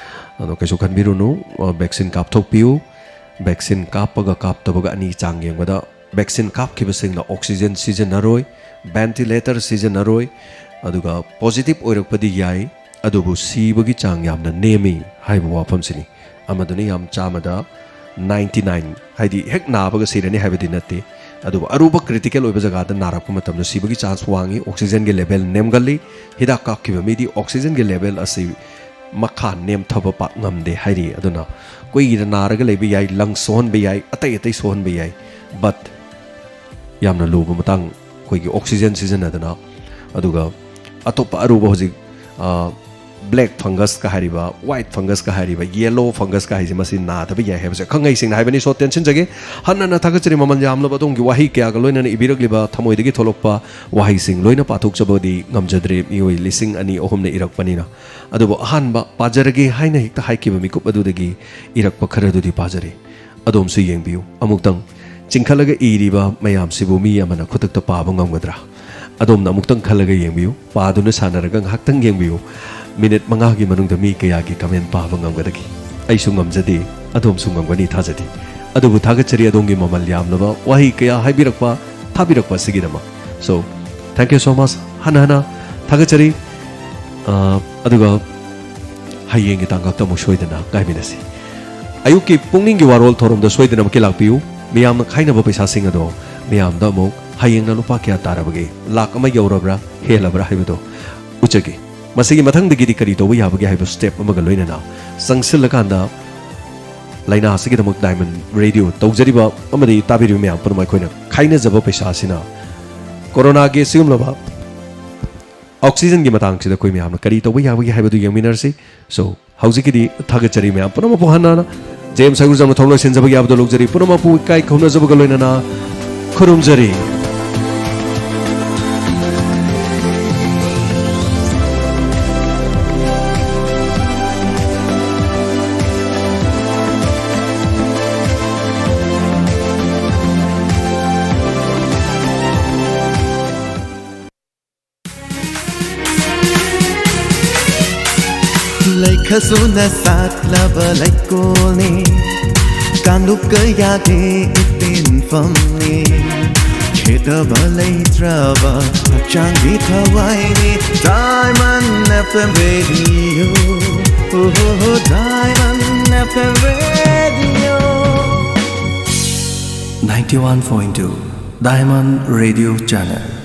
ꯑꯗꯣ ꯀꯩꯁꯨ ꯈꯟꯕꯤꯔꯨꯅꯨ, ꯑ, vaccine ꯀꯥꯞꯊꯣꯛꯄꯤꯌꯨ꯫ Vaccine ꯀꯥꯞꯄꯒ ꯀꯥꯞꯇꯕꯒ ꯑꯅꯤ ꯆꯥꯡ ꯌꯦꯡꯕꯗ ꯚꯦꯛꯁꯤꯟ ꯀꯥꯞꯈꯤꯕꯁꯤꯡꯅ ꯑꯣꯛꯁꯤꯖꯦꯟ ꯁꯤꯖꯤꯟꯅꯔꯣꯏ, ꯚꯦꯟꯇꯤꯂꯦꯇꯔ ꯁꯤꯖꯤꯟꯅꯔꯣꯏ, ꯑꯗꯨꯒ ꯄꯣꯖꯤꯇꯤꯚ ꯑꯣꯏꯔꯛꯄꯗꯤ ꯌꯥꯏ, ꯑꯗꯨꯕꯨ ꯁꯤꯕꯒꯤ ꯆꯥꯡ ꯌꯥꯝꯅ ꯅꯦꯝꯃꯤ ꯍꯥꯏꯕ ꯋꯥꯐꯝꯁꯤꯅꯤ꯫ ꯑꯃꯗꯨꯅ ꯌꯥꯝ ꯆꯥꯝꯃꯗ ninety nine, ꯍꯥꯏꯗꯤ ꯍꯦꯛ ꯅꯥꯕꯒ ꯁꯤꯔꯅꯤ ꯍꯥꯏꯕꯗꯤ ꯅꯠꯇꯦ, ꯑꯗꯨꯕꯨ ꯑꯔꯨꯕ ꯀ꯭ꯔꯤꯇꯤꯀꯦꯜ ꯑꯣꯏꯕ ꯖꯒꯥꯗ ꯅꯥꯔꯛꯄ ꯃꯇꯝꯗ ꯁꯤꯕꯒꯤ ꯆꯥꯟꯁ ꯋꯥꯡꯉꯤ, ꯑꯣꯛꯁꯤꯖꯦꯟꯒꯤ ꯂꯦꯚꯦꯜ ꯅꯦꯝꯒꯜꯂꯤ꯫ ꯍꯤꯗꯥꯛ ꯀꯥꯞꯈꯤꯕ ꯃꯤꯗꯤ ꯑꯣꯛꯁꯤꯖꯦꯟꯒꯤ ꯂꯦꯚꯦꯜ ꯑꯁꯤ ꯃꯈꯥ ꯅꯦꯝꯊꯕ ꯄꯥꯛ ꯉꯝꯗꯦ ꯍꯥꯏꯔꯤ꯫ ꯑꯗꯨꯅ ꯀꯨꯏꯅ ꯅꯥꯔꯒ ꯂꯩꯕ ꯌꯥꯏ, ꯂꯪ ꯁꯣꯛꯍꯟꯕ ꯌꯥꯏ, ꯑꯇꯩ ꯑꯇꯩ ꯁꯣꯛꯍꯟꯕ ꯌꯥꯏ, ꯕꯠ ꯌꯥꯝꯅ ꯂꯨꯕ ꯃꯇꯥꯡ, ꯑꯩꯈꯣꯏꯒꯤ ꯑꯣꯛꯁꯤꯖꯦꯟ ꯁꯤꯖꯤꯟꯅꯗꯅ, ꯑꯗꯨꯒ ꯑꯇꯣꯞꯄ ꯑꯔꯨꯕ ꯍꯧꯖꯤꯛ ꯕ꯭ꯂꯦꯛ ꯐꯪꯒꯁꯀ ꯍꯥꯏꯔꯤꯕ, ꯋꯥꯏꯠ ꯐꯪꯒꯁꯀ ꯍꯥꯏꯔꯤꯕ, ꯌꯦꯂꯣ ꯐꯪꯒꯁꯀ ꯍꯥꯏꯁꯦ, ꯃꯁꯤ ꯅꯥꯗꯕ ꯌꯥꯏ ꯍꯥꯏꯕꯁꯦ ꯈꯪꯍꯩ ꯁꯦꯡꯅ ꯍꯥꯏꯕꯅꯤ꯫ ꯁꯣ, ꯇꯦꯟꯁꯤꯟꯖꯒꯦ꯫ ꯍꯟꯅ ꯍꯟꯅ ꯊꯥꯒꯠꯆꯔꯤ, ꯃꯃꯜ ꯌꯥꯝꯂꯕ ꯑꯗꯣꯝꯒꯤ ꯋꯥꯍꯩ ꯀꯌꯥꯒ ꯂꯣꯏꯅꯅ ꯏꯕꯤꯔꯛꯂꯤꯕ ꯊꯃꯣꯏꯗꯒꯤ ꯊꯣꯛꯂꯛꯄ ꯋꯥꯍꯩꯁꯤꯡ ꯂꯣꯏꯅ ꯄꯥꯊꯣꯛꯆꯕꯗꯤ ꯉꯝꯖꯗ꯭ꯔꯦ, ꯃꯤꯑꯣꯏ ꯂꯤꯁꯤꯡ ꯑꯅꯤ ꯑꯍꯨꯝꯅ ꯏꯔꯛꯄꯅꯤꯅ꯫ ꯑꯗꯨꯕꯨ ꯑꯍꯥꯟꯕ ꯄꯥꯖꯔꯒꯦ ꯍꯥꯏꯅ ꯍꯦꯛꯇ ꯍꯥꯏꯈꯤꯕ ꯃꯤꯀꯨꯞ ꯑꯗꯨꯗꯒꯤ ꯏꯔꯛꯄ ꯈꯔꯗꯨꯗꯤ ꯄꯥꯖꯔꯤ꯫ ꯑꯗꯣꯝꯁꯨ ꯌꯦꯡꯕꯤꯌꯨ꯫ ꯑꯃꯨꯛꯇꯪ ꯆꯤꯡꯈꯠꯂꯒ ꯏꯔꯤꯕ ꯃꯌꯥꯝꯁꯤꯕꯨ ꯃꯤ ꯑꯃꯅ ꯈꯨꯗꯛꯇ ꯄꯥꯕ ꯉꯝꯒꯗ꯭ꯔꯥ? ꯑꯗꯣꯝꯅ ꯑꯃꯨꯛꯇꯪ ꯈꯜꯂꯒ ꯌꯦꯡꯕꯤꯌꯨ꯫ ꯄꯥꯗꯨꯅ ꯁꯥꯟꯅꯔꯒ ꯉꯥꯏꯍꯥꯛꯇꯪ ꯌꯦꯡꯕꯤꯌꯨ꯫ ꯃꯤꯅꯤꯠ ꯃꯉꯥꯒꯤ ꯃꯅꯨꯡꯗ ꯃꯤ ꯀꯌꯥꯒꯤ ꯀꯃꯦꯟ ꯄꯥꯕ ꯉꯝꯒꯗꯒꯦ? ꯑꯩꯁꯨ ꯉꯝꯖꯗꯦ, ꯑꯗꯣꯝꯁꯨ ꯉꯝꯒꯅꯤ ꯊꯥꯖꯗꯦ꯫ ꯑꯗꯨꯕꯨ ꯊꯥꯒꯠꯆꯔꯤ ꯑꯗꯣꯝꯒꯤ ꯃꯃꯜ ꯌꯥꯝꯂꯕ ꯋꯥꯍꯩ ꯀꯌꯥ ꯍꯥꯏꯕꯤꯔꯛꯄ, ꯊꯥꯕꯤꯔꯛꯄ ꯑꯁꯤꯒꯤꯗꯃꯛ꯫ So, thank you so much꯫ ꯍꯟꯅ ꯍꯟꯅ ꯊꯥꯒꯠꯆꯔꯤ꯫ ꯑ, ꯑꯗꯨꯒ ꯍꯌꯦꯡꯒꯤ ꯇꯥꯡꯀꯛꯇ ꯑꯃꯨꯛ ꯁꯣꯏꯗꯅ ꯉꯥꯏꯃꯤꯟꯅꯁꯤ꯫ ꯑꯌꯨꯛꯀꯤ ꯄꯨꯛꯅꯤꯡꯒꯤ ꯋꯥꯔꯣꯜ ꯊꯧꯔꯝꯗ ꯁꯣꯏꯗꯅꯃꯛꯀꯤ ꯂꯥꯛꯄꯤꯌꯨ꯫ ꯃꯤꯌꯥꯝꯅ ꯈꯥꯏꯅꯕ ꯄꯩꯁꯥꯁꯤꯡ ꯑꯗꯣ ꯃꯤꯌꯥꯝꯗ ꯑꯃꯨꯛ ꯍꯌꯦꯡꯅ ꯂꯨꯄꯥ ꯀꯌꯥ ꯇꯥꯔꯕꯒꯦ, ꯂꯥꯛ ꯑꯃ ꯌꯧꯔꯕ꯭ꯔꯥ, ꯍꯦꯜꯂꯕ꯭ꯔꯥ ꯍꯥꯏꯕꯗꯣ ꯎꯠꯆꯒꯦ꯫ ꯃꯁꯤꯒꯤ ꯃꯊꯪꯗꯒꯤꯗꯤ ꯀꯔꯤ ꯇꯧꯕ ꯌꯥꯕꯒꯦ ꯍꯥꯏꯕ ꯁ꯭ꯇꯦꯞ ꯑꯃꯒ ꯂꯣꯏꯅꯅ ꯆꯪꯁꯤꯜꯂꯀꯥꯟꯗ ꯂꯥꯏꯅꯥ ꯑꯁꯤꯒꯤꯗꯃꯛ ꯗꯥꯏꯃꯟ ꯔꯦꯗꯤꯑꯣ ꯇꯧꯖꯔꯤꯕ ꯑꯃꯗꯤ ꯇꯥꯕꯤꯔꯤꯕ ꯃꯌꯥꯝ ꯄꯨꯝꯅꯃꯛ ꯑꯩꯈꯣꯏꯅ ꯈꯥꯏꯅꯖꯕ ꯄꯩꯁꯥ ꯑꯁꯤꯅ ꯀꯣꯔꯣꯅꯥꯒꯤ ꯑꯁꯤꯒꯨꯝꯂꯕ ꯑꯣꯛꯁꯤꯖꯟꯒꯤ ꯃꯇꯥꯡꯁꯤꯗ ꯑꯩꯈꯣꯏ ꯃꯌꯥꯝꯅ ꯀꯔꯤ ꯇꯧꯕ ꯌꯥꯕꯒꯦ ꯍꯥꯏꯕꯗꯨ ꯌꯦꯡꯃꯤꯟꯅꯔꯁꯤ꯫ So, ꯍꯧꯖꯤꯛꯀꯤꯗꯤ ꯊꯥꯒꯠꯆꯔꯤ ꯃꯌꯥꯝ ꯄꯨꯝꯅꯃꯛꯄꯨ꯫ ꯍꯟꯅ ꯍꯟꯅ ꯖꯦꯝꯁ ꯍꯩꯒ꯭ꯔꯨꯖꯝꯅ ꯊꯧꯔꯝ ꯂꯣꯏꯁꯤꯟꯖꯕꯒꯤ ꯑꯕꯗꯣ ꯂꯧꯖꯔꯤ꯫ ꯄꯨꯝꯅꯃꯛꯄꯨ ꯏꯀꯥꯏ ꯈꯨꯝꯅꯖꯕꯒ ꯂꯣꯏꯅꯅ ꯈꯨꯔꯨꯝꯖꯔꯤ꯫ ꯂꯩꯈꯁꯨꯅ ꯁꯥꯠꯂꯕ ꯂꯩꯀꯣꯜꯅꯤ꯫ ꯀꯥꯡꯂꯨꯞ ꯀꯌꯥꯒꯤ ꯏꯇꯤꯟ ꯁꯤꯟꯐꯝꯅꯤ꯫ ꯈꯦꯠꯅꯕ ꯂꯩꯇ꯭ꯔꯕ ꯍꯛꯆꯥꯡꯒꯤ ꯊꯋꯥꯏꯅꯤ꯫ Diamond F M Radio, oh, Diamond F M Radio. Ninety-one point two Diamond Radio Channel.